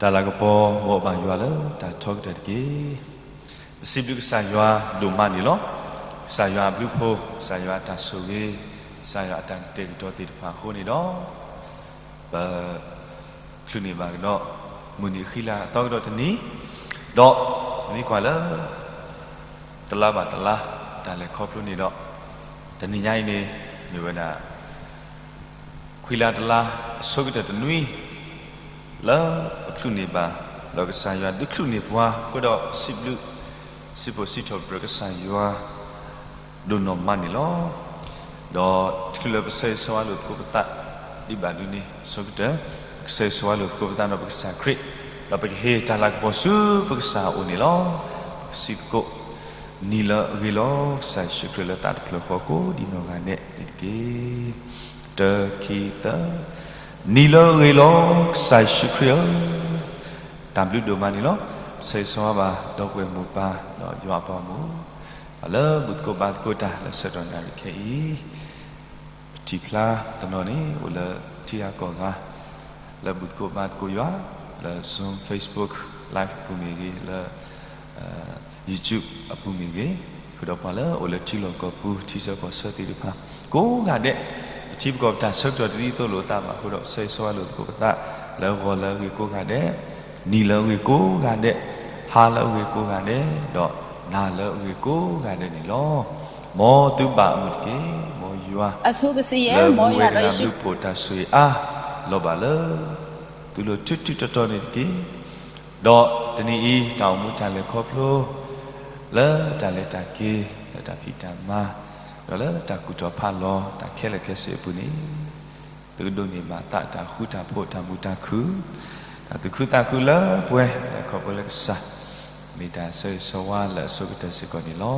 တၢ်လၤကပီၤ မ်အဘၣ်ယွၤလၢတၢ်ထီကတၢၢ်တက့ၢ်. ပစံးဘျုးကစၢ်ယွၤဒိၣ်မးန့ၣ်လီၤ. ကစၢ်ယွၤအဘျုးအဖှိၣ်, ကစၢ်ယွၤအတၢ်ဆိၣ်ဂ့ၤ, ကစၢ်ယွၤအတၢ်ကတဲာ်ကတီၤသ့ၣ်တဖၣ်အဃိန့ၣ်ဒီး, ပ ချုးန့ၢ်ဘၣ်ကဒီး မုၢ်နံၤဃံလၤအသီကဒီးတနံၤ, ဒီး ပမ့ၢ်ကွၢ်လၢ တလါဘၣ်တလါ တၢ်လဲၤခီဖျိန့ၣ်ဒီး, တနံၤညါအံၤန့ၣ် မ့ၢ်ဝဲဒၣ် ခွံလါတလါ အဆိကတၢၢ်တနွံ လၢပချုးန့ၢ်ဘၣ် ဒီးကစၢ်ယွၤဒုးချုးန့ၢ်ပှၤအဃိဒီး စံးဘျုး စံးဖှိၣ်စံးထီၣ်ပတြၢၤကစၢ်ယွၤ ဒိၣ်နီၢ်မးန့ၣ်လီၤ. ဒီးတချုးလၢပဆၢဂ့ၤဆၢဝါလိာ်သကိးပသး ဒံးဘၣ်ဒုန့ၣ် အဆိကတၢၢ် ပကဆၢဂ့ၤဆၢဝါလိာ်သကိးပသးဒီးပကစၢ်ခရံာ်, ဒီးပကဟ့ၣ်တၢ်လၤကပီၤဆူပကစၢ်အအိၣ်န့ၣ်လီၤ. ပကစံးသကိး, နံၤလၢအဂ့ၤလီၤ ကစၢ်ယ့ၣ်ၡူးခရံာ်လၢသးတဖျၢၣ်ဃီကိးဒံးနီၢ်ဂၤဒဲးန့ၣ်တက့ၢ်. တၢ ခံ သၢ. နံၤလၢအဂ့ၤလီၤ ကစၢ်ယ့ၣ်ၡူးခရံာ်ဧၢ, တၢ်ဘျုးဒိၣ်မးန့ၣ်လီၤ. ဆၢဂ့ၤဆၢဝါဘၣ် ဒီပုၢ်ဝဲၢ်မိၢ်ပၢ် ဒီးယွၤအပှၤမုၣ် လၢဘူၣ်သကိးဘါသကိးတၢ်လၢဆၢကတီၢ်နၣ်ရံၣ်ခဲအံၤ, ပထံၣ်ဖျါတနီၤန့ၣ် အိၣ်လၢထံဂၤကီၢ်ဂၤ လၢဘူၣ်သကိးဘါသကိးယွၤ လၢ Zoom, Facebook Live အပူၤမ့ၢ်ဂ့ၤ, လၢ YouTube အပူၤမ့ၢ်ဂ့ၤ, ဃုာ်ဒီးပှၤလၢအိၣ်လၢထံလီၢ်ကီၢ်ပူၤ ထံဆၢကီၢ်ဆၢသ့ၣ်တဖၣ် ကိးဂၤဒဲး, ပထံပကီၢ်ပတၢ်ဆၢကတီၢ်တဒ်သိးလိာ်အသးဘၣ်အဃိဒီး ဆၢဂ့ၤဆၢဝါလိာ်သကိးပသး လၢဂီၤလၢအဂ့ၤကိးဂၤဒဲး, နံၤလၢအဂ့ၤကိးဂၤဒဲး, ဟါလၢအဂ့ၤကိးဂၤဒဲး, ဒီးနၤလၢအဂ့ၤကိးဂၤဒဲးန့ၣ်လီၤ. မ်သုဘၣ်အမုာ်တက့ၢ်, မ်ယွၤ လၢမူဝဲကနၣ်ဘျုးဖှိၣ်တၢ်ဆိၣ်ဂ့ၤအါ လီၤဘၣ်လၢ သုလိၤထူးထူးတီၤတီၤန့ၣ်တက့ၢ်. ဒီးတနံၤအံၤ တၢ်အိၣ်မူတၢ်လဲၤခီဖျိ လၢတၢ်လဲၤတၢ်က့ၤ လၢတၢ်ဖံးတၢ်မၤ ဒီးလၢတၢ်ကူၣ်ထီၣ်ဖးလီၤ တၢ်ခဲလၢာ်ခဲဆ့အပူၤန့ၣ် သုကဒိးန့ၢ်ဘၣ်သးတၢ်ဃူတၢ်ဖိး တၢ်မုာ်တၢ်ခုၣ် တၢ်သူၣ်ခုသးခုလၢပှဲၤ လၢခီဖျိလၢကစၢ် မ့ၢ်တၢ်ဆၢဂ့ၤဆၢဝါလၢအဆိကတၢၢ်စ့ၢ်ကီးန့ၣ်လီၤ.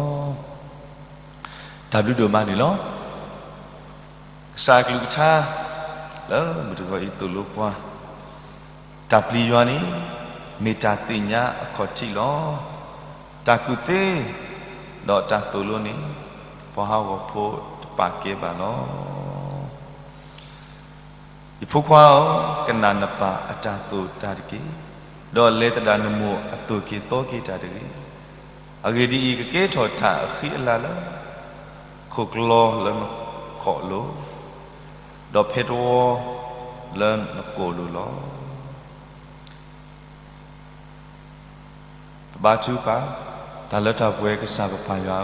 တၢ်ဘျုးဒိၣ်မးန့ၣ်လီၤ. ကစၢ်အကလုၢ်ကထါ လၢမုၢ်တဂီၤအံၤသိၣ်လိပှၤ, တၢ်ပျံၤယွၤန့ၣ် မ့ၢ်တၢ်သ့ၣ်ညါအခီၣ်ထံးလီၤ. တၢ်ကူၣ်သ့ ဒီးတၢ်သိၣ်လိန့ၣ် ပှၤဟးဂီၤဖိတပာ်ကဲဘၣ်လီၤ. ယဖိခွါဧၢ, ကနၣ်နပၢ်အတၢ်သိၣ်တၢ်တက့ၢ်, ဒီးလဲၤသဒၣ်နမိၢ်အသိၣ်က့ၤသီက့ၤတၢ်တဂ့ၤ. အဂ့ၢ်ဒ်အံၤ, ကကဲထီၣ်တၢ်အဃံအလၤလၢ ခိၣ်ကျီလၢနခိၣ်လိၤ, ဒီးဖဲတဝီလၢနကိာ်လိၤလီၤ. ပဘါထုကဖၣ်, တၢ်လၢတၢ်ပှဲၤကစၢ်ပပၢ်ယွၤဧၢ,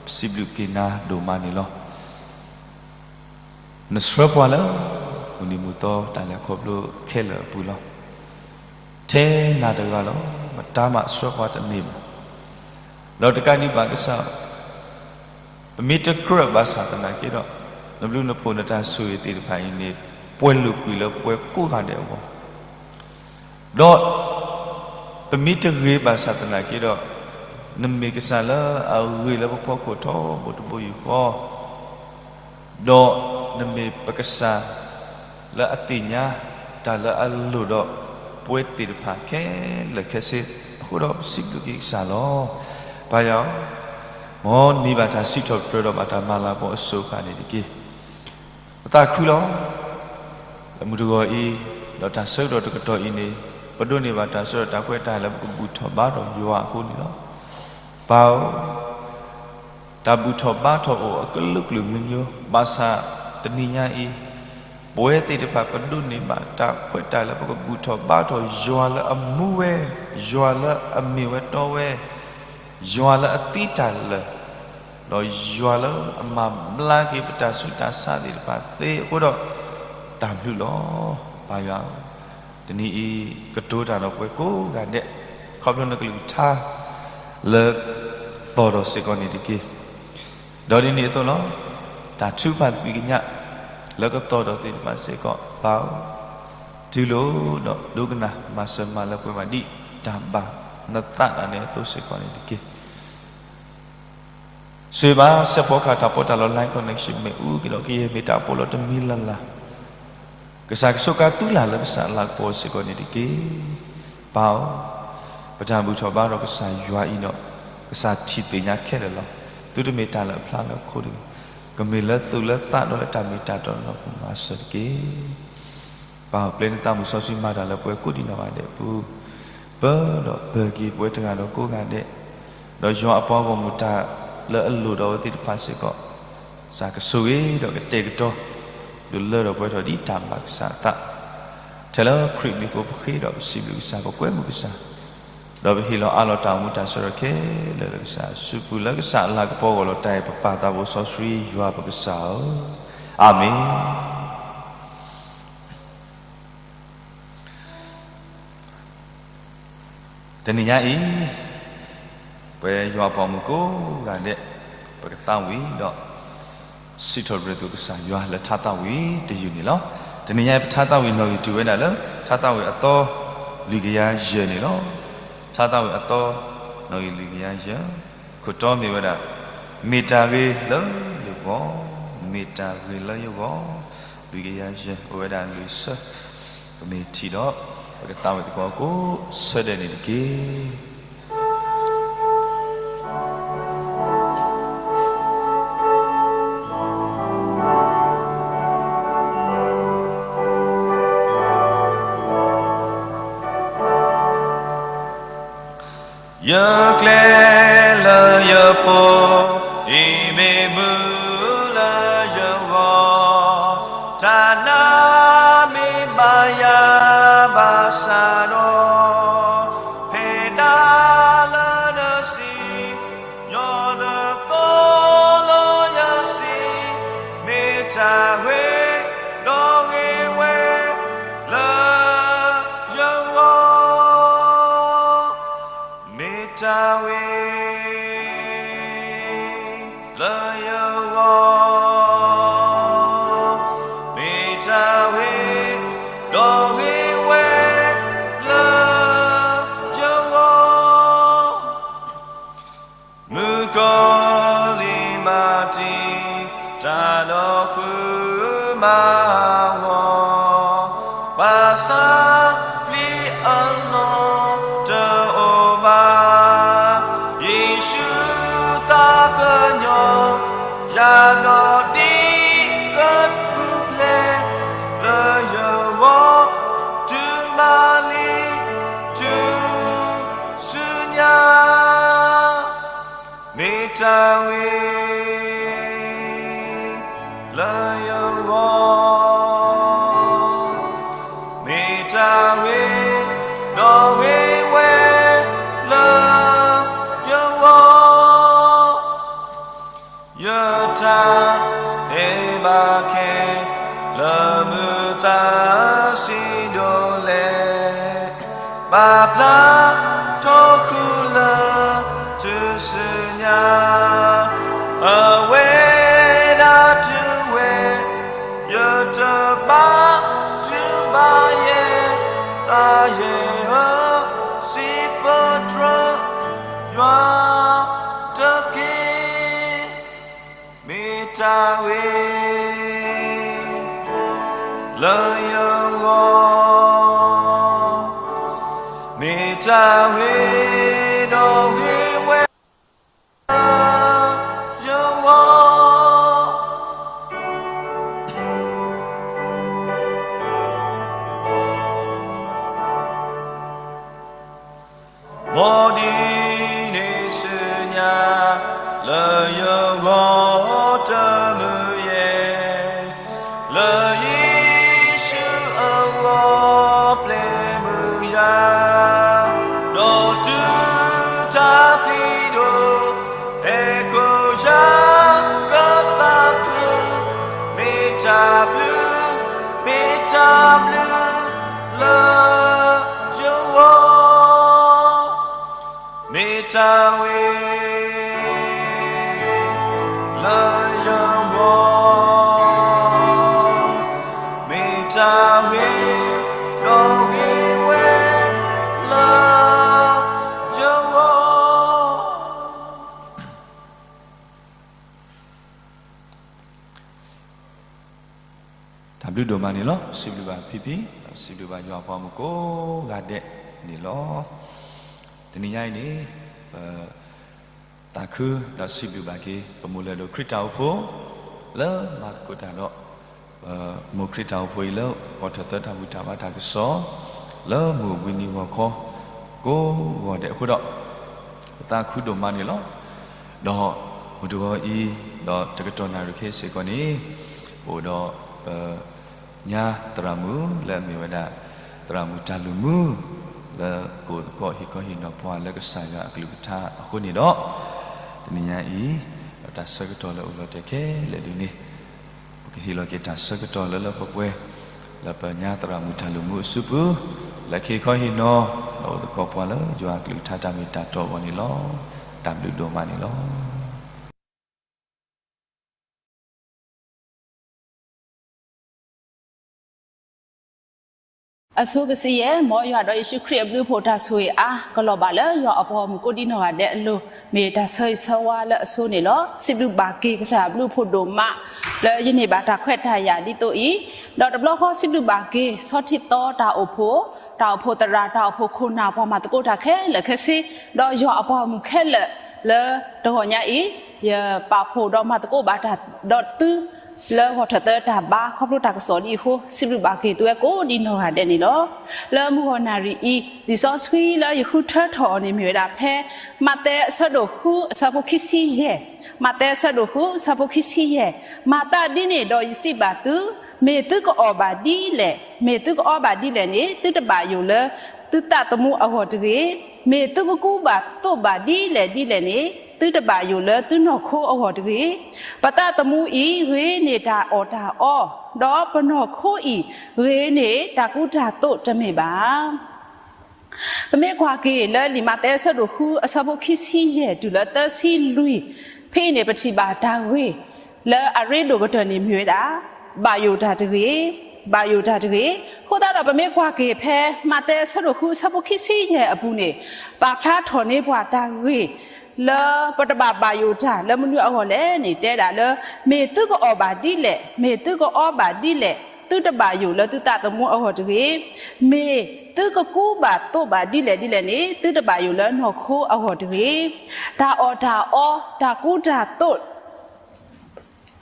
ပစံးဘျုးက့ၤနၤဒိၣ်မးန့ၣ်လီၤ. နဆှၢပှၤလၢ မုၢ်နံၤမုၢ်သီတၢ်လဲၤခီဖျိခဲလၢာ်အပူၤလီၤ. ထဲနၤတဂၤလီၤ. မတၤမးဆှၢပှၤတန့ၢ်ဘၣ်. ဒီးတကးဒံးဘၣ်ကစၢ် ပမ့ၢ်တကြၢးဘၣ်ဆၣ်သနာ်က့ဒီး, နဘျုးနဖှိၣ်နတၢ်ဆိၣ်ဂ့ၤသ့ၣ်တဖၣ်အံၤန့ၣ် ပှဲၤလိာ်ကွံာ်လၢပှၤကိးဂၤဒဲးအဂီၢ်, ဒီး ပမ့ၢ်တဂ့ၤဘၣ်ဆၣ်သနာ်က့ဒီး, နမ့ၢ်ကစၢ်လၢအဂ့ၤလၢပဖီခိၣ်ထီဘိတဘိယူၢ်ဃီ, ဒီးနမ့ၢ်ပကစၢ်လၢအသ့ၣ်ညါ တၢ်လၢအလိၣ်ဒီးပှၤသ့ၣ်တဖၣ်ခဲလၢာ်ခဲဆ့အဃိဒီး ပစံးဘျုးက့ၤကစၢ်လီၤ. ပၢ်ယွၤဧၢ, မ်နံၤဘၣ်တၢ်စံးထီၣ်ပတြၢၤဒီးဘၣ်တၢ်မၤလၤကပီၤအစိၤဃၣ်န့ၣ်တက့ၢ်. ပသးခုလီၤ. လၢမုၢ်တဂီၤအံၤ, ဒီးတၢ်ဆၢကတီၢ်တကတီၢ်အံၤန့ၣ်, ပဒိးန့ၢ်ဘၣ်တၢ်ဆၢကတီၢ်တၢ်ခွဲးတၢ်ယာ်လၢပကဘူၣ်ထီၣ်ဘါထီၣ်ယွၤအဃိန့ၣ်လီၤ. ပၢ်ဧၢ, တၢ်ဘူၣ်ထီၣ်ဘါထီၣ်အိၣ်အကလုာ်ကလုာ်မျိုးမျိုး, ဘၣ်ဆၣ်တနံၤညါအံၤ, ပဝဲသ့ၣ်တဖၣ်ပဒိးန့ၢ်ဘၣ်တၢ်ခွဲးတၢ်ယာ်လၢပကဘူၣ်ထီၣ်ဘါထီၣ်ယွၤလၢအမူဝဲ, ယွၤလၢအမ့ၢ်ဝဲတီဝဲ, ယွၤလၢအသံတၢ်လၢာ်, ဒီးယွၤလၢအမၤဘျါက့ၤပတၢ်ဆူးတၢ်ဆါသ့ၣ်တဖၣ်သ့အဃိဒီး, တၢ်ဘျုးလီၤ. ပၢ်ယွၤဧၢ, တနံၤအံၤကတိၤတၢ်ဒီးပှၤကိးဂၤဒဲး, ခီဖျိနကလုၢ်ကထါ လၢသီၣ်ဒီးစ့ၢ်ကီးန့ၣ်တက့ၢ်. ဒီးဒ်န့ၣ်အသိးလီၤ. တၢ်ထုကဖၣ်သ့ၣ်ညါ လၢကသီၣ်ဒီးသ့ၣ်တဖၣ်စ့ၢ်ကီး ပၢ်ဧၢ, တုၤလိာ်ဒီးဒိကနၣ်မၤစၢၤမၤလၢပှဲၤဘၣ်ဒ်တၢ်ဘၣ်နသးဒၣ်နဲအသိးစ့ၢ်ကီးန့ၣ်တက့ၢ်. ဆိၣ်ဂ့ၤဘၣ်စဲးဖီကဟၣ်တၢ်ပီးတၢ်လီ Line Connection မ့ၣ်အူက့ၤဒီး ကယဲၢ်မ့ၢ်တၢ်ပီးလီတမံၤလၢ်လၢ် ကစၢ်ကဆိးကါသုလၢ်လၢကစၢ်အလၤကပီၤစ့ၢ်ကီးန့ၣ်တက့ၢ်. ပၢ်ဧၢ, ပတၢ်ဘူၣ်ထီၣ်ဘါထီၣ်ကစၢ်ယွၤအံၤဒီး, ကစၢ်ထံၣ်သ့ၣ်ညါခဲလၢာ်လီၤ. သုတမ့ၢ်တၢ်လၢအဖျါလၢအခိၣ်တဂ့ၤ, ကမ့ၢ်လၢသူၣ်လၢသးဒီးလၢတၢ်မ့ၢ်တၢ်တီဒီးပမၤစၢၤတက့ၢ်. ပၢ်ပျဲနသးမုၢ်စီဆှံမၤတၢ်လၢပှဲၤကိးဒံးနီၢ်ဂၤဒဲးပူၤ, ပၢဒီးပၢၤက့ၤပဝဲတဂၤဒီးကိးဂၤဒဲး, ဒီးယွၤအပှၤဂီၢ်မုၢ်တၢ်လၢအလိၣ်ဒီးအဝဲသ့ၣ်တဖၣ်စ့ၢ်ကီး, ကစၢ်ကဆိၣ်ဂ့ၤဒီးကတဲာ်ကတီၤ, ဒုးလၢထီၣ်ပှဲၤထီၣ်ဒ်တၢ်ဘၣ်ကစၢ်အသး, ထဲလၢခရံာ်မံၤအဃိပဃ့ဒီးပစံးဘျုးကစၢ် ပကွဲမုာ်ကစၢ်, ဒီးပဟ့ၣ်လီၤအးလီၤတၢ်အိၣ်မူတၢ်ဆၢထၢၣ်ခဲလၢာ်လၢကစၢ်အစုပူၤ လၢကစၢ်အလၤကပီၤဂီၢ်လီၤတၢ်အံၤ ပပၢ်သးဘိစီဆှံယွၤပကစၢ်ဧၢ, အၤမ့ၣ်. တနံၤညါအံၤ, ပဝဲယွၤအပှၤဂီၢ်မုၢ်ကိးဂၤဒဲး, ပကသးဝံၣ်ဒီး စံးထီၣ်ပတြၢၤသကိးကစၢ်ယွၤလၢထါသးဝံၣ်တယုၢ်န့ၣ်လီၤ. တနံၤညါအံၤပထါသးဝံၣ်နီၣ်ဂံၢ်တုၤဝဲဒၣ်လၢ ထါသးဝံၣ်အသီလွံၢ်ကယၤယဲၢ်န့ၣ်လီၤ. ထါသးဝံၣ်အသီနီၣ်ဂံၢ်လွံၢ်ကယၤယဲၢ်, ခိၣ်တီမ့ၢ်ဝဲဒၣ် မ့ၢ်တၢ်ဂ့ၤလၢယဂီၢ်, မ့ၢ်တၢ်ဂ့ၤလၢယဂီၢ်, လွံၢ်ကယၤယဲၢ် အိၣ်ဝဲဒၣ်လွံၢ်ဆၢ, ပမ့ၢ်ထံၣ်ဒီး ပကသးဝံၣ်သကိးကိးဆၢဒဲးန့ၣ်တက့ၢ်. ယကျဲလၢယပူၤ, အံၤမ့ၢ်မုၢ်လၢယဂီၢ်, တၢ်နါမ့ၢ်ဘၣ်ယၤဘၣ်ဆၣ်ဒီး, ဖဲဒၣ်လၢနစံၣ် ညီနုၢ်သိလၢယစံး, မ့ၢ်တၢ်ဂ့ၤ, ဒီးဂ့ၤဝဲလၢယဂီၢ်, မ့ၢ်တၢ်ဂ့ၤလၢယဂီၢ်, မ့ၢ်တၢ်ဂ့ၤ, ဒီးဂ့ၤဝဲလၢယဂီၢ်. မုၣ်ကီၤလံၢ်မၤတံာ်တာ်ဒီးဃုမၤဝီၤ, ဘၣ်ဆၣ်ပျံၤအလီၢ်တအိၣ်ဘၣ်, ယ့ၣ်ၡူးသးကညီၤ ယၤဒီးဒ်ကထူၣ်ဖျဲး လၢယဂီၢ် တုၤမၤလံ တုၤဆူညါ, မ့ၢ်တၢ်ဂ့ၤ လၢယဂီၢ်, မ့ၢ်တၢ်ဂ့ၤ ဒီးဂ့ၤဝဲလၢယဂီၢ်, ယတၢ်အဲၣ်ဘၣ်ခဲ လၢမုာ်သးစံးဒိၣ်လဲၣ် ဘၣ်ဖျါထီၣ်ဃုာ်လၢ တုၤဆူညါ, အဝဲဒၣ်တုၤဝဲ ယတဘၣ်တုၤဘၣ်ယဲၢ်, သးယဲၢ်ဧၢ, စံးပတြၢၤယွၤတက့ၢ်. မ့ၢ်တၢ်ဂ့ၤ လၢယဂီၢ်, မ့ၢ်တၢ်ဂ့ၤ ဒီးဂ့ၤဝဲလၢယဂီၢ်. မ်ဒ်န့ၣ်ဆူညါ လၢယဂီၢ်တမုာ်ယဲၢ်, လၢယ့ၣ်ၡူးအဂီၢ်ပျဲမုာ်ယၤ, ဒီးတုၤတၢ်သံဒိၣ် အဲၣ်ကိယၤကသးခု, မ့ၢ်တၢ်ဘျုး, မ့ၢ်တၢ်ဘျုးလၢယဂီၢ်, မ့ၢ်တၢ်ဂ့ၤ လၢယဂီၢ်, မ့ၢ်တၢ်ဂ့ၤ ဒီးဂ့ၤဝဲလၢယဂီၢ်. တၢ်ဘျုးဒိၣ်မးန့ၣ်လီၤ. စံးဘျုးဘၣ်ဖံဖံ, ဒီးစံးဘျုးဘၣ်ယွၤအပှၤမုၣ်ကိးဂၤဒဲးန့ၣ်လီၤ. တနံၤညါအံၤန့ၣ် ပသးခုဒီးစံးဘျုးဘၣ်က့ၤ ပမိၢ်လၢၢ်ဒိၣ်ခရံာ်တၢ်အိၣ်ဖှိၣ် လၢမၤသကိးတၢ်ဒီး ပမိၢ်ခရံာ်တၢ်အိၣ်ဖှိၣ်အံၤလၢ ဂီၤထီၣ်သၢတၢ်ဘူၣ်တၢ်ဘါတၢ်ကစီၣ် လၢမုၢ်ဝံၤနံၤဂီၤခီ ကိးဂီၤဒဲးအဃိဒီး ပသးခုဒိၣ်မးန့ၣ်လီၤ. ဒီးမုၢ်တဂီၤအံၤ ဒီးတကတီၢ်နၣ်ရံၣ်ခဲအံၤစ့ၢ်ကီးန့ၣ် ပအိၣ်ဒီးပ ညါသရၣ်မုၣ်လၢအမ့ၢ်ဝဲဒၣ် သရၣ်မုၣ်တၢ်လုၢ်မူ လၢကအိၣ်သကိးဟ့ၣ်ခီဟ့ၣ်နီၤပှၤလၢကစၢ်ယွၤအကလုၢ်ကထါအဃိန့ၣ်ဒီး တနံၤညါအံၤ တၢ်ဆၢကတီၢ်လၢအိၣ်လီၤတဲာ်ခဲလၢာ်ဒ်န့ၣ် ပကဟ့ၣ်လီၤက့ၤတၢ်ဆၢကတီၢ်လၢလၢပှဲၤပှဲၤ လၢပညါသရၣ်မုၣ်တၢ်လုၢ်မူအစုပူၤ လၢကဟ့ၣ်ခီဟ့ၣ်နီၤ ဒီးအိၣ်သကိးပှၤလၢယွၤအကလုၢ်ကထါတၢ်မ့ၢ်တၢ်တီအဂီၢ်န့ၣ်လီၤ. တၢ်ဘျုးဒိၣ်မးန့ၣ်လီၤ. အဆိကစံးယဲၢ် မ်ယွၤဒီးယ့ၣ်ၡူးခရံာ်အဘျုးအဖှိၣ်တၢ်ဆိၣ်ဂ့ၤအါ ကလီၤဘၣ်လၢယွၤအပှၤဂီၢ်မုၢ်ကိးဒံနီၢ်ဂၤဒဲးအလိၤ မ့ၢ်တၢ်ဆၢဂ့ၤဆၢဝါလၢအဆိန့ၣ်လီၤ. စံးဘျုးဘၣ်က့ၤကစၢ်ယွၤအဘျုးအဖှိၣ်ဒိၣ်မး လၢယန့ၢ်ဘၣ်တၢ်ခွဲးတၢ်ယာ်ဒ်သိးအံၤ, ဒီးတဘျီဃီစံးဘျုးဘၣ်က့ၤ ဆီထံသီတၢ်အိၣ်ဖှိၣ်, တၢ်အိၣ်ဖှိၣ်သရၣ်, တၢ်အိၣ်ဖှိၣ်ခိၣ်နၢ် ပှၤမၤသကိးတၢ်ခဲလၢာ်ခဲဆ့, ဒီးယွၤအပှၤဂီၢ်မုၢ်ခဲလၢာ် လၢတဂီၤညါအံၤ ယပာ်ဖှိၣ်ဒီးမၤသကိးဘၣ်တၢ်ဒီးသု လၢဂီၤထီၣ်သၢတၢ်ဘါ ခီဖျိတၢ်ကစီၣ်ဒ်အံၤအဃိ စံးဘျုးဘၣ်က့ၤသုဝဲကိးဒံနီၢ်ဂၤဒဲးန့ၣ်လီၤ. လၢမုၢ်ဂီၢ်နၣ်ရံၣ်အံၤ လံာ်စီဆှံလၢယဃုထၢထီၣ်အီၤန့ၣ်မ့ၢ်ဝဲဒၣ်ဖဲ မးသဲအဆၢဒိၣ်ဃုအဆၢဖိခံဆံယဲၢ်, မးသဲအဆၢဒိၣ်ဃုအဆၢဖိခံဆံယဲၢ်, မၤသးဒ်န့ၣ်ဒီးယစံးဘၣ်သု, မ့ၢ်သုကအီၣ်ဘၣ်ဒ်လဲၣ်, မ့ၢ်သုကအီဘၣ်ဒ်လဲၣ်န့ၣ် သုတဘၣ်ယိၣ်လၢ သုသးသမူအဂီၢ်တဂ့ၤ. မ့ၢ်သုကကူဘၣ်သိးဘၣ်ဒ်လဲၣ်ဒ်လဲၣ်န့ၣ် သုတဘၣ်ယိၣ်လၢသုနီၢ်ခိအဂီၢ်တဂ့ၤ. ပသးသမူအံၤ ဂ့ၤန့ၢ်တၢ်အီၣ်တၢ်အီ, ဒီးပနီၢ်ခိအံၤ ဂ့ၤန့ၢ်တၢ်ကူတၢ်သိးတမ့ၢ်ဘၣ်. ပမ့ၢ်ကွၢ်က့ၤလၢလံာ်မးသဲအဆၢဒိၣ်ဃုအဆၢဖိခံဆံယဲၢ်တုၤလၢသၢဆံလွံၢ်, ဖဲအံၤန့ၣ် ပထံၣ်ဘၣ်တၢ်ဂ့ၢ် လၢအရ့ဒိၣ်ကတၢၢ်န့ၣ်မ့ၢ်ဝဲဒၣ် ဘၣ်ယိၣ်တၢ်တဂ့ၤ, ဘၣ်ယိၣ်တၢ်တဂ့ၤ. အဃိသတးဒီး ပမ့ၢ်ကွၢ်က့ၤဖဲမးသဲအဆၢဒိၣ်ဃုအဆၢဖိခံဆံယဲၢ်အပူၤန့ၣ် ပာ်ဖျါထီၣ်န့ၢ်ပှၤတၢ်ဂ့ၢ် လၢပတဘၣ်ဘၣ်ယိၣ်တၢ်လၢမနုၤအဂီၢ်လဲၣ်န့ၣ် တဲဒၣ်လၢ မ့ၢ်သုကအီၣ်ဘၣ်ဒ်လဲၣ်, မ့ၢ်သုကအီဘၣ်ဒ်လဲၣ်, သုတဘၣ်ယိၣ်လၢသုသးသမူအဂီၢ်တဂ့ၤ. မ့ၢ်သုကကူဘၣ်သိးဘၣ်ဒ်လဲၣ်ဒ်လဲၣ်န့ၣ် သုတဘၣ်ယိၣ်လၢနီၢ်ခိအဂီၢ်တဂ့ၤ. တၢ်အီၣ်တၢ်အီ, တၢ်ကူတၢ်သိး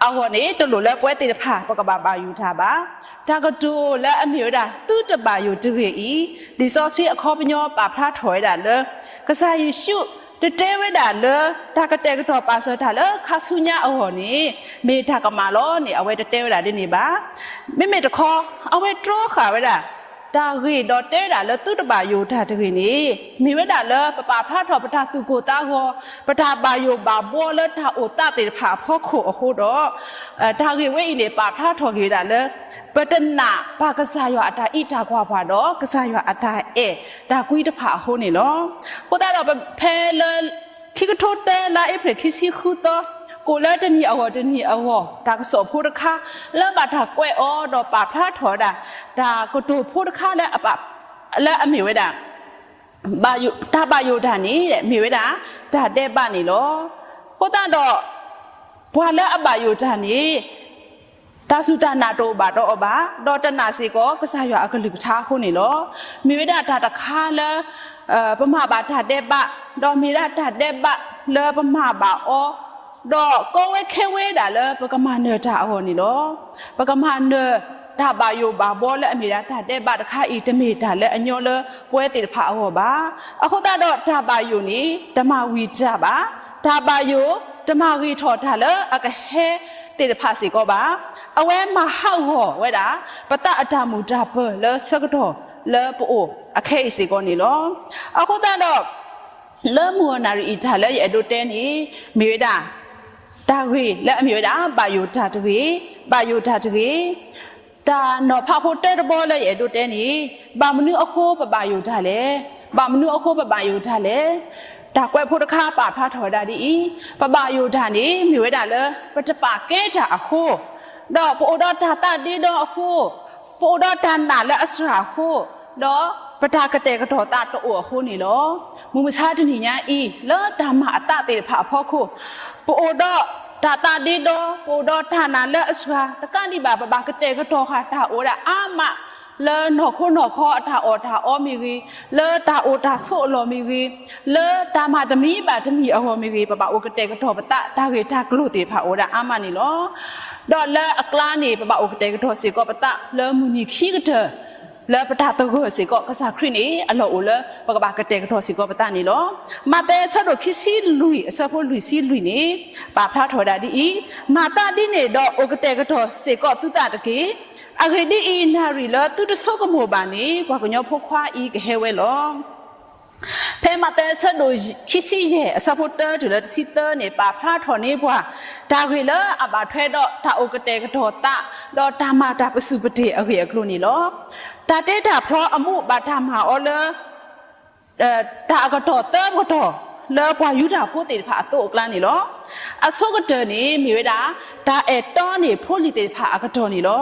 အဂီၢ်န့ၣ် တလိၣ်လၢပဝဲသ့ၣ်တဖၣ် ပကဘၣ်ဘၣ်ယိၣ်တၢ်ဘၣ်. တၢ်ကတိၤလၢအမ့ၢ်ဝဲဒၣ် သုတဘၣ်ယိၣ်တဂ့ၤအံၤ လံာ်စီဆှံအခီပညီပာ်ဖျါထီၣ်ဝဲဒၣ်လၢ ကစၢ်ယ့ၣ်ၡူး တတဲဝဲဒၣ်လၢ တၢ်ကတဲာ်ကတီၤပာ်စၢၤတၢ်လၢခါဆူညါအဂီၢ်န့ၣ် မ့ၢ်တၢ်ကမၣ်လီၤန့ၣ် အဝဲတတဲဝဲဒၣ်ဒ်န့ၣ်ဘၣ်. မ့မ့ၢ်တခီ အဝဲတြီဃာ်ဝဲဒၣ် တၢ်ဂ့ၢ်ဒီးတဲဝဲဒၣ်လၢသုတဘၣ်ယိၣ်တၢ်တဂ့ၤန့ၣ် မ့ၢ်ဝဲဒၣ်လၢပပာ်ဖျါထီၣ်ပတၢ်သူၣ်ကိၢ်သးဂီၤ ပတၢ်ဘၣ်ယိၣ်ဘၣ်ဘှီလၢတၢ်အိၣ်သးသ့ၣ်တဖၣ်အဖီခိၣ်အဃိဒီး တၢ်ဂ့ၢ်ဝဲအံၤန့ၣ် ပာ်ဖျါထီၣ်က့ၤဝဲဒၣ်လၢ ပတနာ်ပၢ်ကစၢ်ယွၤအတၢ်အံးတၢ်ကွၢ်ပှၤဒီး ကစၢ်ယွၤအတၢ်အဲၣ်တၢ်ကွံတဖၣ်အဃိန့ၣ်လီၤ. အဃိသတးဒီးဖဲလၢ ခံကထိတၢလါအ့ဖြ့ၣ်ခံဆံဃုသီ ကိးလၢတနံၤအဂီၢ်တနံၤအဂီၢ် တၢ်ကစီၣ်ဖိတခါ လၢဘၣ်တၢ်ကွဲးအီၤဒီးပာ်ဖျါထီၣ်ဝဲဒၣ် တၢ်ကတိၤဖိတခါလၢအပာ် လၢအမ့ၢ်ဝဲဒၣ် တၢ်ဘၣ်ယိၣ်တၢ်န့ၣ် မ့ၢ်ဝဲဒၣ် တၢ်ဒဲးဘးန့ၣ်လီၤ. အဃိသတးဒီး ပှၤလၢအဘၣ်ယိၣ်တၢ်န့ၣ် တၢ်စူၢ်တၢ်နာ်တအိၣ်ဘၣ်ဒီးအီၤဘၣ်, ဒီးတနာ်စ့ၢ်ကီး ကစၢ်ယွၤအကလုၢ်ကထါအဃိန့ၣ်လီၤ. မ့ၢ်ဝဲဒၣ်တၢ်တခါလၢ ပမၤဘၣ်တၢ်ဒဲးဘး, ဒီးမ့ၢ်ဒၣ်တၢ်ဒဲးဘးလၢပမၤဘၣ်အီၤ, ဒီးကီဝဲခဲဝဲဒၣ်လၢပကမၤနၢၤတၢ်အဂီၢ်န့ၣ်လီၤ. ပကမၤနၢၤတၢ်ဘၣ်ယိၣ်ဘၣ်ဘှီလၢအမ့ၢ်ဒၣ်တၢ်ဒဲးဘးတခါအံၤ တမ့ၢ်တၢ်လၢအညီလၢပဝဲသ့ၣ်တဖၣ်အဂီၢ်ဘၣ်. အဃိသတးဒီးတၢ်ဘၣ်ယိၣ်န့ၣ် တမၤဝံၤတၢ်ဘၣ်. တၢ်ဘၣ်ယိၣ် တမၤဂ့ၤထီၣ်တၢ်လၢအကဟဲသ့ၣ်တဖၣ်စ့ၢ်ကီးဘၣ်. အဝဲမၤဟးဂီၤဝဲဒၣ် ပသးအတၢ်မုာ်တၢ်ပၢၤလၢဆၢကတီၢ်လၢပအိၣ်အခဲအံၤစ့ၢ်ကီးန့ၣ်လီၤ. အဃိသတးဒီး လၢမုၢ်ဂီၤနၣ်ရံၣ်အံၤတၢ်လၢယအဲၣ်ဒိးတဲန့ၣ် မ့ၢ်ဝဲဒၣ် တၢ်ဂ့ၢ်လၢအမ့ၢ်ဝဲဒၣ် ဘၣ်ယိၣ်တၢ်တဂ့ၤ, ဘၣ်ယိၣ်တၢ်တဂ့ၤ. တၢ်နီၤဖးဖိတၢတဘီလၢယအဲၣ်ဒိးတဲန့ၣ် ဘၣ်မနုၤအဃိပဘၣ်ယိၣ်တၢ်လဲၣ်, ဘၣ်မနုၤအဃိပဘၣ်ယိၣ်တၢ်လဲၣ်. တၢ်ကွဲးဖိတခါပာ်ဖျါထီၣ်ဝဲဒၣ်ဒ်အံၤ, ပဘၣ်ယိၣ်တၢ်န့ၣ် မ့ၢ်ဝဲဒၣ်လၢ ပတပာ်ကဲတၢ်အဃိ ဒီးပအိၣ်ဒီးတၢ်သးဒ့ဒီအဃိ, ပအိၣ်ဒီးတၢ်နာ်လၢအစှၤအဃိ, ဒီးပတၢ်ကတဲာ်ကတီၤသးတအိၣ်အဃိန့ၣ်လီၤ. မုၢ်မဆါတနံၤညါအံၤ လၢတၢ်မၤအသးသ့ၣ်တဖၣ်အဖီခိၣ်, ပအိၣ်ဒီးတၢ်သးဒ့ဒီ, ပအိၣ်ဒီးတၢ်နာ်လၢအစှၤ, တကးဒံးဘၣ် ပဘၣ်ကတဲာ်ကတီၤဃာ်တၢ်အိၣ်ဝဲဒၣ်အါမး လၢနီၢ်ခိနီၢ်ခီအတၢ်အီၣ်တၢ်အီမ့ၢ်ဂ့ၤ, လၢတၢ်အိၣ်တၢ်ဆိးအလီၢ်မ့ၢ်ဂ့ၤ, လၢတၢ်မၤတမံၤဘၣ်တမံၤအဂီၢ်မ့ၢ်ဂ့ၤ, ပဘၣ်အိၣ်ကတဲာ်ကတီၤပသး တၢ်ဂ့ၢ်တၢ်ကျိၤသ့ၣ်တဖၣ်အိၣ်ဝဲဒၣ်အါမးန့ၣ်လီၤ. ဒီးလၢအကျါန့ၣ် ပဘၣ်အိၣ်ကတဲာ်ကတီၤစ့ၢ်ကီးပသးလၢမုၢ်နံၤခံကတၢၢ်, လၢပတၢ်သဂၢၢ်စ့ၢ်ကီး ကစၢ်ခရံာ်န့ၣ် အလီၢ်အိၣ်လၢပကဘၣ်ကတဲာ်ကတီၤစ့ၢ်ကီးပသးန့ၣ်လီၤ. မးသဲအဆၢဒိၣ်ခံဆံလွံၢ် အဆၢဖိလွံၢ်ဆံလွံၢ်န့ၣ် ပာ်ဖျါထီၣ်ဝဲဒၣ်ဒ်အံၤ, မၤသးဒ်န့ၣ်ဒီးအိၣ်ကတဲာ်ကတီၤစ့ၢ်ကီးသုသးတက့ၢ်. အဂ့ၢ်ဒ်အံၤ, နၣ်ရံၣ်လၢသုတဆိကမိၣ်ဘၣ်န့ၣ် ပှၤကညီဖိခွါအံၤကဟဲဝဲလီၤ. ဖဲမးသဲအဆၢဒိၣ်ခံဆံယဲၢ် အဆၢဖိတၢတုၤလၢတဆံသၢန့ၣ် ပာ်ဖျါထီၣ်န့ၢ်ပှၤ တၢ်ဂ့ၢ်လၢအဘၣ်ထွဲဒီးတၢ်အိၣ်ကတဲာ်ကတီၤသး ဒီးတၢ်မၤတၢ်ပစုၢ်ပတ့ၢ်အဂ့ၢ်အကျိၤန့ၣ်လီၤ. တၢ်တ့တၢ်ဖျီအမူးဘၣ်တၢ်မၤအီၤလၢ တၢ်အကတီၢ်သၢကတီၢ် လၢပှၤယူဒၤဖိသ့ၣ်တဖၣ်အသိးအကျါန့ၣ်လီၤ. အဆိကတၢၢ်န့ၣ် မ့ၢ်ဝဲဒၣ် တၢ်အဲၣ်တီန့ၢ်ဖိလံၤသ့ၣ်တဖၣ်အကတီၢ်န့ၣ်လီၤ.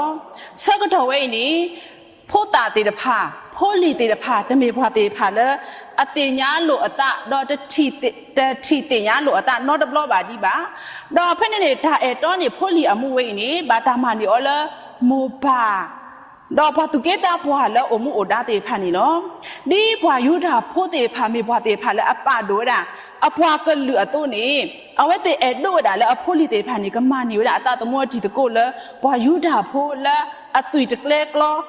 ဆၢကတီၢ်ဝဲအံၤန့ၣ် ဖိသၣ်သ့ၣ်တဖၣ် ဖိလံၤသ့ၣ်တဖၣ် တမ့ၢ်ပှၤသ့ၣ်တဖၣ်လၢ အသ့ၣ်ညါလိာ်အသး ဒီးတထံၣ်သ့ၣ်ညါလိာ်အသးနီတဘျီဘၣ်ဒံးဘၣ်. ဒီးဖဲန့ၣ်န့ၣ် တၢ်အဲၣ်တီန့ၢ်ဖိလံၤအမူးဝဲအံၤန့ၣ် ဘၣ်တၢ်မၤန့ၢ်အီၤလၢ မိၢ်ပၢ် ဒီးပှၤသူၣ်က့သးပှၢ်လၢအိၣ်မူအိၣ်ဒါသ့ၣ်တဖၣ်န့ၣ်လီၤ. ဒ်ပှၤယူဒၤဖိသ့ၣ်တဖၣ် မ့ၢ်ပှၤသ့ၣ်တဖၣ်လၢအပာ်ဒိၣ်ဝဲဒၣ် အပှၤကလုာ်အသိးန့ၣ် အဝဲသ့ၣ်အဲၣ်ဒိးဝဲဒၣ်လၢအဖိလံၤသ့ၣ်တဖၣ်န့ၣ် ကမၤန့ၢ်ဝဲဒၣ်အသးသမူအတံၤသကိးလၢ ပှၤယူဒၤဖိလၢအသွံၣ်တကျဲကျီ ဒီးကလုာ်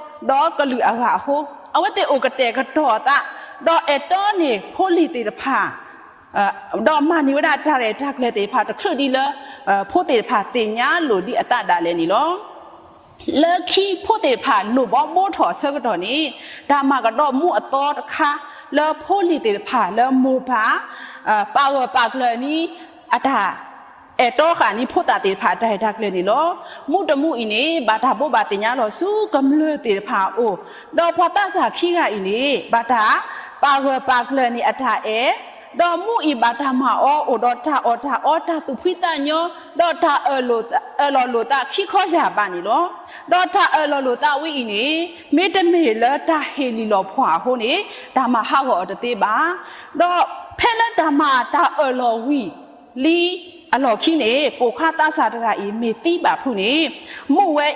အဂၤအဃိ အဝဲသ့ၣ်အိၣ်ကတဲာ်ကတီၤအသး ဒီးအဲၣ်တီန့ၢ်ဖိလံၤသ့ၣ်တဖၣ် ဒီးမၤန့ၢ်ဝဲဒၣ်တၢ်ရဲၣ်တၢ်ကျဲၤသ့ၣ်တဖၣ်တချုးဒံးလၢ ဖိသ့ၣ်တဖၣ်သ့ၣ်ညါလိာ်ဒံးအသးဒၣ်လဲာ်န့ၣ်လီၤ. လၢခံဖိသ့ၣ်တဖၣ်လိၣ်ဘီဘိထီၣ်အဆၢကတီၢ်န့ၣ် တၢ်မၤကဒီးမူအသီတခါ လၢဖိလံၤသ့ၣ်တဖၣ်လၢမိၢ်ပၢ် ပာ်ဂၢၢ်ပာ်ကျၢၤန့ၢ် အတၢ်အဲၣ်တီဃာ်န့ၢ်ဖိသၣ်သ့ၣ်တဖၣ်အတၢ်ရဲၣ်တၢ်ကျဲၤန့ၣ်လီၤ. မူတမူအံၤန့ၣ် ဘၣ်တၢ်ဘိးဘၣ်သ့ၣ်ညါလီၤဆူကမျၢၢ်သ့ၣ်တဖၣ်အအိၣ်, ဒီးပှၤသးစၢ်ခံဂၤအံၤန့ၣ် ဘၣ်တၢ်ပာ်ဂၢၢ်ပာ်ကျၢၤန့ၢ်အတၢ်အဲၣ်, ဒီးမူအံၤဘၣ်တၢ်မၤအီၤအိၣ်ဒီးတၢ်အီၣ်တၢ်အီ တၢ်သူၣ်ဖှံသးညီ ဒီးတၢ်အၢၣ်လီၤလိာ်သးခံခီယၢ်ဘးန့ၣ်လီၤ. ဒီးတၢ်အၢၣ်လီၤလိာ်သးဝဲအံၤန့ၣ် မ့တမ့ၢ်လၢတၢ်ဟ့ၣ်လီၤလီၤဖှၣ်အဃိန့ၣ် တၢ်မၤဟးဂီၤအီၤတသ့ဘၣ်. ဒီးဖဲလၢတၢ်မၤတၢ်အၢၣ်လီၤဝံၤလံအလီၢ်ခံန့ၣ် ပိာ်ခွါသးစၢ်တဂၤအံၤမ့ၢ်သံဘၣ်ဖုးန့ၣ် မူဝဲ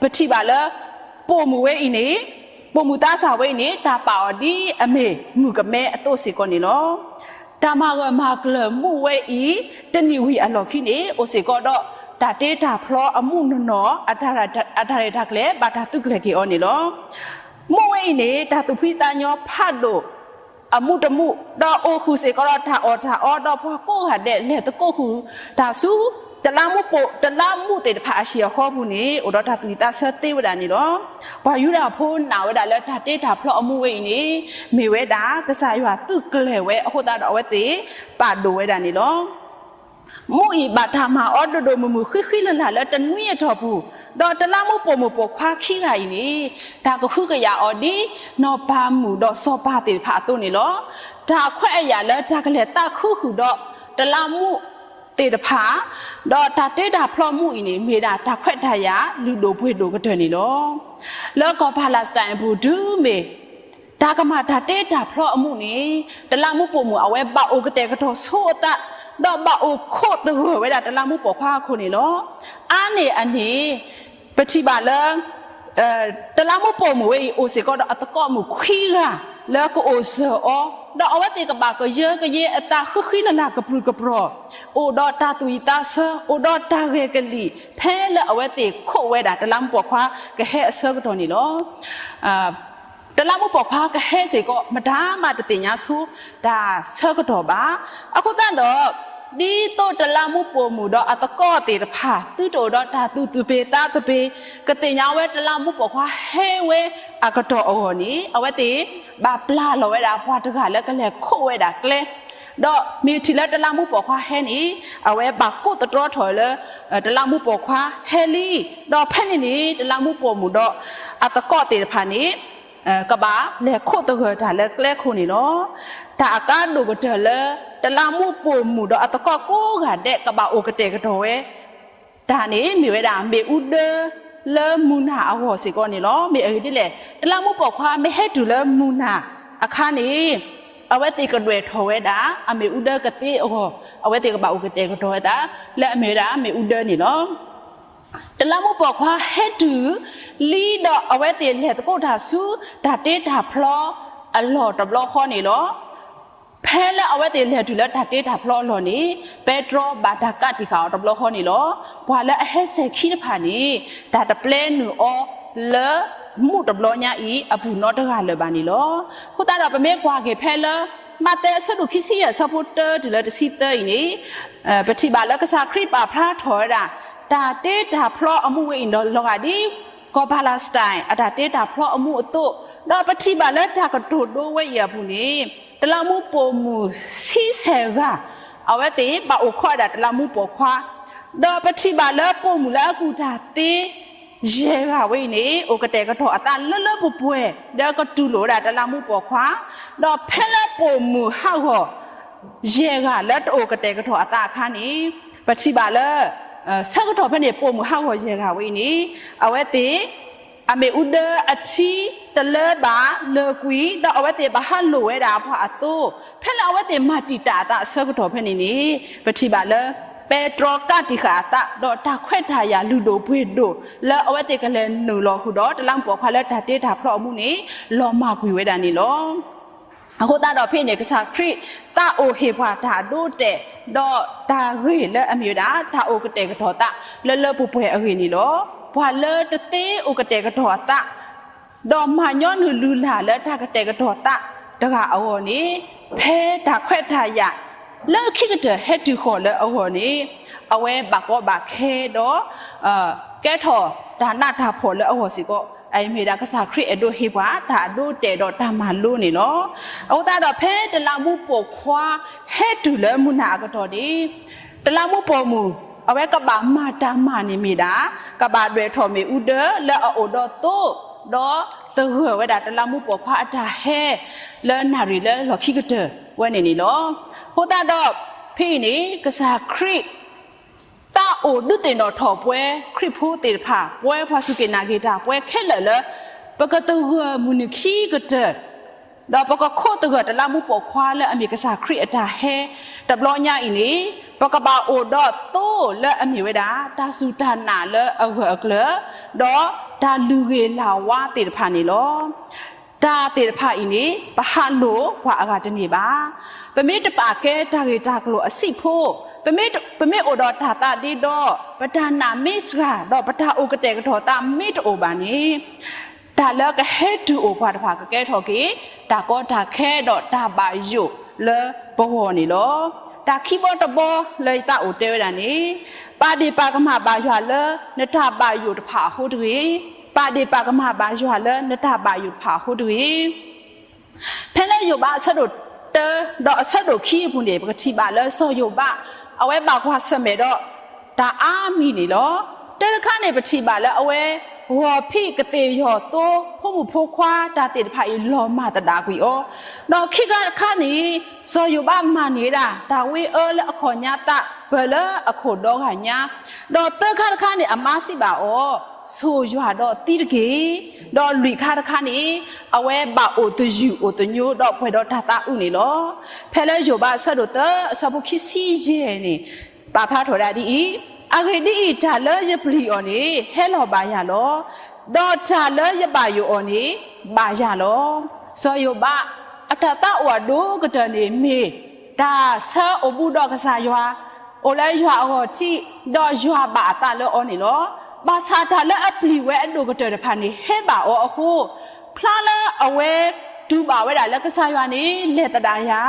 ပထံၣ်ဘၣ်လၢ ပိာ်မုၣ်ဝဲအံၤန့ၣ် ပိာ်မုၣ်သးစၢ်ဝဲအံၤန့ၣ် တၢ်ပာ်အီၤဒ်အမ့ၢ်မုၣ်ကမဲအသိးစ့ၢ်ကီးန့ၣ်လီၤ. တၢ်မၤဂၢၢ်မၤကျၢၤမူဝဲအံၤ တနံၣ်ဝံၤအလီၢ်ခံန့ၣ် အိၣ်စ့ၢ်ကီးဒီး တၢ်တ့တၢ်ဖျီအမူးနီၢ်နီၢ် အတၢ်ရဲၣ်တၢ်ကျဲၤ ဘၣ်တၢ်သုးကျဲၤက့ၤအီၤန့ၣ်လီၤ. မူဝဲအံၤန့ၣ် တၢ်သူၣ်ဖှံသးညီဖးဒိၣ် အမူးတမူး ဒီးအိၣ်ဃုာ်စ့ၢ်ကီးဒီးတၢ်အီၣ်တၢ်အီ ဒီးပှၤကိးဂၤဒဲးလဲၤသကိးဃုာ်တၢ်ဆူ တလးမူးပိာ် တလးမူးသ့ၣ်တဖၣ်အဟံၣ်အဃီပူၤန့ၣ် အိၣ်ဒီးတၢ်သူၣ်ဝံၣ်သးဆၢသ့ဝဲဒၣ်န့ၣ်လီၤ. ပှၤယူဒၤဖိနာ်ဝဲဒၣ်လၢတၢ်တ့တၢ်ဖျီအမူးဝဲအံၤန့ၣ် မ့ၢ်ဝဲဒၣ်ကစၢ်ယွၤသုးကျဲၤဝဲအဃိသတးဒီးအဝဲသ့ၣ်ပာ်ဒိၣ်ဝဲဒၣ်န့ၣ်လီၤ. မူးအံၤဘၣ်တၢ်မၤအီၤဒိၣ်ဒိၣ်မုၢ်မုၢ်ဃံဃံလၤလၤလၢတနွံအတီၢ်ပူၤ, ဒီးတလးမူးပိာ်မုၣ်ပိာ်ခွါခံဂၤအံၤန့ၣ် တၢ်ကဟုကယာ်အီၤဒ်နီၢ်ပၤမုၣ်ဒီးစီၤပၤသ့ၣ်တဖၣ်အသိးန့ၣ်လီၤ. တၢ်ခွဲးအယာ်လၢတၢ်ကလဲၤသးခုဃုာ်ဒီးတလးမူးသ့ၣ်တဖၣ် ဒီးတၢ်တ့တၢ်ဖျီမူးအံၤန့ၣ် မ့ၢ်ဒၣ်တၢ်ခွဲးတၢ်ယာ်လုၢ်ဒိၣ်ပှ့ၤဒိၣ်ကတၢၢ်န့ၣ်လီၤ. လၢကီၢ်ဖလးစတၢ်အပူၤ တုၤမ့ၢ်တၢ်ကမၣ်တၢ်တ့တၢ်ဖျီအမူးန့ၣ် တလးမူးပိာ်မုၣ်အဝဲဘၣ်အိၣ်ကတဲာ်ကတီၤဆိအသး ဒီးဘၣ်အိၣ်ခိးသဂၢၢ်ဝဲဒၣ်တလးမူးပိာ်ခွါအခိၣ်န့ၣ်လီၤ. အါန့ၢ်အန့ၣ် ပထံၣ်ဘၣ်လၢ တလးမူးပိာ်မုၣ်ဝဲအံၤ အိၣ်စ့ၢ်ကီးဒီးအသကိးမုၣ်ခွံဂၤ လၢကအိၣ်စၢၤအီၤ, ဒီးအဝဲသ့ၣ်ကဘၣ်ကယၢကယဲအသးဃံဃံလၤလၤကပြုၢ်ကပြီၤ, အိၣ်ဒီးတၢ်သူၣ်ဝံၣ်သးဆၢ, အိၣ်ဒီးတၢ်ဂဲၤကလံၣ် ဖဲလၢအဝဲသ့ၣ်ခိးဝဲဒၣ်တလးမူးပိာ်ခွါကဟဲအဆၢကတီၢ်န့ၣ်လီၤ. တလးမူးပိာ်ခွါကဟဲစ့ၢ်ကီး မတၤမးတသ့ၣ်ညါဆိတၢ်ဆၢကတီၢ်ဘၣ်. အဃိသတးဒီး ဒ်သိးတလးမူးပိာ်မုၣ်ဒီးအသကိးသ့ၣ်တဖၣ် သုတအိၣ်ဒီးတၢ်သူၣ်သပ့ၤသးသပ့ၤ ကသ့ၣ်ညါဝဲတလးမူးပိာ်ခွါဟဲဝဲအကတီၢ်အဂီၢ်န့ၣ် အဝဲသ့ၣ်ဘၣ်ပျၢ်လီၤဝဲဒၣ်ပှၤတဂၤလၢကလဲၤခိးဝဲဒၣ်ကျဲ ဒီးမ့ၢ်ထံၣ်လၢတလးမူးပိာ်ခွါဟဲန့ၣ် အဝဲဘၣ်ကိးသတြီထီၣ်လၢ တလးမူးပိာ်ခွါဟဲလံ, ဒီးဖဲန့ၣ်န့ၣ် တလးမူးပိာ်မုၣ်ဒီးအသကိးသ့ၣ်တဖၣ်န့ၣ် ကဘၣ်လဲၤခိးသဂၢၢ်တၢ်လၢကျဲခိၣ်န့ၣ်လီၤ. တၢ်အကါဒိၣ်ကတၢၢ်လၢ တလးမူးပိာ်မုၣ်ဒီးအသကိးကိးဂၤဒဲး ကဘၣ်အိၣ်ကတဲာ်ကတီၤဝဲ တၢ်န့ၣ် မ့ၢ်ဝဲဒၣ်မ့ၣ်အူဒၢလၢမုၢ်နၤအဂီၢ်စ့ၢ်ကီးန့ၣ်လီၤ. မ့ၢ်အဂ့ၢ်ဒ်လဲၣ်, တလးမူးပိာ်ခွါမ့ၢ်ဟဲတုၤလၢမုၢ်နၤအခါန့ၣ် အဝဲသ့ၣ်ကဒွဲၣ်ထီၣ်ဝဲဒၣ် အမ့ၣ်အူဒၢကသ့အဂီၢ် အဝဲသ့ၣ်ကဘၣ်အိၣ်ကတဲာ်ကတီၤဝဲဒၣ် လၢအမ့ၢ်ဝဲဒၣ်မ့ၣ်အူဒၢန့ၣ်လီၤ. တလးမူးပိာ်ခွါဟဲတုၤလံဒီး အဝဲသ့ၣ်လဲၤသကိးတၢ်ဆူတၢ်တ့တၢ်ဖျီအလီၢ်တဘျီဃီန့ၣ်လီၤ. ဖဲလၢအဝဲသ့ၣ်လဲၤတုၤလၢတၢ်တ့တၢ်ဖျီအလီၢ်န့ၣ်, ပဲတြီဘၣ်တၢ်ကးတံာ်ဃာ်အီၤတဘျီဃီန့ၣ်လီၤ. ပှၤလၢအဟဲစဲၤခံတဖၣ်န့ၣ်, တၢ်တပျဲနုာ်အီၤလၢမူးတဘျီညါအံၤအပူၤနီတဂၤလၢၤဘၣ်န့ၣ်လီၤ. အဃိသတးဒီး ပမ့ၢ်ကွၢ်က့ၤဖဲလၢ မးသဲအဆၢဒိၣ်ခံဆံယဲၢ် အဆၢဖိတၢတုၤလၢတဆံသၢအံၤန့ၣ်, ပထံၣ်ဘၣ်လၢကစၢ်ခရံာ်ပာ်ဖျါထီၣ်ဝဲဒၣ် တၢ်တ့တၢ်ဖျီအမူးဝဲအံၤဒီး လီၤဂာ်ဒ် ကီၢ်ပၤလးစတၢၣ် အတၢ်တ့တၢ်ဖျီအမူးအသိး, ဒီးပထံၣ်ဘၣ်လၢတၢ်ကတိၤဒိဝဲအံၤအပူၤန့ၣ်, တလးမူးပိာ်မုၣ်ဆံဆဲၣ်ဂၤ, အဝဲသ့ၣ်ဘၣ်အိၣ်ခိးဝဲဒၣ်တလးမူးပိာ်ခွါ, ဒီးပထံၣ်ဘၣ်လၢပိာ်မုၣ်လၢအကူၣ်တၢ်သ့ ယဲၢ်ဂၤဝဲအံၤန့ၣ် အိၣ်ကတဲာ်ကတီၤအသးလၢလၢပှဲၤပှဲၤ ဒီးကတူၢ်လိာ်ဝဲဒၣ်တလးမူးပိာ်ခွါ, ဒီးဖဲလၢပိာ်မုၣ်ဟးဂီၤ ယဲၢ်ဂၤလၢတအိၣ်ကတဲာ်ကတီၤအသးအခါန့ၣ်, ပထံၣ်ဘၣ်လၢ ဆၢကတီၢ်ဖဲန့ၣ် ပိာ်မုၣ်ဟးဂီၤယဲၢ်ဂၤဝဲအံၤန့ၣ်, အဝဲသ့ၣ် အမ့ၣ်အူဒၢအထံတလၢဘၣ်လၢာ်ကွံာ်, ဒီးအဝဲသ့ၣ်ဘၣ်ဟးလိာ်ဝဲဒၣ်အပှၤအသိး, ဖဲလၢအဝဲသ့ၣ်မၤတံာ်တာ်အသးအဆၢကတီၢ်ဖဲန့ၣ်န့ၣ်, ပထံၣ်ဘၣ်လၢ ပဲတြီကးတံာ်ဃာ်အသး ဒီးတၢ်ခွဲးတၢ်ယာ်လုၢ်ဒိၣ်ပှ့ၤဒိၣ် လၢအဝဲသ့ၣ်ကလဲၤနုာ်လီၤဃုာ်ဒီး တလးမူးပိာ်ခွါလၢတၢ်တ့တၢ်ဖျီအမူးန့ၣ် လီၤမၢ်ကွံာ်ဝဲဒၣ်န့ၣ်လီၤ. အဃိသတးဒီးဖဲန့ၣ် ကစၢ်ခရံာ်သးအိၣ်ဟ့ၣ်ပှၤတၢ်အဒိအတဲာ်, ဒီးတၢ်ဂ့ၢ်လၢအမ့ၢ်ဝဲဒၣ် တၢ်အိၣ်ကတဲာ်ကတီၤသး လၢလၢပှဲၤပှဲၤအဂ့ၢ်န့ၣ်လီၤ. ပှၤလၢတသ့အိၣ်ကတဲာ်ကတီၤအသး ဒီးမၤညီနုၢ်လုၢ်လၢ်လၢတၢ်ကတဲာ်ကတီၤသးတဂၤအဂီၢ်န့ၣ်, ဖဲတၢ်ခွဲးတၢ်ယာ် လၢခံကတၢၢ်ဟဲတုၤဃီၤလၢအဂီၢ်န့ၣ်, အဝဲဘၣ်ကီဘၣ်ခဲဒီး ကဲထီၣ်တၢ်နးတၢ်ဖှီၣ်လၢအဂီၢ်စ့ၢ်ကီး, အမ့ၢ်ဒၣ်ကစၢ်ခရံာ်အဲၣ်ဒိးဟ့ၣ်ပှၤတၢ်အဒိအတဲာ်ဒီးတၢ်မၤလိန့ၣ်လီၤ. အဃိသတးဒီးဖဲတလးမူးပိာ်ခွါဟဲတုၤလၢမုၢ်နၤအကတီၢ်န့ၣ်, တလးမူးပိာ်မုၣ် အဝဲကဘၣ်မၤတၢ်မၤန့ၣ်မ့ၢ်ဒၣ် ကဘၣ်ဒွဲၣ်ထီၣ်မ့ၣ်အူဒၢလၢအအိၣ်ဒီးသိ, ဒီးသဂၢၢ်ဝဲဒၣ်တလးမူးပိာ်ခွါအတၢ်ဟဲ လၢနၣ်ရံၣ်လၢလီၢ်ခံကတၢၢ်ဝဲန့ၣ်န့ၣ်လီၤ. အဃိသတးဒီး ဖဲအံၤန့ၣ် ကစၢ်ခရံာ် သးအိၣ်ဒုးသ့ၣ်နီၣ်ထီၣ်ပှၤခရံာ်ဖိသ့ၣ်တဖၣ်, ပှၤပှၤစူၢ်က့ၤနာ်က့ၤတၢ် ပှၤခဲလၢာ်လၢ ပကသဂၢၢ်မုၢ်နံၤခံကတၢၢ်, ဒီးပကခိးသဂၢၢ်တလးမူးပိာ်ခွါလၢအမ့ၢ်ကစၢ်ခရံာ်အတၢ်ဟဲတဘျီညါအံၤန့ၣ်, ပကဘၣ်အိၣ်ဒီးသိလၢအမ့ၢ်ဝဲဒၣ် တၢ်စူၢ်တၢ်နာ်လၢအဂၢၢ်အကျၢၤ, ဒီးတၢ်လုၢ်ဂ့ၤလၢ်ဝါသ့ၣ်တဖၣ်န့ၣ်လီၤ. တၢ်သ့ၣ်တဖၣ်အံၤန့ၣ် ပဟးလိာ်ပှၤအဂၤတန့ၢ်ဘၣ်. ပမ့ၢ်တပာ်ကဲတၢ်ဂ့ၢ်တၢ်ကျိၤအဆံးဖိ, ပမ့ၢ်တ- ပမ့ၢ်အိၣ်ဒီးတၢ်သးဒ့ဒီ, ပတၢ်နာ်မ့ၢ်စှၤ, ဒီးပတၢ်အိၣ်ကတဲာ်ကတီၤသးမ့ၢ်တအိၣ်ဘၣ်န့ၣ်, တၢ်လၢကဟဲတုၤအိၣ်ပှၤတဖၣ်ကကဲထီၣ်က့ၤ တၢ်ကီတၢ်ခဲဒီးတၢ်ဘၣ်ယိၣ်လၢပဂီၢ်န့ၣ်လီၤ. တၢ်ခံဘီတဘီလၢယသးအိၣ်တဲဝဲဒၣ်န့ၣ်, ပာ်ဒ့ၣ်ပာ်ကမၣ်ဘၣ်ယွၤလၢနတၢ်ဘၣ်ယိၣ်တဖၣ်အဃိတဂ့ၤ, ပာ်ဒ့ၣ်ပာ်ကမၣ်ဘၣ်ယွၤလၢနတၢ်ဘၣ်ယိၣ်တဖၣ်အဃိတဂ့ၤ. ဖဲလၢယိၤဘးအဆၢဒိၣ်တၢ ဒီးအဆၢဒိၣ်ခံအပူၤန့ၣ် ပကထံၣ်ဘၣ်လၢစီၤယိၤဘး အဝဲဘၣ်ကွၢ်ဆၢၣ်မဲာ်ဒီးတၢ်အါမံၤန့ၣ်လီၤ. တၢတခါန့ၣ် ပထံၣ်ဘၣ်လၢအဝဲ ဂီၤဖံးကသ့ၣ်ယီၤသိ ဖိမုၣ်ဖိခွါတၢ်သ့ၣ်တဖၣ်အံၤ လီၤမၢ်သဒၣ်ကွံာ်အီၤ, ဒီးခံခါတခါန့ၣ် စီၤယိၤဘးမၤန့ၢ်ဝဲဒၣ် တၢ်ဝံအၢလၢအခီၣ်ညါသး ပၢၢ်လၢအခိၣ်ဒီဂၤညါ, ဒီးသၢခါတခါန့ၣ် အမါစံးဘၣ်အီၤ, ဆိၣ်ယွၤဒီးသံတက့ၢ်, ဒီးလွံၢ်ခါတခါန့ၣ် အဝဲဘၣ်အိၣ်သယုၢ်အိၣ်သညိဒီးပှဲၤဒီးတၢ်သးအုးန့ၣ်လီၤ. ဖဲလၢယိၤဘးအဆၢဒိၣ်သၢ အဆၢဖိခံဆံယဲၢ်န့ၣ် ပာ်ဖျါထီၣ်ဝဲဒၣ်ဒ်အံၤ, အဂ့ၢ်ဒ်အံၤ, တၢ်လၢယပျံၤအီၤန့ၣ် ဟဲလီၤဘၣ်ယၤလီၤ. ဒီးတၢ်လၢယဘၣ်ယိၣ်အီၤန့ၣ် ဘၣ်ယၤလီၤ. စီၤယိၤဘး အတၢ်သးအိၣ်အဒိၣ်ကတၢၢ်န့ၣ်မ့ၢ် တၢ်ဆၢအိၣ်ဘူးဒီးကစၢ်ယွၤ, အိၣ်လၢယွၤအဂီၢ်ထံး, ဒီးယွၤဘၣ်အသးလၢအီၤန့ၣ်လီၤ. ဘၣ်ဆၣ်တၢ်လၢအပျံၤဝဲအဒိၣ်ကတၢၢ်တဖၣ်န့ၣ် ဟဲဘၣ်အီၤအဃိ, ဖျါလၢအဝဲတူၢ်ဘၣ်ဝဲဒၣ်လၢကစၢ်ယွၤန့ၣ် လဲၤသဒၣ်ယၤ,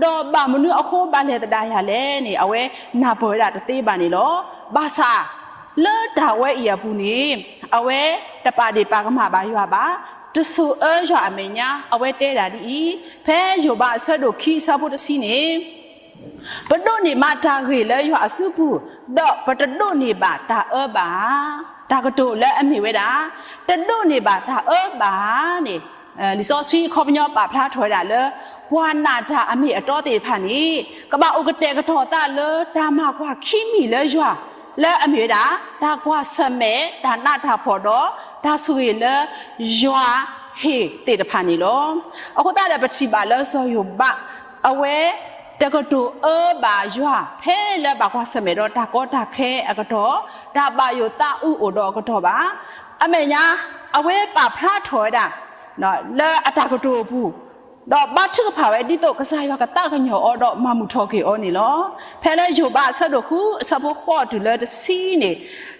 ဒီးဘၣ်မနုၤအဃိဘၣ်လဲၤသဒၣ်ယၤလဲၣ်န့ၣ် အဝဲနၢ်ပၢၢ်ဝဲဒၣ်တသ့ဘၣ်န့ၣ်လီၤ. ဘၣ်ဆၣ် လၢတၢ်ဝဲအံၤအပူၤန့ၣ် အဝဲတပာ်ဒ့ၣ်ပာ်ကမၣ်ဘၣ်ယွၤဘၣ်, တဆိၣ်အၢယွၤအမဲာ်ညါ, အဝဲတဲဒၣ်ဒ်အံၤ, ဖဲယိၤဘးအဆၢဒိၣ်ခံအဆၢဖိတဆံန့ၣ် ပဒိးန့ၢ်မးတၢ်ဂ့ၤလၢယွၤအစုပူၤ, ဒီးပတဒိးန့ၢ်ဘၣ်တၢ်အၢဘၣ်ဧါ. တၢ်ကတိၤလၢအမ့ၢ်ဝဲဒၣ် တဒိးန့ၢ်ဘၣ်တၢ်အၢဘၣ်ဧါန့ၣ်, လံာ်စီဆှံအခီပညီပာ်ဖျါထီၣ်ဝဲဒၣ်လၢ ပှၤနာ်တၢ်အမ့ၢ်အတီသ့ၣ်တဖၣ်န့ၣ် ကဘၣ်အိၣ်ကတဲာ်ကတီၤသးလၢတၢ်မၤကွၢ်ခံမံၤလၢယွၤ, လၢအမ့ၢ်ဝဲဒၣ် တၢ်ကွၢ်ဆၢၣ်မဲာ်, တၢ်နးတၢ်ဖှီၣ်ဒီး တၢ်ဆိၣ်ဂ့ၤလၢယွၤဟ့ၣ်သ့ၣ်တဖၣ်န့ၣ်လီၤ. အဃိသတးဒီးပထံၣ်ဘၣ်လၢစီၤယိၤဘး အဝဲတကတိၤအၢဘၣ်ယွၤ ဖဲလၢဘၣ်ကွၢ်ဆၢၣ်မဲာ်ဒီးတၢ်ကီတၢ်ခဲအကတီၢ်, တၢ်ဘၣ်ယိၣ်သးအုးအိၣ်ဒီးအကတီၢ်ဘၣ်. အမဲာ်ညါ အဝဲပာ်ဖျါထီၣ်ဝဲဒၣ် လၢအတၢ်ကတိၤအပူၤ ဒီးဘါထုကဖၣ်ဝဲဒ်သိးကစၢ်ယွၤကသးကညီၤအီၤဒီးမၤမုာ်ထီၣ်က့ၤအီၤန့ၣ်လီၤ. ဖဲလၢယိၤဘးအဆၢဒိၣ်ဃုအဆၢဖိဃိးတုၤလၢတဆံန့ၣ်,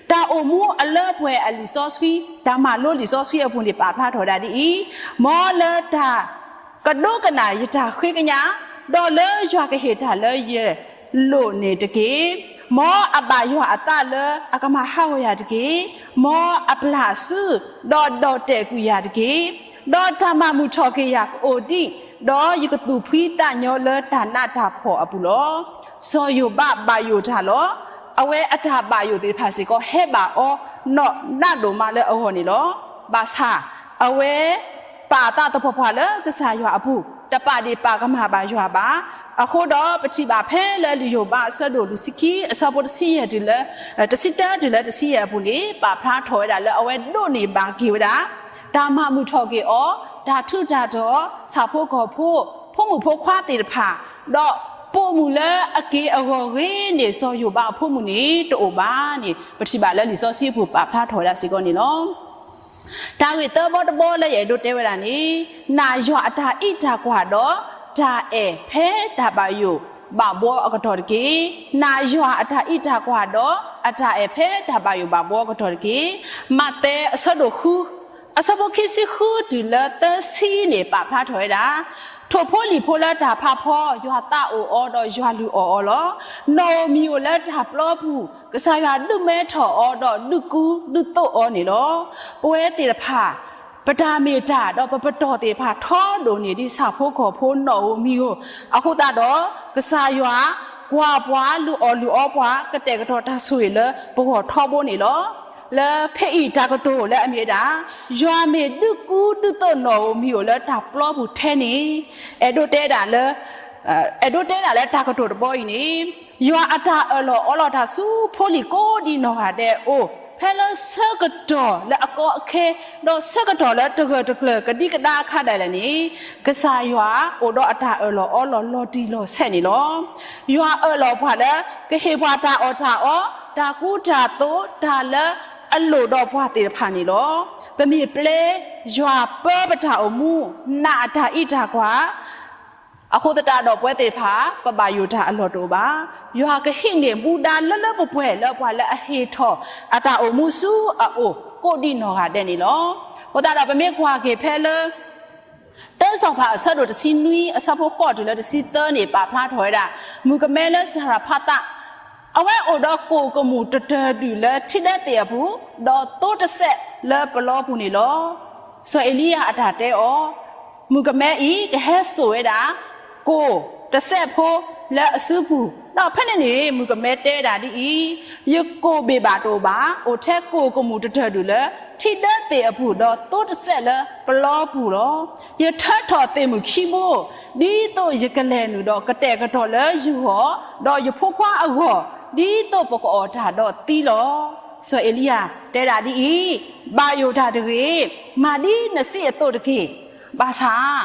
တၢ်အိၣ်မူအလၢပှဲၤအလံာ်စီဆှံ, တၢ်မၤလိလံာ်စီဆှံအပူၤန့ၣ် ပာ်ဖျါထီၣ်ဝဲဒၣ်ဒ်အံၤ, မ်လၢတၢ် ကဒိကနၣ်ယတၢ်ဃ့ကညး, ဒီးလၢယွၤကဟ့ၣ်တၢ်လၢယလိၣ်န့ၣ်တက့ၢ်. မ်အဘၣ်ယွၤအသးလၢအကမၤဟးဂီၤယၤတက့ၢ်. မ်အပျၢ်စု, ဒီးဒီၣ်တဲာ်ကွံာ်ယၤတက့ၢ်. ဒီးတၢ်မၤမုာ်ထီၣ်က့ၤယၤကအိၣ်ဒံး, ဒီးယကသူၣ်ဖှံသးညီလၢတၢ်နးတၢ်ဖှီၣ်အပူၤလီၤ. စီၤယိၤဘးဘၣ်ယိၣ်တၢ်လီၤ. အဝဲအတၢ်ဘၣ်ယိၣ်သ့ၣ်တဖၣ်စ့ၢ်ကီး ဟဲဘၣ်အီၤနီၢ်နးဒိၣ်မးလၢအဂီၢ်န့ၣ်လီၤ. ဘၣ်ဆၣ်, အဝဲ ပာ်အသးသပှၢ်ပှၢ်လၢကစၢ်ယွၤအပူၤ, တပာ်ဒ့ၣ်ပာ်ကမၣ်ဘၣ်ယွၤဘၣ်. အဃိဒီးပထံၣ်ဘၣ်ဖဲလၢလံာ်ယိၤဘးအဆၢဒိၣ်လွံၢ်ဆံခံ အဆၢဖိတဆံယဲၢ်တုၤလၢ, တဆံတၢတုၤလၢတဆံယဲၢ်အပူၤန့ၣ် ပာ်ဖျါထီၣ်ဝဲဒၣ်လၢအဝဲဒိးန့ၢ်ဘၣ်က့ၤဝဲဒၣ် တၢ်မၤမုာ်ထီၣ်က့ၤအီၤ, တၢ်ထူးတၢ်တီၤ, ဆၣ်ဖိကီၢ်ဖိ, ဖိမုၣ်ဖိခွါသ့ၣ်တဖၣ်, ဒီးပိာ်မုၣ်လၢအက့ၤအဂီၤဂ့ၤန့ၣ် စီၤယိၤဘးအဖိမုၣ်န့ၣ်တအိၣ်ဘၣ်န့ၣ် ပထံၣ်ဘၣ်လၢလံာ်စီဆှံပူၤပာ်ဖျါထီၣ်ဝဲဒၣ်စ့ၢ်ကီးန့ၣ်လီၤ. တၢ်ဂ့ၢ်သၢဘီတဘီလၢယအဲၣ်ဒိးတဲဝဲဒၣ်န့ၣ်, နာ်ယွၤအတၢ်အံးတၢ်ကွၢ်ဒီးတၢ်အဲၣ်ဖဲတၢ်ဘၣ်ယိၣ်ဘၣ်ဘှီအကတီၢ်တက့ၢ်. နာ်ယွၤအတၢ်အံးတၢ်ကွၢ်ဒီးအတၢ်အဲၣ်ဖဲတၢ်ဘၣ်ယိၣ်ဘၣ်ဘှီအကတီၢ်တက့ၢ်. မးသဲအဆၢဒိၣ်ဃု, အဆၢဖိခံဆံဃုတုၤလၢသၢဆံန့ၣ် ပာ်ဖျါထီၣ်ဝဲဒၣ်, ထိၣ်ဖိလံၣ်ဖိလၢတၢ်ဖးဖီ, ယွၤသးအိၣ်အီၤဒီးယွၤလုၢ်အီၣ်အီၤလီၤ. နီၣ်ဧိၤမံၤဧိၤလၢတၢ်ပျီပူၤ, ကစၢ်ယွၤဒုးမဲထီၣ်အီၤဒီးဒုးကူဒုးသိးအီၤန့ၣ်လီၤ. ပဝဲသ့ၣ်တဖၣ် ပတၢ်မ့ၢ်တၢ်ဒီးပပတီၢ်သ့ၣ်တဖၣ်ထီဒိၣ်န့ၢ်ဒ်ဆၣ်ဖိကီၢ်ဖိနီၣ်ဧိၤမံၤဧိၤ, အဃိသတးဒီး ကစၢ်ယွၤကွၢ်ပှၤ လုၢ်အီၣ်လုၢ်အီပှၤ ကတဲာ်ကတီၤတၢ်ဆိၣ်ဂ့ၤလၢပဂီၢ်ထီဘိန့ၣ်လီၤ. လၢဖဲအံၤတၢ်ကတိၤလၢအမ့ၢ်ဝဲဒၣ်, ယွၤမ့ၢ်ဒုးကူဒုးသိးနီၣ်ဧိၤမံၤဧိၤလၢတၢ်ပျီပူၤထဲန့ၣ်, အဲၣ်ဒိးတဲဒၣ်လၢ အဲၣ်ဒိးတဲဒၣ်လၢတၢ်ကတိၤတဘီအံၤန့ၣ်, ယွၤအတၢ်အၢၣ်လီၤအီလီၤတၢ်ဆူဖိလံၤကိးဒံးနီၢ်ဂၤဒဲးအအိၣ်, ဖဲလၢဆၢကတီၢ်လၢအကီအခဲ, ဒီးဆၢကတီၢ်လၢတဂၢၢ်တကျၢၤကဒံကဒါအခါဒၣ်လဲာ်န့ၣ်, ကစၢ်ယွၤအိၣ်ဒီးအတၢ်အၢၣ်လီၤအီလီၤလီၤတံၢ်လီၤဆဲးန့ၣ်လီၤ. ယွၤအၢၣ်လီၤပှၤလၢ ကဟ့ၣ်ပှၤတၢ်အီၣ်တၢ်အီ, တၢ်ကူတၢ်သိး, တၢ်လၢအလိၣ်ဒီးပှၤသ့ၣ်တဖၣ်န့ၣ်လီၤ. ပမ့ၢ်ပျဲယွၤပၢပတၢ်အိၣ်မူ, နာ်အတၢ်အံးတၢ်ကွၢ် အဃိသတးဒီးပဝဲသ့ၣ်တဖၣ် ပဘၣ်ယိၣ်တၢ်အလီၢ်တအိၣ်ဘၣ်. ယွၤကဟံးန့ၢ်မူဒါလၢလၢပှဲၤပှဲၤလၢပှၤလၢအဟ့ၣ်ထီၣ်အတၢ်အိၣ်မူဆူအအိၣ် ကိးဒံးနီၢ်ဂၤဒဲးန့ၣ်လီၤ. အဃိသတးဒီးပမ့ၢ်ကွၢ်က့ၤဖဲလၢ တၢ်စီၤပၤအဆၢဒိၣ်တဆံနွံ အဆၢဖိဃိးတုၤလၢတဆံသၢန့ၣ် ပာ်ဖျါထီၣ်ဝဲဒၣ် မုၣ်ကမဲလၢစၤရဖးသး အဝဲအိၣ်ဒီးကိၣ်ကမူၣ်တတၢၢ်ဒုၣ်လၢထံဒၢသ့ၣ်အပူၤ, ဒီးသိတစဲးလၢပလီပူၤန့ၣ်လီၤ. စီၤအ့လံယၤအတၢ်တဲအီၤ, မုၣ်ကမဲအံၤကဟဲစိာ်ဝဲဒၣ် ကိၣ်တစဲးဖိလၢအစုပူၤ, ဒီးဖဲန့ၣ်န့ၣ် မုၣ်ကမဲတဲဝဲဒၣ်ဒ်အံၤ, ယကိၣ်ဘ့ၣ်ဘၣ်တအိၣ်ဘၣ်, အိၣ်ထဲကိၣ်ကမူၣ်တတၢၢ်ဒုၣ်လၢထံဒၢသ့ၣ်အပူၤ, ဒီးသိတစဲးလၢပလီပူၤလီၤ. ယထၢထီၣ်သ့ၣ်မုၢ်ခံဘိ, ဒ်သိးယကလဲၤနုာ်ဒီးကတဲာ်ကတီၤလၢယဂီၢ်, ဒီးယဖိခွါအဂီၢ်, ဒ်သိးပကအီၣ်တၢ်ဒီးသံလီၤ. စီၤအ့လံယၤတဲဒၣ်ဒ်အံၤ, ဘၣ်ယိၣ်တၢ်တဂ့ၤ, မၤဒ်နစံးအသိးတက့ၢ်. ဘၣ်ဆၣ်,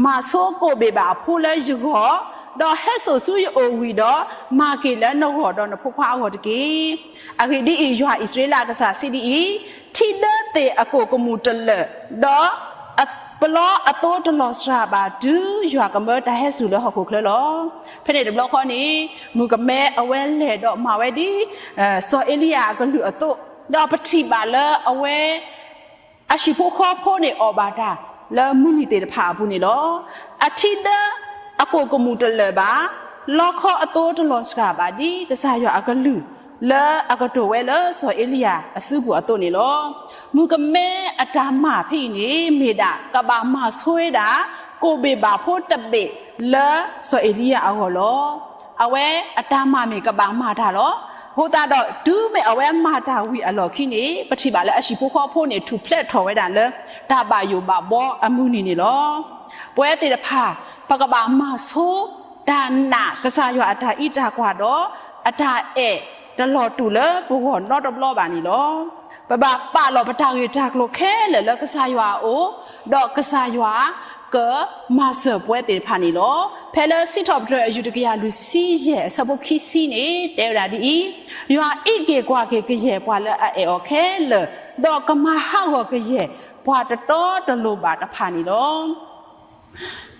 မၤဆိကိၣ်ဘ့ၣ်ဘၣ်အဖိလၢယဂီၢ်, ဒီးဟဲစိာ်ဆူယအိၣ်ဝံၤဒီး, မၤက့ၤလၢနဂီၢ်ဒီးနဖိခွါအဂီၢ်တက့ၢ်. အဂ့ၢ်ဒ်အံၤ, ယွၤအံၣ်စရ့လးအကစၢ်စံးဒ်အံၤ, ထံဒၢသ့ၣ်အကိၣ်ကမူၣ်တလၢာ်, ဒီးပလီအသိတလီၤစှၤဘၣ်တုၤယွၤကမၢတၢ်ဟဲစိာ်လၢဟီၣ်ခိၣ်ချၢလီၤ. ဖဲန့ၣ်တဘျီဃီန့ၣ်, မုၣ်ကမဲအဝဲလဲၤဒီးမၤဝဲဒ် စီၤအ့လံယၤအကလုၢ်အသိး, ဒီးပထံၣ်ဘၣ်လၢအဝဲ အဟံၣ်ဖိဃီဖိန့ၣ်အီၣ်ဘၣ်တၢ်လၢမုၢ်နံၤသ့ၣ်တဖၣ်အပူၤန့ၣ်လီၤ. အထံဒၢအကိၣ်ကမူၣ်တလၢာ်ဘၣ်, လီခီအသိတလီၤစှၤဘၣ်ဒ်ကစၢ်ယွၤအကလုၢ်လၢအကတိၤဝဲလၢစီၤအ့လံယၤအစုပူၤအသိးန့ၣ်လီၤ. မုၣ်ကမဲအတၢ်မၤဖဲအံၤန့ၣ် မ့ၢ်ဒၣ်ကဘၣ်မၤဆိဝဲဒၣ် ကိၣ်ဘ့ၣ်ဘၣ်ဖိတဘ့ၣ်လၢစီၤအ့လံယၤအဂီၢ်လီၤ. အဝဲအတၢ်မၤမ့ၢ်ကဘၣ်မၤတၢ်လီၤ. အဃိသတးဒီးတုၤမ့ၢ်အဝဲမၤတၢ်ဝံၤအလီၢ်ခံန့ၣ် ပထံၣ်ဘၣ်လၢအဟံၣ်ဖိဃီဖိန့ၣ် ထူၣ်ဖျဲးထီၣ်ဝဲဒၣ်လၢ တၢ်ဘၣ်ယိၣ်ဘၣ်ဘှီအမုၢ်နံၤန့ၣ်လီၤ. ပဝဲသ့ၣ်တဖၣ် ပကဘၣ်မၤဆိ တၢ်နာ်ကစၢ်ယွၤအတၢ်အံးတၢ်ကွၢ်ဒီး အတၢ်အဲၣ်တလီၤတူာ်လၢပဂီၢ်နီတဘျီဘၣ်န့ၣ်လီၤ. ပဘၣ်ပာ်လီၤပတၢ်ဂ့ၢ်တၢ်ကျိၤခဲလၢာ်လၢကစၢ်ယွၤအအိၣ်, ဒီးကစၢ်ယွၤကမၤစၢၤပဝဲသ့ၣ်တဖၣ်န့ၣ်လီၤ. ဖဲလၢစံးထီၣ်ပတြၢၤအယုၢ်တကယၤလွံၢ်ဆံယဲၢ် အဆၢဖိခံဆံန့ၣ် တဲဝဲဒၣ်ဒ်အံၤ, ယွၤအံးက့ၤကွၢ်က့ၤကယဲၢ်ပှၤလၢအအဲၣ်အီၤခဲလၢာ်, ဒီးကမၤဟးဂီၤကယဲၢ်ပှၤတတီတလိၤဘၣ်တဖၣ်န့ၣ်လီၤ.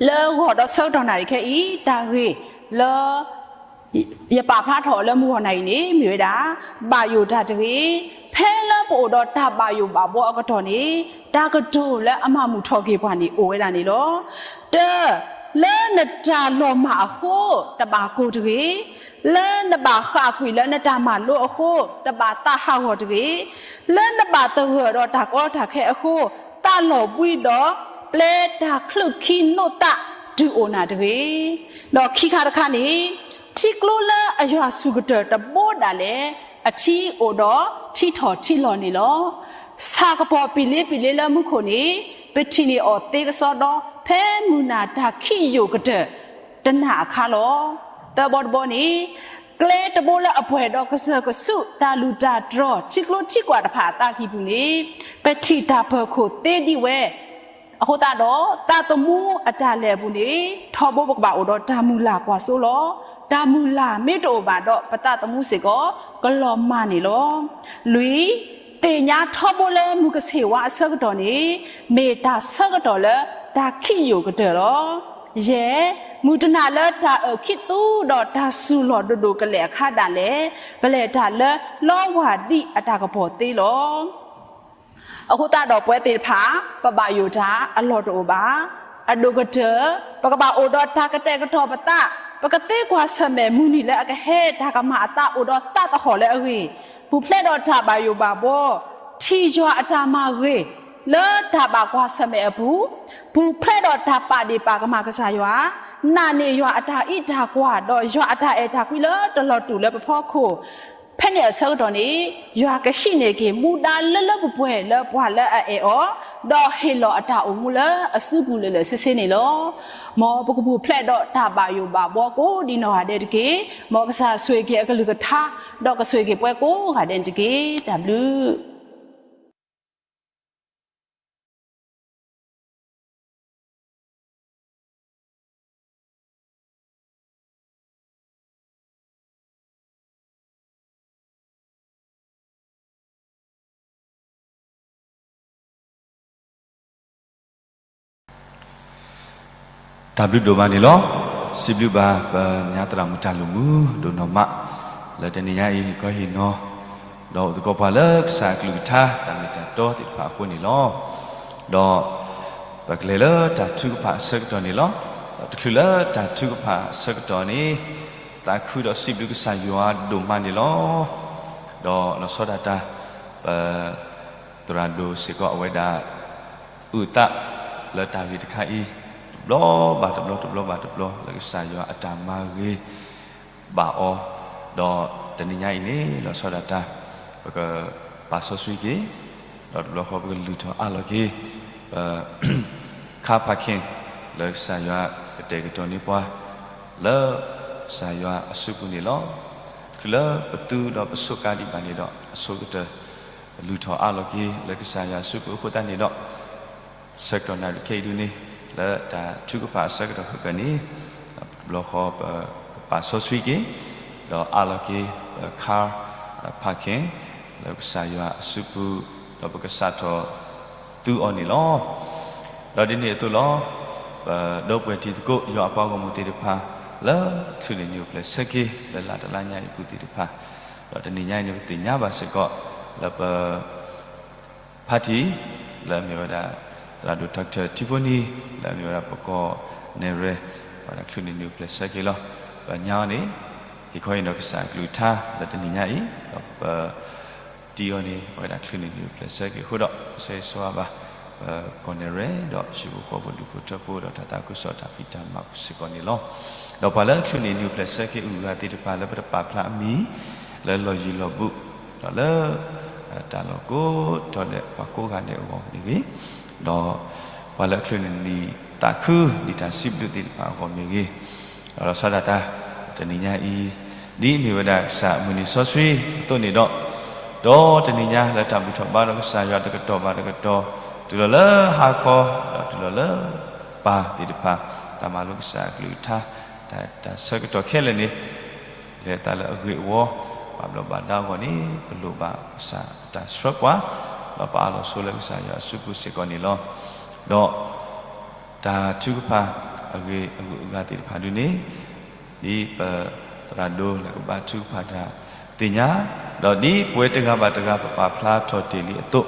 လၢဂီၤဒီးဆၢကတီၢ်နၣ်ရံၣ်ခဲအံၤ တၢ်ဂ့ၢ်လၢ ယပာ်ဖျါထီၣ်အီၤလၢမုၢ်ဂီၢ်နၣ်ရံၣ်န့ၣ် မ့ၢ်ဝဲဒၣ် ဘၣ်ယိၣ်တၢ်တဂ့ၤ. ဖဲလၢပအိၣ်ဒီးတၢ်ဘၣ်ယိၣ်ဘၣ်ဘှီအကတီၢ်န့ၣ် တၢ်ကတိၤလၢအမၤမုာ်ထီၣ်က့ၤပှၤန့ၣ် အိၣ်ဝဲဒၣ်န့ၣ်လီၤ. တၢ, လၢနတၢ်လီၤမၢ်အဃိ တဘၣ်ကိၢ်တဂ့ၤ. လၢနဘၣ်ဃၣ်ကွံာ်လၢနတၢ်မၤလိအဃိ တဘၣ်သးဟးဂီၤတဂ့ၤ. လၢနဘၣ်သဂၢၢ်ဒီးတၢ်ကီတၢ်ခဲအဃိ သးလီၤဘှံးဒီး ပျဲတၢ်ချုးခံနိးသးတုၤအိၣ်နၤတဂ့ၤ. ဒီးခံခါတခါန့ၣ် ထံကျိလၢအယွၤဆူၣ်ကတၢၢ်တဘိဒၣ်လဲာ် အထံအိၣ်ဒီးထံထီၣ်ထံလီၤန့ၣ်လီၤ. ဆၣ်ကပီၤပံာ်လ့ပံာ်လ့လၢမူခိၣ်န့ၣ် ပထံၣ်န့ၢ်အီၤသ့ကစီဒီ ဖဲမုၢ်နၤတၢ်ခံးယိာ်ကတၢၢ် တနၤအခါလီၤ. သၢဘီတဘီန့ၣ် ကျဲတဘိလၢအပှဲၤဒီးကစၢၢ်ကဆူး တၢ်လူၢ်တၢ်တြီၤ ထံကျိထံကွၢ်တဖၣ်အသးကံၢ်ပူၤန့ၣ် ပထံၣ်တၢ်ပၢၢ်ခိၣ်သ့ဒံးဝဲ အဃိသတးဒီး သးသမူအတၢ်လဲၤအပူၤန့ၣ် ထီဘိပကဘၣ်အိၣ်ဒီးတၢ်မုၢ်လၢ်ကွၢ်စိလီၤ. တၢ်မုၢ်လၢ်မ့ၢ်တအိၣ်ဘၣ်ဒီး ပသးသမူစ့ၢ်ကီး ကလီၤမၢ်န့ၣ်လီၤ. လွံၢ်, သ့ၣ်ညါထီဘိလၢမုၢ်ကဆ့ၣ်ဝါအဆၢကတီၢ်န့ၣ် မ့ၢ်တၢ်ဆၢကတီၢ်လၢတၢ်ခံးယိာ်ကတၢၢ်လီၤ. ယဲၢ်, မုၢ်တနၤလၢတၢ်အၢၣ်ခံးသူဒီးတၢ်စူၤလီၤဒိၣ်ဒိၣ်ကလဲာ်အခါဒၣ်လဲာ် ပလဲၤတၢ်လၢလီဝၢ်ဒံးအတၢ်ကပီၤသ့လီၤ. အဃိသတးဒီးပဝဲသ့ၣ်တဖၣ် ပဘၣ်ယိၣ်တၢ်အလီၢ်တအိၣ်ဘၣ်. အဒိၣ်ကတၢၢ် ပကဘၣ်အိၣ်ဒီးတၢ်ကတဲာ်ကတီၤပသး, ပကသ့ကွၢ်ဆၢၣ်မဲာ်မုၢ်နံၤလၢအကဟဲတၢ်ကမၤအသးအိၣ်ဒီးသးသဟီၣ်လၢအဂ့ၤ, ပူၤဖျဲးဒီးတၢ်ဘၣ်ယိၣ်ဘၣ်ဘှီ, ထံၣ်ယွၤအတၢ်မၤဂ့ၤ လၢတၢ်ဘၣ်ကွၢ်ဆၢၣ်မဲာ်အပူၤ, ပူၤဖျဲးဒီးတၢ်ပာ်ဒ့ၣ်ပာ်ကမၣ်ကစၢ်ယွၤ, နာ်န့ၢ်ယွၤအတၢ်အံးတၢ်ကွၢ် ဒီးယွၤအတၢ်အဲၣ်တၢ်ကွံလၢတလီၤတူာ်လၢပဖီခိၣ်, ဖဲန့ၣ်အဆၢကတီၢ်န့ၣ် ယွၤကဟံးန့ၢ်က့ၤမူဒါလၢလၢပှဲၤပှဲၤလၢပှၤလၢအအဲၣ်အီၤ, ဒီးဟ့ၣ်လီၤအတၢ်အိၣ်မူလၢအစုပူၤလၢာ်လၢာ်ဆ့ဆ့န့ၣ်လီၤ. မ်ပကပူၤဖျဲးဒီးတၢ်ဘၣ်ယိၣ်ဘၣ်ဘှီကိးဒံးနီၢ်ဂၤဒဲးတက့ၢ်. မ်ကစၢ်ဆိၣ်ဂ့ၤက့ၤအကလုၢ်ကထါ, ဒီးကဆိၣ်ဂ့ၤက့ၤပှၤကိးဂၤဒဲးန့ၣ်တက့ၢ်. တၢ်ဘျုး တၢ်ဘျုးဒိၣ်မးန့ၣ်လီၤ. စံးဘျုးဘၣ်ပညါသရၣ်မုၣ်တၢ်လိာ်မုာ်ဒိၣ်နီၢ်မး လၢတနံၤညါအံၤ ဟ့ၣ်ခီဟ့ၣ်နီၤ ဒီးအိၣ်သကိးပှၤလၢကစၢ်အကလုၢ်ကထါ တၢ်မ့ၢ်တၢ်တီသ့ၣ်တဖၣ်အဃိန့ၣ်လီၤ. ဒီးပကလဲၤလၢတၢ်ထုကဖၣ်အဆၢကတီၢ်န့ၣ်လီၤ. ဒီးတချုးလၢတၢ်ထုကဖၣ်အဆၢကတီၢ်န့ၣ် သးခုဒီးစံးဘျုးကစၢ်ယွၤဒိၣ်မးန့ၣ်လီၤ. ဒီးလီၤဆီဒၣ်တၢ် ပ သရၣ်ဒိၣ်စ့ၢ်ကီးအဝဲဒၣ် အုၣ်သးလၢတၢ်ဂ့ၢ်တခါအံၤ တဘျီဘၣ်တဘျီ တဘျီဘၣ်တဘျီ လၢကစၢ်ယွၤအတၢ်မၤဂ့ၤဘၣ်အီၤ, ဒီးတနံၤညါအံၤန့ၣ် လီၤဆီဒၣ်တၢ် ပကပာ်စီဆှံက့ၤ ဒီးတဘျီဃီပကလုၢ်ထီၣ်အးလီၤက့ၤ ပ ခါဖးခ့ၣ် လၢကစၢ်ယွၤကတဲာ်ကတီၤန့ၢ်ပှၤ လၢကစၢ်ယွၤအစုပူၤန့ၣ်လီၤ. တုၤလၢပသူဒီးပဆိးကါဒံးဘၣ်န့ၣ်ဒီး အဆိကတၢၢ် လုၢ်ထီၣ်အးလီၤက့ၤ လၢကစၢ်ယွၤအစုပူၤအဃိသတးန့ၣ်ဒီး ဆၢကတီၢ်နၣ်ရံၣ်ခဲအံၤဒုန့ၣ် လၢတၢ်ထုကဖၣ်အဆၢကတီၢ်ဃၣ်ဃၣ်န့ၣ် တဘျီဃီပကပာ်စီဆှံက့ၤ ဒီးအးလီၤက့ၤ ပခါဖးခ့ၣ် လၢကစၢ်ယွၤအစုပူၤ ဒီးပကစးထီၣ်သူအီၤန့ၣ်လီၤ. ဒီးဒ်န့ၣ်အသိးလီၤ. ပဒီပုၢ်ဝဲၢ်တံၤသကိး ယွၤအပှၤဂီၢ်မုၢ်သ့ၣ်တဖၣ် လၢချုးန့ၣ်နံၣ်အိၣ်ဖျဲၣ်ဆၢက့ၤ လၢလၢ်တလါညါအံၤအပူၤသ့ၣ်တဖၣ်, ဒီးတနံၤညါအံၤန့ၣ် ပသ့ၣ်ညါဘၣ်စ့ၢ်ကီး လၢပ ဖါတံၢ် လၢအမ့ၢ်ဝဲဒၣ် သရၣ်ဒိၣ်ထီၣ်ထၢၣ်ထံဖိနံၤ လၢအမ့ၢ်ဝဲဒၣ်ပကီၢ်နဲၣ်ရွဲၣ် ဝဲဒၣ်ချုးန့ၣ်နံၣ်အိၣ်ဖျဲၣ်ဆၢက့ၤလီၤ. ပညါအီၤန့ၣ် ဟ့ၣ်ခီဟ့ၣ်နီၤကစၢ်အကလုၢ်ကထါ လၢတနံၤညါအံၤ ဒီးပ တံၢ်အီၤန့ၣ် အဝဲဒၣ်ချုးန့ၣ်နံၣ်အိၣ်ဖျဲၣ်ဆၢက့ၤအဃိဒီး ဆၢဂ့ၤဆၢဝါဘၣ် ပကီၢ်နဲၣ်ရွဲၣ် ဒီးဟံၣ်ဖိဃီဖိဒူၣ်ဖိထၢဖိ ဒီးတၢ်သးခုကစီၣ်တၢ်ဖံးတၢ်မၤစ့ၢ်ကီးန့ၣ်လီၤ. ဒီးပှၤလၢချုးန့ၣ်နံၣ်အိၣ်ဖျဲၣ်ဆၢက့ၤအဂုၤအဂၤသ့ၣ်တဖၣ် လၢပတပာ်ဖျါအမံၤ လၢလီၢ်ယံၤလီၢ်ဘူး ဒီးလၢ တၢ်လီၢ်ကိးတီၤဒဲး ပှၤကိးဂၤဒဲးအဂီၢ်မ့ၢ်ဂ့ၤ, ဒီးပှၤလၢချုးန့ၣ်နံၣ် သးခု ဒ်တၢ်စံးဘျုးသ့ၣ်တဖၣ်အဂီၢ်မ့ၢ်ဂ့ၤ, ဒီးလီၤဆီဒၣ်တၢ် တနံၤညါအံၤ ဒ်အမ့ၢ်ဝဲဒၣ်ကစၢ်အမုၢ်နံၤစီဆှံအသိးန့ၣ်ဒီး, ဒီးတနံၤညါလၢတၢ်ဘူၣ်ထီၣ်ဘါထီၣ်ကစၢ်ယွၤတကတီၢ်ဘၣ်တကတီၢ်, တုၤလီၤလၢဟါခီ, ဒီးတုၤလီၤလၢပၢ်သ့ၣ်တဖၣ်, တၢ်မၤလိကစၢ်အကလုၢ်ကထါ, တၢ်ဆၢကတီၢ်ခဲလၢာ်န့ၣ် လဲၤသးလၢအဂ့ၢ်အဝီ, ဘၣ်ဘျီးဘၣ်ဒါအဂီၢ်န့ၣ် ပလိၣ်ဘၣ်ကစၢ်အတၢ်ဆှၢကွၢ်, ဒီးပအးလီၤဆိလၢကစၢ်ယွၤအစုပူၤစ့ၢ်ကီးန့ၣ်လီၤ. ဒီး တၢ်ထုကဖၣ်အဂ့ၢ်အဂုၤအဂၤသ့ၣ်တဖၣ်ဒုန့ၣ်, ဒ်ပသရၣ်ဒိၣ်လၢကဘါထုကဖၣ်တၢ်သ့ၣ်ညါ, ဒီးဒ်ပဝဲတဂၤဘၣ်တဂၤပပာ်ဖျါထီၣ်တ့ၢ်လံအသိး,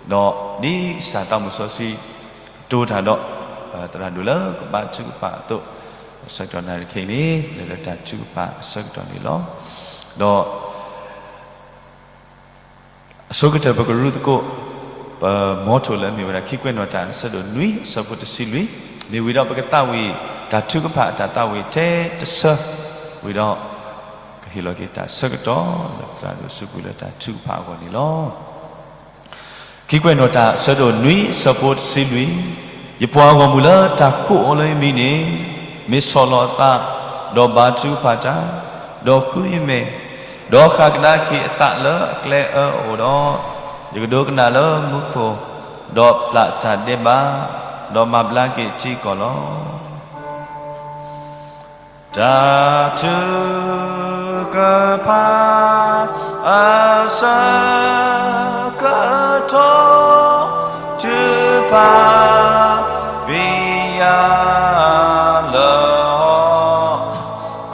ဒီးဒ်ကစၢ်သးမုၢ်စီဆှံကတိၤတၢ်ဒီး သရၣ်ဒိၣ်လၢကဘါထုကဖၣ်အသိး, ဆၢကတီၢ်နၣ်ရံၣ်ခဲအံၤန့ၣ် ပလဲၤလၢတၢ်ထုကဖၣ်အဆၢကတီၢ်န့ၣ်လီၤ. ဒီး အဆိကတၢၢ်ပကရူၢ်သကိး ပမီထိၣ်လၢအမ့ၢ်ဝဲဒၣ် ခံကွဲးနီၣ်တၢ် အဆၢဒိၣ်နွံ အဆၢဖိတဆံလွံၢ်, မ့ၢ်ဝံၤဒီးပကသးဝံၣ်တၢ်ထုကဖၣ်အတၢ်သးဝံၣ်ထဲတဆၢ, ဝံၤဒီး ကဟ့ၣ်လီၤက့ၤတၢ်ဆၢကတီၢ် လၢပသရၣ်ဒိၣ်စုပူၤလၢတၢ်ထုကဖၣ်အဂီၢ်န့ၣ်လီၤ. ခံကွဲးနီၣ်တၢ် အဆၢဒိၣ်နွံ အဆၢဖိတဆံလွံၢ်, ယပှၤဂီၢ်မုၢ်လၢတၢ်ကိးအီၤလၢယမံၤန့ၣ် မ့ၢ်ဆီၣ်လီၤအသး, ဒီးဘါထုကဖၣ်တၢ်, ဒီးဃုယမဲာ်, ဒီးဃၣ်ကဒါက့ၤအသးလၢအကျဲအၢအအိၣ်ဒီး, ယကဒိကနၣ်လၢမူခိၣ်, ဒီးပျၢ်တၢ်ဒဲးဘး, ဒီးမၤဘျါက့ၤထံကီၢ်လီၤ. တၢ်ထုကဖၣ် အဆၢကတီၢ် ထုကဖၣ် ပျံၤယၤလၢဟီၣ်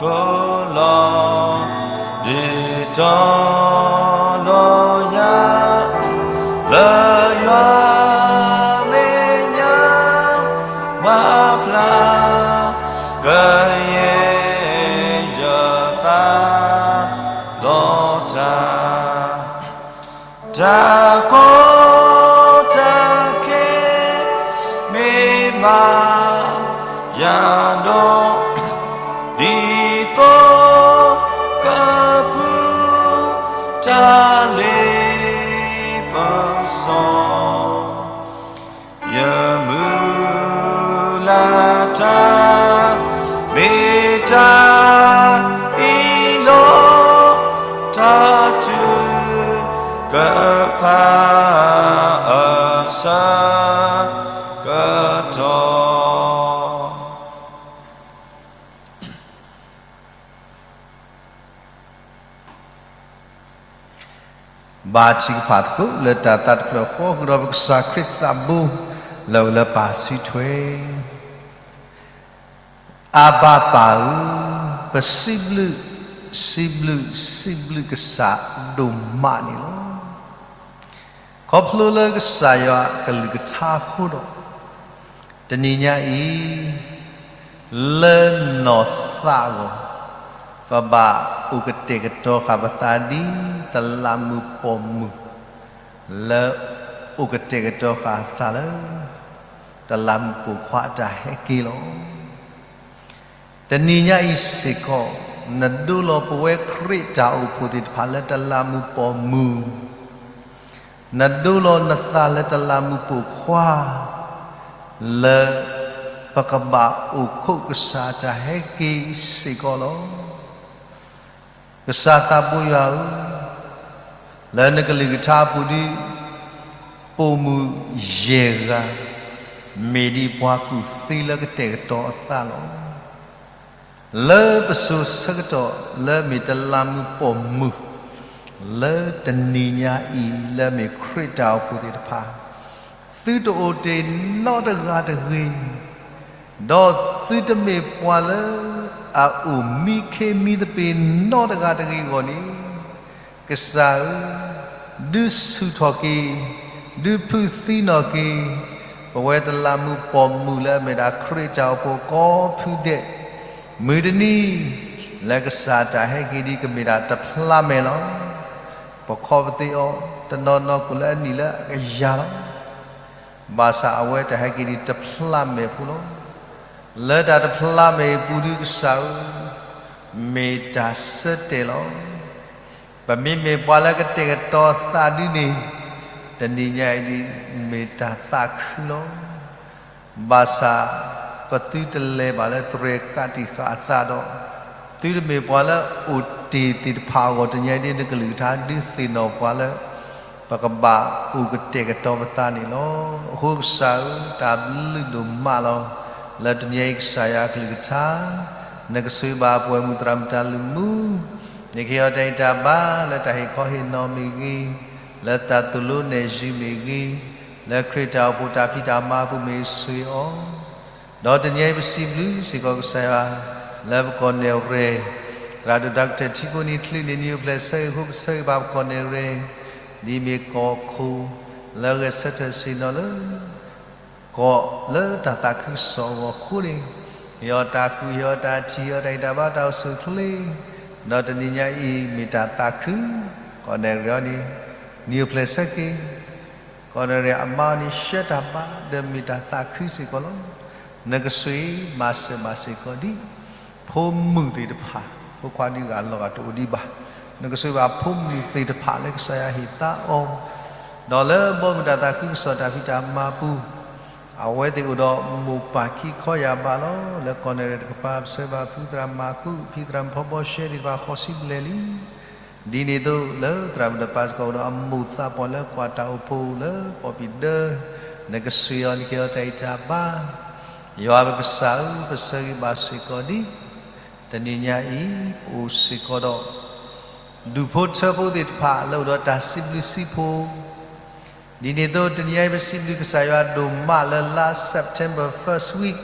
ခိၣ်လီၤ, ဒ်တီလီၤယၤ လၢယွၤမဲာ်ညါ မၤဖျါ ကယဲၢ်ယသးလီၤတၢ်, တၢ်ကီတၢ်ခဲ မ့ၢ်ဘၣ်ယၤဒီး ဒ်သိးကပူၤ တၢ်လ့ပစီ ယမုၢ်လၢ်တၢ် မ့ၢ်တၢ်အံၤလီၤ, တၢ်ထုကဖၣ်အဆၢကတီၢ် ဘါထုကဖၣ်သကိး လၢတၢ်သးတဖျၢၣ်ဃီ ဃုာ်ဒီးပကစၢ်ခရံာ်သးဘိ လၢအအိၣ်လၢပၢ်စုထွဲ အၤဘၤပၢ်ဧၢ, ပစံးဘျုး, စံးဘျုး, စံးဘျုးကစၢ်ဒိၣ်မးန့ၣ်လီၤ. ခီဖျိလၢကစၢ်ယွၤအကလုၢ်ကထါအဃိဒီး တနံၤညါအံၤ လၢနီၢ်သးအဂီၢ် ပဘၣ်အိၣ်ကတဲာ်ကတီၤဃာ်ပသးဒ်တလးမူးပိာ်မုၣ် လၢအိၣ်ကတဲာ်ကတီၤဃာ်အသးလၢ တလးမူးပိာ်ခွါအတၢ်ဟဲက့ၤလီၤ. တနံၤညါအံၤစ့ၢ်ကီး နဒိလီၤပဝဲခရံာ်တၢ်အိၣ်ဖှိၣ်သ့ၣ်တဖၣ်လၢတလးမူးပိာ်မုၣ် နဒိလီၤနသးလၢတလးမူးပိာ်ခွါ လၢပကဘၣ်အိၣ်ခိးကစၢ်တၢ်ဟဲက့ၤစ့ၢ်ကီးလီၤ. ကစၢ်သးဘိယွၤဧၢ, လၢနကလုၢ်ကထါအပူၤဒ် ပိာ်မုၣ်ယဲၢ်ဂၤ မ့ၢ်ဒ်ပှၤကူၣ်သ့လၢကတဲာ်ကတီၤအသးလီၤ. လၢပစိၤဆၢကတီၢ်လၢမ့ၢ်တလးမူးပိာ်မုၣ် လၢတနံၤညါအံၤလၢမ့ၢ်ခရံာ်တၢ်အိၣ်ဖှိၣ်သ့ၣ်တဖၣ် သုတအိၣ်တ့ၢ်နီတဂၤတဂ့ၤ, ဒီးသုတမ့ၢ်ပှၤလၢအအိၣ်မံခ့မံသပ့ၤနီတဂၤတဂ့ၤအဂီၢ်န့ၣ်, ကစၢ်ဧၢ, ဒုးဆူၣ်ထီၣ်က့ၤ, ဒုးဖုးသံနီၣ်က့ၤ, ပဝဲတလးမူးပိာ်မုၣ်လၢအမ့ၢ်ဒၣ်ခရံာ်တၢ်အိၣ်ဖှိၣ်ကိးဖုဒဲး, မုၢ်တနံၤ လၢကစၢ်တၢ်ဟဲက့ၤဒ်ကမ့ၢ်ဒၣ်တဖျါမဲာ်လီၤ. ပခီပသ့အီၤ တနီၤနီၤခိၣ်လၢအနံၣ်လၢအကယၤလီၤ. ဘၣ်ဆၣ်အဝဲတၢ်ဟဲက့ၤဒ်တဖျါမဲာ်ဖိလီၤ. လၢတၢ်တဖျါမဲာ်အံၤပူၤဒုးကစၢ်ဧၢ, မ့ၢ်တၢ်ဆၢတဲာ်လီၤ. ပမ့မ့ၢ်ပှၤလၢကတဲာ်ကတီၤသးဒုန့ၣ်, တနံၤညါအံၤဒ်မ့ၢ်တၢ်သးခုလီၤ. ဘၣ်ဆၣ် ပသုတလဲၤဘၣ်လၢတြဲၤကးတံာ်ဃာ်အသးဒီး, သုတမ့ၢ်ပှၤလၢအိၣ်တ့ၢ်သ့ၣ်တဖၣ်အဂီၢ် တနံၤညါအံၤဒ်နကလုၢ်ကထါဒုးသ့ၣ်နီၣ်ပှၤလၢ ပကဘၣ်အိၣ်ကတဲာ်ကတီၤပသးန့ၣ်လီၤ. အဃိကစၢ်ဧၢ, တၢ်ဘျုးဒိၣ်မးလီၤ. လၢတနံၤအံၤကစၢ်ယွၤအကလုၢ်ကထါ, နကဆိၣ်ဂ့ၤဘၣ်ပှၤမုၢ်သရၣ်မုၣ်တၢ်လုၢ်မူ, နကဟ့ၣ်အီၤတၢ်ဂံၢ်တၢ်ဘါလၢတၢ်ဟ့ၣ်ခီဟ့ၣ်နီၤမ့ၢ်ဂ့ၤ, လၢတၢ်သိၣ်လိနဲၣ်ယုာ်မ့ၢ်ဂ့ၤ, လၢခရံာ်တၢ်အိၣ်ဖှိၣ်တၢ်ဖံးတၢ်မၤအပူၤမ့ၢ်ဆိၣ်ဂ့ၤအီၤ ဒီးတနံၤအံၤပစံးဘျုးစ့ၢ်ကီးကစၢ်ယွၤ လၢပကီၢ်နဲၣ်ရွဲၣ် သရၣ်ဒိၣ် Doctor ထံကိနံၤချုးန့ၣ် နံၤအိၣ်ဖျဲၣ်ဆၢဂ့ၤအဃိ ကဆၢဂ့ၤဘၣ်ပကီၢ်နဲၣ်ရွဲၣ် ဒ်မ့ၢ်ကီၢ်ခိၣ် လၢအဂဲၤဆၢထၢၣ်ဆ့ၣ်နီၤလၢ ကီၢ်လၢတၢ်သးခုကစီၣ်အဂီၢ်အဃိန့ၣ်, ဟ့ၣ်အီၤတၢ်ကူၣ် ဟ့ၣ်အီၤတၢ်ထံၣ် ဟ့ၣ်အီၤတၢ်ဂံၢ်တၢ်ဘါ တၢ်အိၣ်ဆူၣ်အိၣ်ချ့, ဒီးတနံၤညါအံၤမ့ၢ်တၢ်သးခု, ကီၢ်နဲၣ်ရွဲၣ်အံၤန့ၣ် နံၤအိၣ်ဖျဲၣ်ဆၢက့ၤ ကီၢ်နဲၣ်ရွဲၣ်အမါအံၤန့ၣ် ဆှၢတၢ်ဘါ ဒီးမ့ၢ်တၢ်သးခုစ့ၢ်ကီးလီၤ. နကဆိၣ်ဂ့ၤမၤစၢၤဘၣ်စ့ၢ်ကီးဒံး ဖိမုၣ်သ့ၣ်တဖၣ်, ဖိခွါဒုးဂၤလီၤဂာ်တအိၣ်ဒံးဘၣ်, နကဆိၣ်ဂ့ၤဘၣ်ဖိမုၣ်သ့ၣ်တဖၣ်လၢကစၢ်ယွၤဟ့ၣ်သါအီၤ, ဒီးလၢဘီမုၢ်တၢ်သးခုကစီၣ်တၢ်ဖံးတၢ်မၤပူၤ, အဝဲသ့ၣ်အိၣ်ဒီးမိၢ်ပၢ်ခံခီယၢ်ဘးလီၤ. လၢကီၢ်နဲၣ်ရွဲၣ်တကပၤ ပဆၢဘၣ်ဖုသရၣ်မၤကူး ဖံသရၣ်မုၣ်ဖီဘီရှဲသ့ၣ်တဖၣ်ဃီဆံဘျဲၣ်လံ. ဒ်န့ၣ်အသိး လၢသရၣ်မုၣ်တပၤစ့ၢ်ကီးအိၣ်ဒီးအမိၢ်သးပှၢ်လၢကွၢ်တၢ်အိၣ်ဖှိၣ်လၢကီၢ်ပံၤဒၢ, နကဆိၣ်ဂ့ၤအီၤ နကဟ့ၣ်အီၤတၢ်ဂံၢ်တၢ်ဘါ, ယွၤပကစၢ်ဧၢ, ပဆၢဂ့ၤဘၣ်စ့ၢ်ကီးဒံး, တနံၤညါအံၤ ပအိၣ်စ့ၢ်ကီးဒီး ဒူၣ်ဖိထၢဖိသ့ၣ်တဖၣ်လၢအိၣ်ဒီးတၢ်စံးဘျုးစံးဖှိၣ်, ဒ်န့ၣ်အသိး တနံၤညါအံၤ ပစံးဘျုးကစၢ်ယွၤဒိၣ်မးလၢလါ September first week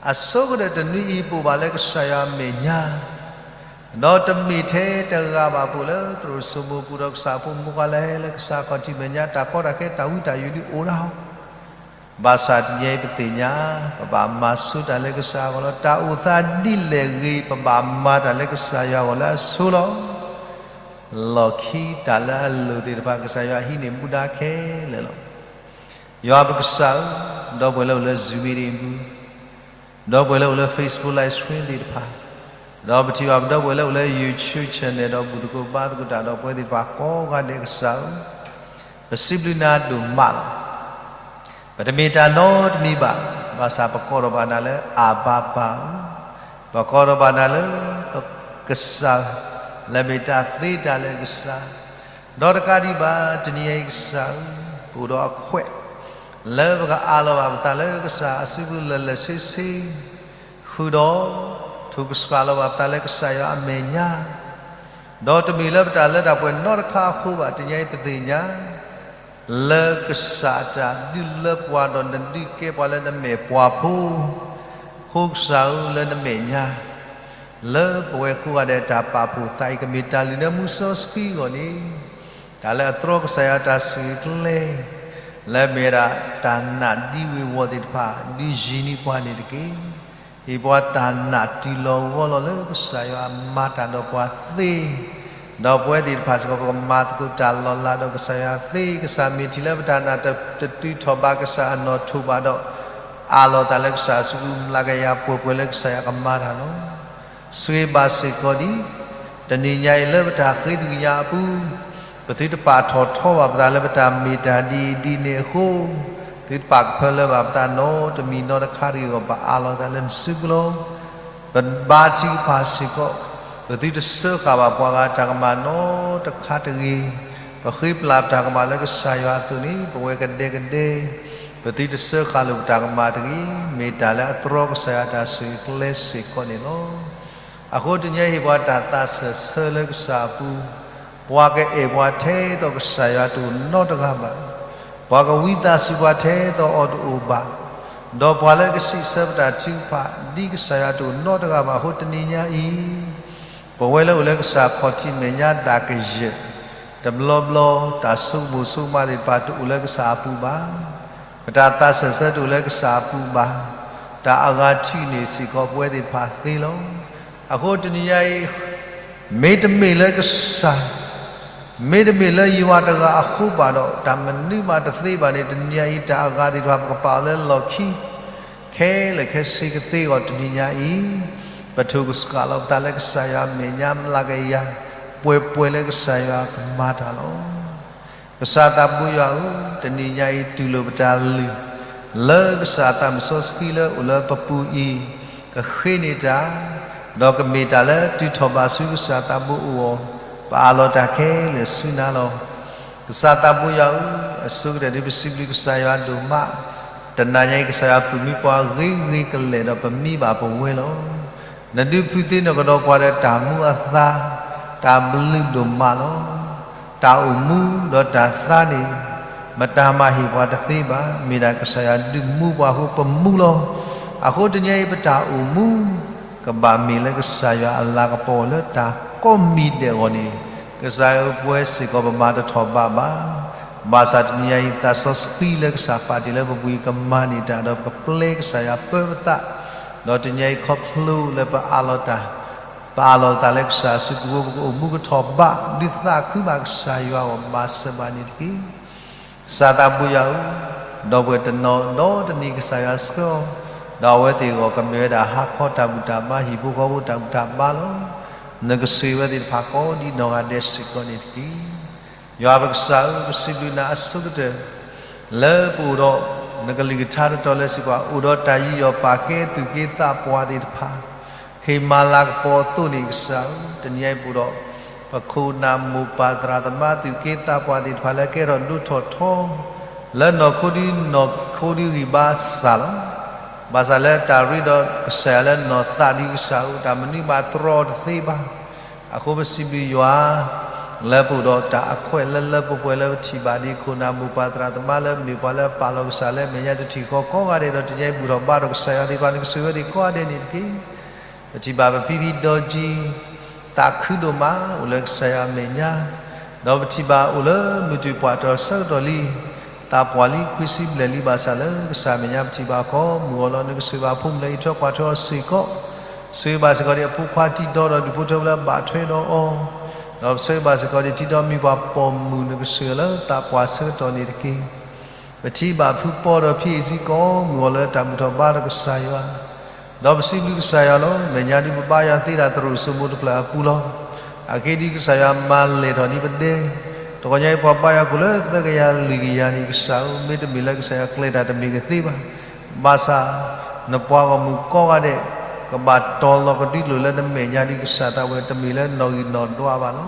အဆိကတၢၢ်တနွံအံၤ ပအိၣ်ဘၣ်လၢကစၢ်ယွၤအမဲာ်ညါ, ဒီးတမ့ၢ်ထဲတဂၤဘၣ် ပအိၣ်လၢသရိာ်စိမိၤပူၤဒီးကစၢ်အဖိမုၣ်ဖိခွါလၢဟဲလၢကစၢ်ခီၣ်ထံးမဲာ်ညါ တၢ်ကီတၢ်ခဲတၢ်ဝံတၢ်ယိာ်ဒုးအိၣ်ဒၣ်အီၤ ဘၣ်ဆၣ်တနံၤအံၤပသ့ၣ်ညါ ပဘၣ်မၤဆိတၢ်လၢကစၢ်အဂီၢ်လီၤ. တၢ်အိၣ်သးဒ်လဲၣ်ဂ့ၤ ပဘၣ်မၤတၢ်လၢကစၢ်ယွၤအဂီၢ်လၢအဆိလီၤ. လီၢ်ခံတၢ်လၢအလိၣ်သ့ၣ်တဖၣ် ကစၢ်ယွၤဟံးန့ၢ်မူဒါခဲလၢာ်လီၤ. ယွၤပကစၢ်ဧၢ, ဒီပုၢ်ဝဲၢ်လၢအိၣ်လၢ Zoom meeting ပူၤ, ဒီပုၢ်ဝဲၢ်လၢအိၣ်လၢ Facebook live stream သ့ၣ်တဖၣ်, ဒီးပထံၣ်ဘၣ်ပဒီပုၢ်ဝဲၢ်လၢအိၣ်လၢ YouTube channel ဒီးဘူၣ်သကိးဘါသကိးတၢ်ဒီးပဝဲသ့ၣ်တဖၣ်ကိးဂၤဒဲးကစၢ်ဧၢ, ပစံးဘျုးနၤဒိၣ်မးလီၤ. ပတမ့ၢ်တၢ်နီတမံၤဘၣ်, ဘၣ်ဆၣ်ပကိးထီၣ်ဘၣ်နၤလၢအဘၤပၢ်ဧၢ, ပကိးထီၣ်ဘၣ်နၤလၢ ပကစၢ်, လၢမ့ၢ်တၢ်သ့တၢ်လၢကစၢ်, ဒီးတကးဒံးဘၣ် တနံၤညါအံၤကစၢ်ဧၢ, ပအိၣ်ဒီးအခွဲး လၢပကအးလီၤဘၣ်ပသးလၢကစၢ်အစုပူၤလၢာ်လၢာ်ဆ့ဆ့, ဃုာ်ဒီး ထိၣ်ကဆှၣ်လီၤဘၣ်ပသးလၢကစၢ်ယွၤအမဲာ်ညါ, ဒီးတမ့ၢ်လၢပတၢ်လၢတၢ်ပှဲၤနီတခါအဃိဘၣ်, တနံၤညါအံၤပသ့ၣ်ညါ လၢကစၢ်အတၢ်ဒုးလၢပှၤဒီးနဒုးကဲပှၤလၢနမဲာ်ပှၤဖိ, အဃိကစၢ်ဧၢ လၢနမဲာ်ညါ, လၢပဝဲကိးဂၤဒဲးတၢ်ပာ်ဖှိၣ်သးအံၤ ကမ့ၢ်တၢ်လုၢ်လၢမူစီဆှံအဂီၢ်န့ၣ်, တၢ်လၢအတြီကစၢ်ယွၤတၢ်ဆိၣ်ဂ့ၤကျဲ, လၢမ့ၢ်ဝဲဒၣ်တၢ်နာ်ဒံဝ့ၤဝီၤသ့ၣ်တဖၣ် ဒုးယံၤန့ၢ်ပှၤန့ၣ်တက့ၢ်. ဟ့ၣ်ပှၤတၢ်နာ်တုၤလီၤဂီၢ်လီၤလၢကစၢ်ယွၤမၤတၢ်ဒီးပှၤသ့, ဒီးပဝဲသ့ၣ်တဖၣ်စ့ၢ်ကီး ပကမၤသကိးတၢ်လီၤလးဒီးကစၢ်ယွၤသ့, ကစၢ်မ့ၢ်ထံၣ်လၢပတၢ်နာ်တတုၤထီၣ်ဘးကစၢ်အနီၣ်ထိၣ်ဘၣ်ဒီး အးလီၤသးလၢကစၢ်အစုပူၤ မျးကယၤပှဲၤပှဲၤလၢကစၢ်ယွၤကမၤတၢ်လီၤ. ဆိၣ်ဂ့ၤဘၣ်စ့ၢ်ကီးဒံး, တနံၤညါအံၤလၢပတၢ်ဃ့သကွံာ်ညါအပူၤ, ပသုတပာ်ထီၣ်ထီဘၣ်ပသးလၢပတၢ်မ့ၢ်တၢ်ဒ်အံၤဒ်န့ၣ်အဃိ, သုတပာ်ကဖၢလၢဘၣ်ပသးနီတမံၤနီတခါတဂ့ၤအဂီၢ် ပအးလီၤသးလၢနစုပူၤလီၤ. ပဘါထုကဖၣ်စ့ၢ်ကီး, ပသုတစၢဃာ်ဘၣ်ပှၤဂၤတၢ်ကမၣ်နီတခါတဂ့ၤ, ပဃ့ပျၢ်ပတၢ်ကမၣ်လၢကစၢ်ယွၤအသိးန့ၣ် ပဝဲကဒဲကဒဲ, ပသုတစၢဃာ်လိာ်ပတၢ်ကမၣ်တဂ့ၤ, မ့ၢ်တၢ်လၢအတြီကစၢ်ယွၤတၢ်ဆိၣ်ဂ့ၤကျဲစ့ၢ်ကီးန့ၣ်လီၤ. အဃိတနံၤအံၤဟ့ၣ်ပှၤတၢ်သးစၢၢ်ဆၢလၢကစၢ်အပူၤ, ပှၤကအဲၣ်ပှၤထဲသိးကစၢ်ယွၤတအိၣ်နီတဂၤဘၣ်, ပှၤကဝံသးစူၤပှၤထဲသိးအီၤတအိၣ်ဘၣ်, ဒီးပှၤလၢကစံးဆၢပတၢ်ထုကဖၣ် ဒ်ကစၢ်ယွၤတအိၣ်နီတဂၤဘၣ်အဃိ တနံၤညါအံၤ ပဝဲလၢအိၣ်လၢကစၢ်ခီၣ်ထံးမဲာ်ညါတၢ်ကယၢၢ်, တဘျီဘျီ တၢ်ဆိကမိၣ်ဆိကမးသ့ၣ်တဖၣ်တအိၣ်လၢကစၢ်အပူၤဘၣ်, ပတၢ်သးစၢၢ်ဆၢတအိၣ်လၢကစၢ်အပူၤဘၣ်, တၢ်အဂၤထံၣ်န့ၣ်စ့ၢ်ကီးပဝဲသ့ၣ်တဖၣ်သ့လီၤ. အဃိတနံၤညါအံၤ မ့တမ့ၢ်လၢကစၢ်, မ့တမ့ၢ်လၢယွၤတဂၤအဃိဘၣ်ဒီး တၢ်မနုၤမးတသ့ဘၣ်န့ၣ် တနံၤညါအံၤ တၢ်အဂၤသ့ၣ်တဖၣ်ပကပာ်အီၤလၢလီၢ်ခံ ခဲလၢာ်ခဲဆ့ကသ့အဂီၢ် တနံၤညါအံၤ ပထိၣ်ကဆှၣ်လီၤပသးလၢကစၢ်ယွၤအမဲာ်ညါ မျးကယၤ ပှဲၤပှဲၤလၢကစၢ်ယွၤကမၤတၢ်လီၤ. ကစၢ်သးဘိယွၤဧၢ, တနံၤညါအံၤတူၢ်လိာ်ပတၢ်လုၢ် လၢကစၢ်သးမုၣ်စီဆှံလၢအိၣ်လၢပပူၤအံၤ ကဃ့န့ၢ်တၢ် ဒီးကမ့ၢ်တၢ်လၢတုၤထီၣ်ဘးဆူကစၢ်သးဘိအအိၣ်အီၤ, ပအးလီၤတၢ်ခဲလၢာ်ဆူနၤလီၤ. ကစၢ်သးဘိယွၤဧၢ, အဆိကတၢၢ်ဒ်ပစံးဘျုးကစၢ်ယွၤဒိၣ်မး, တနၤညါအံၤ ကစၢ်ယွၤပာ်မူပှၤဂ့ၤဂ့ၤကလဲာ်ဒီးပမံဘၣ်ပဝဲလီၤ. နဒုးဖုးသ့နီၢ်ကဒီးပှၤဒီးတၢ်မူအသါ, တၢ်ဘျုးဒိၣ်မးလီၤ. တၢ်အိၣ်မူဒီးတၢ်သါန့ၣ် မတၤမၤဟ့ၣ်ပှၤတသ့ဘၣ်, မ့ၢ်ဒၣ်ကစၢ်ယွၤဒုးမူပှၤအဃိပမူလီၤ. အဃိတနံၤအံၤပတၢ်အိၣ်မူ ကဘၣ်မ့ၢ်လၢကစၢ်ယွၤအလၤကပီၤလၢတၢ်ကိးမံၤဒဲးအဂီၢ်န့ၣ်, ကစၢ်ဧၢ ပဝဲစ့ၢ်ကီးပမၤတထီၣ်ဘးဘၣ်. ဘၣ်ဆၣ်တနံၤအံၤ သးစီဆှံလၢကစၢ်ပာ်တ့ၢ်လၢပပူၤအံၤ ကမၤန့ၢ်တၢ်ဒီးပကပျဲကစၢ်ယွၤပၢပသး, ဒီးတနံၤအံၤခီဖျိလၢပအးလီၤတၢ် ပအးလီၤသးလၢကစၢ်အစုပူၤ ပကအိၣ်မူကထီၣ်ဘး ဒုးသးခုဘၣ်ကစၢ်ယွၤအဂီၢ် မၤစၢၤဘၣ်န့ၣ်တက့ၢ်. ကစၢ်သးဘိယွၤဧၢ, ဒီပုၢ်ဝဲၢ်တနီၤဒီးတနံၤကစၢ်ယွၤဆှၢအီၤ, ဒီးအဝဲသ့ၣ်အဂီၢ်ကမ့ၢ်ဝဲဒၣ်ဟါခီတၢ်ဘူၣ်တၢ်ဘါ ဟံၣ်ဖိဃီဖိတၢ်ဘူၣ်တၢ်ဘါလီၤ. နကဆိၣ်ဂ့ၤဝဲသ့ၣ်တဖၣ်ကိးဒံးနီၢ်ဂၤဒဲးစ့ၢ်ကီးန့ၣ်တက့ၢ်. ယွၤပကစၢ်ဧၢ, ပစံးဘျုးနၤအဆိကတၢၢ် လၢပအိၣ်ဒီး နကလုၢ်ကထါတတီၤလၢစံးပှၤ အိၣ်ဒီးတၢ်ယူးယီၣ်ပာ်ကဲသူၣ်က့သးပှၢ်သ့ၣ်တဖၣ် ဟ့ၣ်မၤလၤကပီၤအသိးန့ၣ် ကစၢ်ဧၢ, တနံၤအံၤပအိၣ်ဒီး ပခိၣ်နၢ်မိၢ်ပၢ်သရၣ်သမါသူၣ်က့သးပှၢ်သ့ၣ်တဖၣ်လၢကဲထီၣ်ဒိၣ်ထီၣ်ထီ လၢနီၢ်ခိဒုနီၢ်ခိဒုဂံၢ်ဘါစၢ်လီၤ. ဘၣ်ဆၣ်လၢတၢ်ရ့ဒီးကစၢ်ယွၤလၢနီၢ်သးဒ်ကစၢ်ဧၢ တၢ်မနုၤမးတြီတသ့ဘၣ်. အဃိပစံးဘျုးယွၤ လၢပအိၣ်ဒီးတၢ်အခွဲးလၢလၢပှဲၤပှဲၤလၢပထံၣ်ဘၣ်ဒ်ခိၣ်နၢ်မိၢ်ပၢ်သရၣ်သမါလၢမ့ၢ်ပှၤလၢပာ်လီၤကစၢ်လၢအမဲာ်ညါတထံၣ်ဃီကိးဂၤဒဲးဒီး တနံၤအံၤဘူၣ်ထီၣ်ဘါထီၣ်ကစၢ်ယွၤသ့ၣ်တဖၣ် နကဆိၣ်ဂ့ၤဝဲသ့ၣ်ကိးဂၤဒဲးန့ၣ်တက့ၢ်. ပထံၣ်ဘၣ်ပဖံဖံဒီကံ သးခုဒိၣ်မး အိၣ်လၢကစၢ်ယွၤအမဲာ်ညါ, ဒီးပထံၣ်ဘၣ်အိၣ်လၢမုၢ်တ့ၢ်ပှၢ်တီၢ်ဆၢကတီၢ်လံ သးပှၢ်လံခွံဆံဘျဲၣ်လံ ဘၣ်ဆၣ်လၢကစၢ်အမဲာ်ညါပထံၣ်ဘၣ်အဃိ မုၢ်ဂီၤလီၤ နကဆိၣ်ဂ့ၤဘၣ်ဖိမုၣ်လၢအအံးထွဲကွၢ်ထွဲအီၤစ့ၢ်ကီး, ဆိၣ်ဂ့ၤဘၣ်စ့ၢ်ကီးဒံးအဖိခွါတံၤဒီဒီးဒူၣ်ဖိထၢဖိလၢအဘၣ်ထွဲဒီးအီၤ, ဒီးပဆိၣ်ဂ့ၤဘၣ်စ့ၢ်ကီးဒံးတံၤဒီမံၤပှၢ်ပိာ်မုၣ် နကဆိၣ်ဂ့ၤလၢသးပှၢ်ဆၢကတီၢ်န့ၣ်တက့ၢ်. ပထံၣ်ဘၣ်ဖုပီဒီးဖံအံၤစ့ၢ်ကီး မုၢ်ဂီၤလၢတၢ်ဘူၣ်ထီၣ်ဘါထီၣ်ကစၢ်ယွၤ, ဒီးပစံးဘျုးကစၢ်ယွၤလီၤ. မဲာ်ညါဒ်ပဘါယွၤသ့ဒၣ်သရိာ်စိမိၤတဖျၢၣ်အပူၤလီၤ. အဂ့ၢ်ဒ်အံၤ, ကစၢ်ယွၤမၤလဲၢ်ထီၣ်န့ၢ်ပဒဲ, တဂီၤညါအံၤပှၤဘါယွၤခိၣ်လၢသၢကယၤလွံၢ်ကယၤန့ၣ် ကစၢ်ဧၢ, မ့တမ့ၢ်လၢကစၢ်ယွၤကျဲၤတၢ်တမ့ၢ်ကသ့ဘၣ်. ဘၣ်ဆၣ် နပှၤဂီၢ်မုၢ်ကိးဂၤဒဲး ကဘၣ်တီၤလီၤကဒုလိာ်လၢနမဲာ်ညါဒ်ကစၢ်သးဝဲ တမ့ၢ်လၢနီၣ်ဂံၢ်နီၣ်ဒွးဘၣ်လီၤ.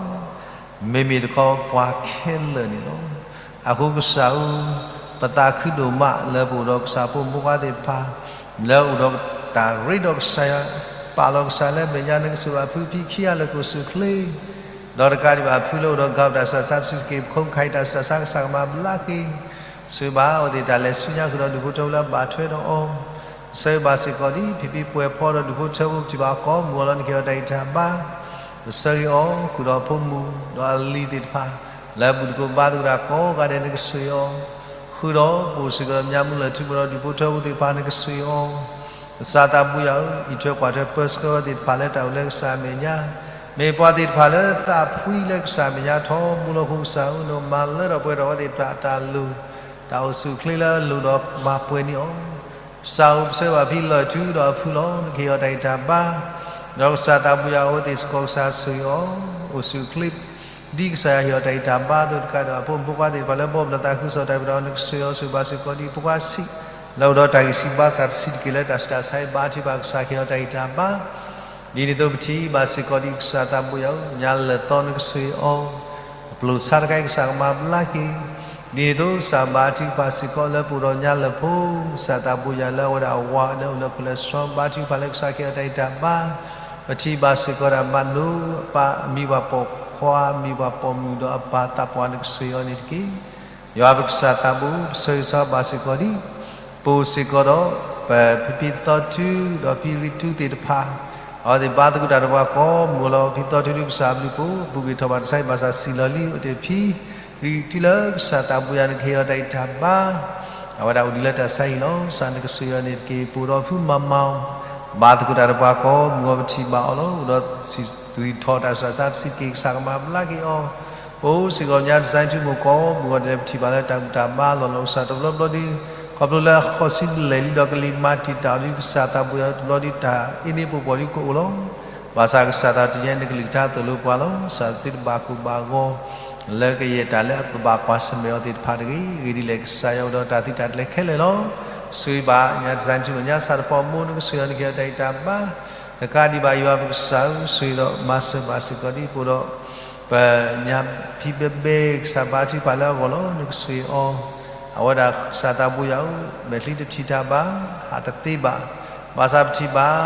မ့မ့ၢ်တခီပှၤခဲလၢာ်န့ၣ်လီၤ. အဃိကစၢ်ဧၢ, ပသးခုဒိၣ်မးလၢပအိၣ်ဒီးကစၢ်ဖိမုၣ်ဖိခွါသ့ၣ်တဖၣ်, လၢအိၣ်ဒီးတၢ်ရ့ဒီးကစၢ်ယွၤ, ပာ်လီၤကစၢ်လၢမဲာ်ညါ နကဆိၣ်ဂ့ၤဘၣ်ဖုဖံခံဂၤလၢာ်ကိၢ်ဆူၣ်ချ့, ဒီးတကးဒံးဘၣ်ဖုလၢအိၣ်ဒီး ကီၢ်ပတၢ်ဆူးတၢ်ဆါတဆံးတက့ၢ် ပခိၣ်ပခါအံၤတၢ်ဆူးတၢ်ဆါကစၢ်ကမၤဘျါက့ၤ, ဆိၣ်ဂ့ၤဘၣ်အဝဲသ့ၣ်တၢ်လဲၤဆူညါဃုာ်ဒီးဒူၣ်ဖိထၢဖိလၢအဘၣ်ထွဲဒီးအီၤ, ပဆိၣ်ဂ့ၤဘၣ်စ့ၢ်ကီးဒ်ဖံဖံပှဲၤဖီဒီးဒူၣ်ဖိထၢဖိ ပထံၣ်ဘၣ်အီၤကိးမုၢ်ဂီၤလီၤ နကဟ့ၣ်အီၤတၢ်ဂံၢ်တၢ်ဘါ, ပဆၢဂ့ၤအီၤဃုာ်ဒီးအဖိမုၣ်, ဒီးအလံၤသ့ၣ်တဖၣ်, လၢဘူၣ်သကိးဘါသကိးတၢ်ကိးဂၤဒဲး နကဆိၣ်ဂ့ၤအီၤ, ဃုာ်ဒီးပအိၣ်စ့ၢ်ကီးဒီးမၠါမူလၢၢ်ထူ ဒီးဒူၣ်ဖိထၢဖိသ့ၣ်တဖၣ် နကဆိၣ်ဂ့ၤအီၤ, ကစၢ်သးဘိယွၤဧၢ, အံးထွဲကွၢ်ထွဲပၢဆှၢဝဲသ့ၣ်တဖၣ်လၢတၢ်အိၣ်လၢကစၢ်အမဲာ်ညါ, မ့ၢ်ပှၤသ့ၣ်တဖၣ်လၢသးဖှံလၢကစၢ်အမဲာ်ညါထီဘိလီၤအဃိ ကစၢ်ဧၢ, နကမၤလၢထီၣ်ပှဲၤထီၣ်အဝဲသ့ၣ်တဖၣ်အတၢ်လိၣ်, တၢ်အိၣ်ဆူၣ်အိၣ်ချ့လၢအလိၣ်ဒီးမၤပှဲၤန့ၢ်အီၤ, ကစၢ်ဧၢ, ပဆၢဂ့ၤဘၣ်ဖံလၢၢ်ထူဒီးအဖုလီၤ နကဟ့ၣ်အီၤတၢ်ဂံၢ်တၢ်ဘါ, ဒီးကစၢ်သးဘိယွၤဧၢ, အဝဲသ့ၣ်စ့ၢ်ကီးကစၢ်ဆိၣ်ဂ့ၤအီၤ, အိၣ်ဆူၣ်အိၣ်ချ့ ဒ်ကစၢ်ယွၤဟ့ၣ်အီၤတၢ်ဂံၢ်တၢ်ဘါအသိးတကးဒီး အဖိမုၣ်ဖိခွါသ့ၣ်တဖၣ်လၢဘီၣ်ဘျီသးခုကစီၣ်တၢ်ဖံးတၢ်မၤ နကဆိၣ်ဂ့ၤအီၤ, ဆိၣ်ဂ့ၤဘၣ်စ့ၢ်ကီးဒ်အဖိခွါဆံး လၢအိၣ်ဒီးတၢ်ဂံၢ်ဆံးဘါစၢ်တဆံးတက့ၢ်လၢတၢ်ဆူးတၢ်ဆါအံၤ ဘါထုကဖၣ် ကစၢ်ကဟ့ၣ်အီၤတၢ်ဂံၢ်တၢ်ဘါ, ဒ်န့ၣ်အသိးပထံၣ်ဘၣ်စ့ၢ်ကီးဒ်ကစၢ်သးဘိယွၤဧၢ, ညါလၢာ်သီနကဆိၣ်ဂ့ၤအီၤ, အပျိၢ်ဆါတခါအံၤကစၢ်ကမၤဘျါက့ၤ, ဒ်န့ၣ်အသိးကစၢ်ဘါထုကဖၣ်စ့ၢ်ကီးလၢပအိၣ်ဒီးညါလၢာ်ဖိ, ကစၢ်သးဘိယွၤလၢအဝဲဒၣ်အဝၤလၢအအိၣ်လၢခိၣ်လၢဆှီ ဘါထုကဖၣ်လၢကစၢ်ကဟ့ၣ်အီၤတၢ်ဂံၢ်တၢ်ဘါ, ပထံၣ်ဘၣ်စ့ၢ်ကီးဒၣ်မးနိ အပၢ်အမံၤပှၢ်ပိာ်ခွါ အမံၤပှၢ်ပိာ်မုၣ်ဒီးအပၢ်သးပှၢ် နကဆိၣ်ဂ့ၤအီၤန့ၣ်တက့ၢ်. ယွၤပကစၢ်သးဘိ ပဆၢဂ့ၤဆၢဝါဘၣ်စ့ၢ်ကီးဒ် ပအိၣ်စ့ၢ်ကီးဒီး ပဖံဖံသီထူ ဒီးဖံရံထူသ့ၣ်တဖၣ်, အဝဲသ့ၣ်ဘါသကိးတၢ်ဒီးပှၤကိးမုၢ်ဂီၤလီၤ. ဖံသီထူဒ်ကစၢ်အဘျုးအဖှိၣ် အပူၤကွံာ်ထီၣ်ဘးတၢ်ဆါဟံၣ်ဘၣ်ဆၣ် ဆံးလီၤလံ အိၣ်တ့ၢ်ဖံရံထူလၢကစၢ်သးဘိယွၤ နကဟ့ၣ်အီၤတၢ်ဂံၢ်တၢ်ဘါ, အဝဲဒၣ်အိၣ်ဒံးလၢတၢ်ဆါဟံၣ်လီၤ. ကစၢ်နကဆိၣ်ဂ့ၤအီၤန့ၣ်တက့ၢ်. ပအိၣ်ဒီးဖုမၤမၤအီၤ, ဘါသကိးတၢ်ဒီးပှၤကိးမုၢ်ဂီၤ ပထံၣ်ဘၣ်အီၤလီၤ. အိၣ်ဒီးစံၣ်ဂံၢ်ထီၣ်တၢ်ဆူးတၢ်ဆါတဆံးတက့ၢ် ကစၢ်ကမၤဘျါက့ၤအီၤ, ပအိၣ်စ့ၢ်ကီးညါ design team ကိးမုၢ်ဂီၤဒဲး ပထံၣ်ဘၣ်လၢတၢ်ဘူၣ်တၢ်ဘါလီၤလီၤ ကစၢ်တဘျီဘျီဒုး, ခီဖျိလၢအဃိးဆံဘျဲၣ်လံဒီးကလံၤမၤတံာ်တာ်အီၤဒုး ကစၢ်သးဘိယွၤတဘျီဒုး တၢ်အ့န့ၣ်ပှဲၤပှဲၤဒုးကအိၣ်လီၤ. ဘၣ်ဆၣ်ကစၢ်သး တနံၤအံၤနကလုၢ်ကထါသိၣ်လိပှၤလီၤ. ကစၢ်သုတဘၣ်ကိၢ်ဘၣ်ဂီၤ လၢကယဲၢ်တၢ်လၢအကဘၣ်ကွၢ်ဆၢၣ်မဲာ်အီၤသ့ၣ်တဖၣ်တဂ့ၤ. အဂ့ၢ်ဒ်လဲၣ် ကစၢ်ယွၤအိၣ်ဒီးတၢ်သုးတၢ်ကျဲၤခဲလၢာ်လီၤ. ဆိၣ်ဂ့ၤဘၣ်ညါ design team ညါစၢ်တဖီမိၢ် နကဆိၣ်ဂ့ၤအီၤ နကဟ့ၣ်အီၤတၢ်ဂံၢ်တၢ်ဘါ, တကးဒံးဘၣ် ယွၤပကစၢ်ဧၢ, ဆိၣ်ဂ့ၤဒီးမၤစၢၤဘၣ်စ့ၢ်ကီးဒ်ပအိၣ်ဒီး ပညါဖံဘဲဘဲ ကစၢ်ဘါထုကဖၣ်လၢအဂီၢ်လီၤ. နကဆိၣ်ဂ့ၤအီၤ, အဝဲဒၣ်ကစၢ်သးဘိယွၤဧၢ, မဲာ်ချံတထံၣ်တၢ်ဘၣ်, ဟးတသ့ဘၣ်. ဘၣ်ဆၣ်ပထံၣ်ဘၣ်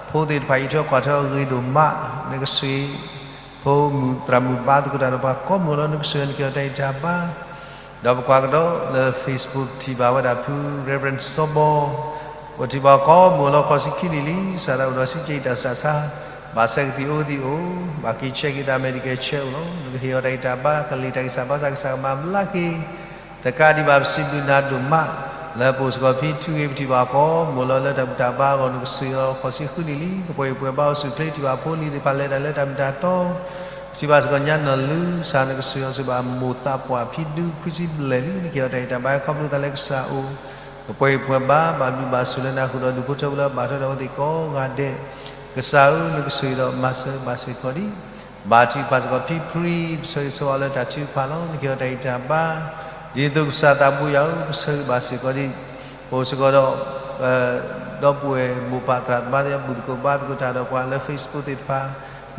ဖိသ့ၣ်တဖၣ်အံးထွဲကွၢ်ထွဲအီၤဂ့ၤဒိၣ်မး, နကဆိၣ်ဂ့ၤ ဖိမုၣ်သရၣ်မုၣ်ဘါသကိးတၢ်ဒီးပှၤကိးမုၢ်ဂီၤလီၤ. နကဆိၣ်ဂ့ၤအီၤ နကဟ့ၣ်အီၤတၢ်ဂံၢ်တၢ်ဘါ, ဒီးပကွၢ်ကဒီးလၢ Facebook ပထံၣ်ဘၣ်ဝဲဒၣ်ဖု Reverend စီၤဘီ ပထံၣ်ဘၣ်ကိးမုၢ်လီၤ ဃိးဆံခံနံၣ်လံ, စးထီၣ်အိၣ်ဒီးစံးကဲအံၤတၢ်ဆူးတၢ်ဆါ, ဘၣ်ဆဲကသံၣ်အိၣ်ကသံၣ်အိၣ်, ဘၣ်က့ၤဆဲးက့ၤတၢ် Medicare check အိၣ်လီၤ. နကဟ့ၣ်အီၤတၢ်ဂံၢ်တၢ်ဘါ ကလံၤတၢ်ဂံၢ်စၢ်ဘါစၢ်ကစၢ်ကမၤဘျါက့ၤ တကးဒံးဘၣ် ပစံးဘျုးနၤဒိၣ်မး လၢပအိၣ်စ့ၢ်ကီးဖဲ ထံဂ့ၤ ပထံၣ်ဘၣ်ကိးမုၢ်လီၤလၢတၢ်ဘူၣ်တၢ်ဘါအဂီၢ် နကဆိၣ်ဂ့ၤအီၤ ဃိးဆံဃုနံၣ်လံ. ပှၤပှဲၤဘါအိၣ်ဆူၣ်ချ့ ထံၣ်ဘၣ်ဖိလံၤသ့ၣ်တဖၣ်လဲၤတၢ်လၢတၢ်မ့ၢ်တၢ်တီ, ပထံၣ်ဘၣ်စ့ၢ်ကီးညါနီၢ်လူၤ စးနကဆိၣ်ဂ့ၤအီၤ ဆိၣ်ဘၣ်မိၢ်သးပှၢ်ဖံဒူခွံဆံဘျဲၣ်လံ. နကဟ့ၣ်အီၤတၢ်ဂံၢ်တၢ်ဘါ ခီဖျိသးလၢကစၢ်အိၣ် ကပှဲၤပှဲၤဘါ ဘၣ်ဘျုးဘၣ်ဆိၣ်လၢနဃုာ်ဒီးဒူၣ်ဖိထၢဖိလၢအဘၣ်ထွဲဒီးအဝဲသ့ၣ်ကိးဂၤဒဲး, ကစၢ်ဧၢ နကဆိၣ်ဂ့ၤဒီးမၤစၢၤဘၣ်စ့ၢ်ကီးဒံး ဘၣ်ထံၣ်ပာ်စ့ၢ်ကီးဖံဖရံ ပဆၢဂ့ၤဆၢဝါလၢတၢ်ထုကဖၣ်လီၤ. နကဟ့ၣ်အီၤတၢ်ဂံၢ်တၢ်ဘါ, ဒ်သိးကစၢ်သးဘိယွၤဧၢ ပဆၢဂ့ၤဘၣ်စ့ၢ်ကီးဒံး ပအိၣ်စ့ၢ်ကီးဒီး ဒီပုၢ်ဝဲၢ်မိၢ်ပၢ်သရၣ်သမါသ့ၣ် ဘူၣ်သကိးဘါသကိးတၢ်ဒီးပှၤလၢ Facebook သ့ၣ်တဖၣ်,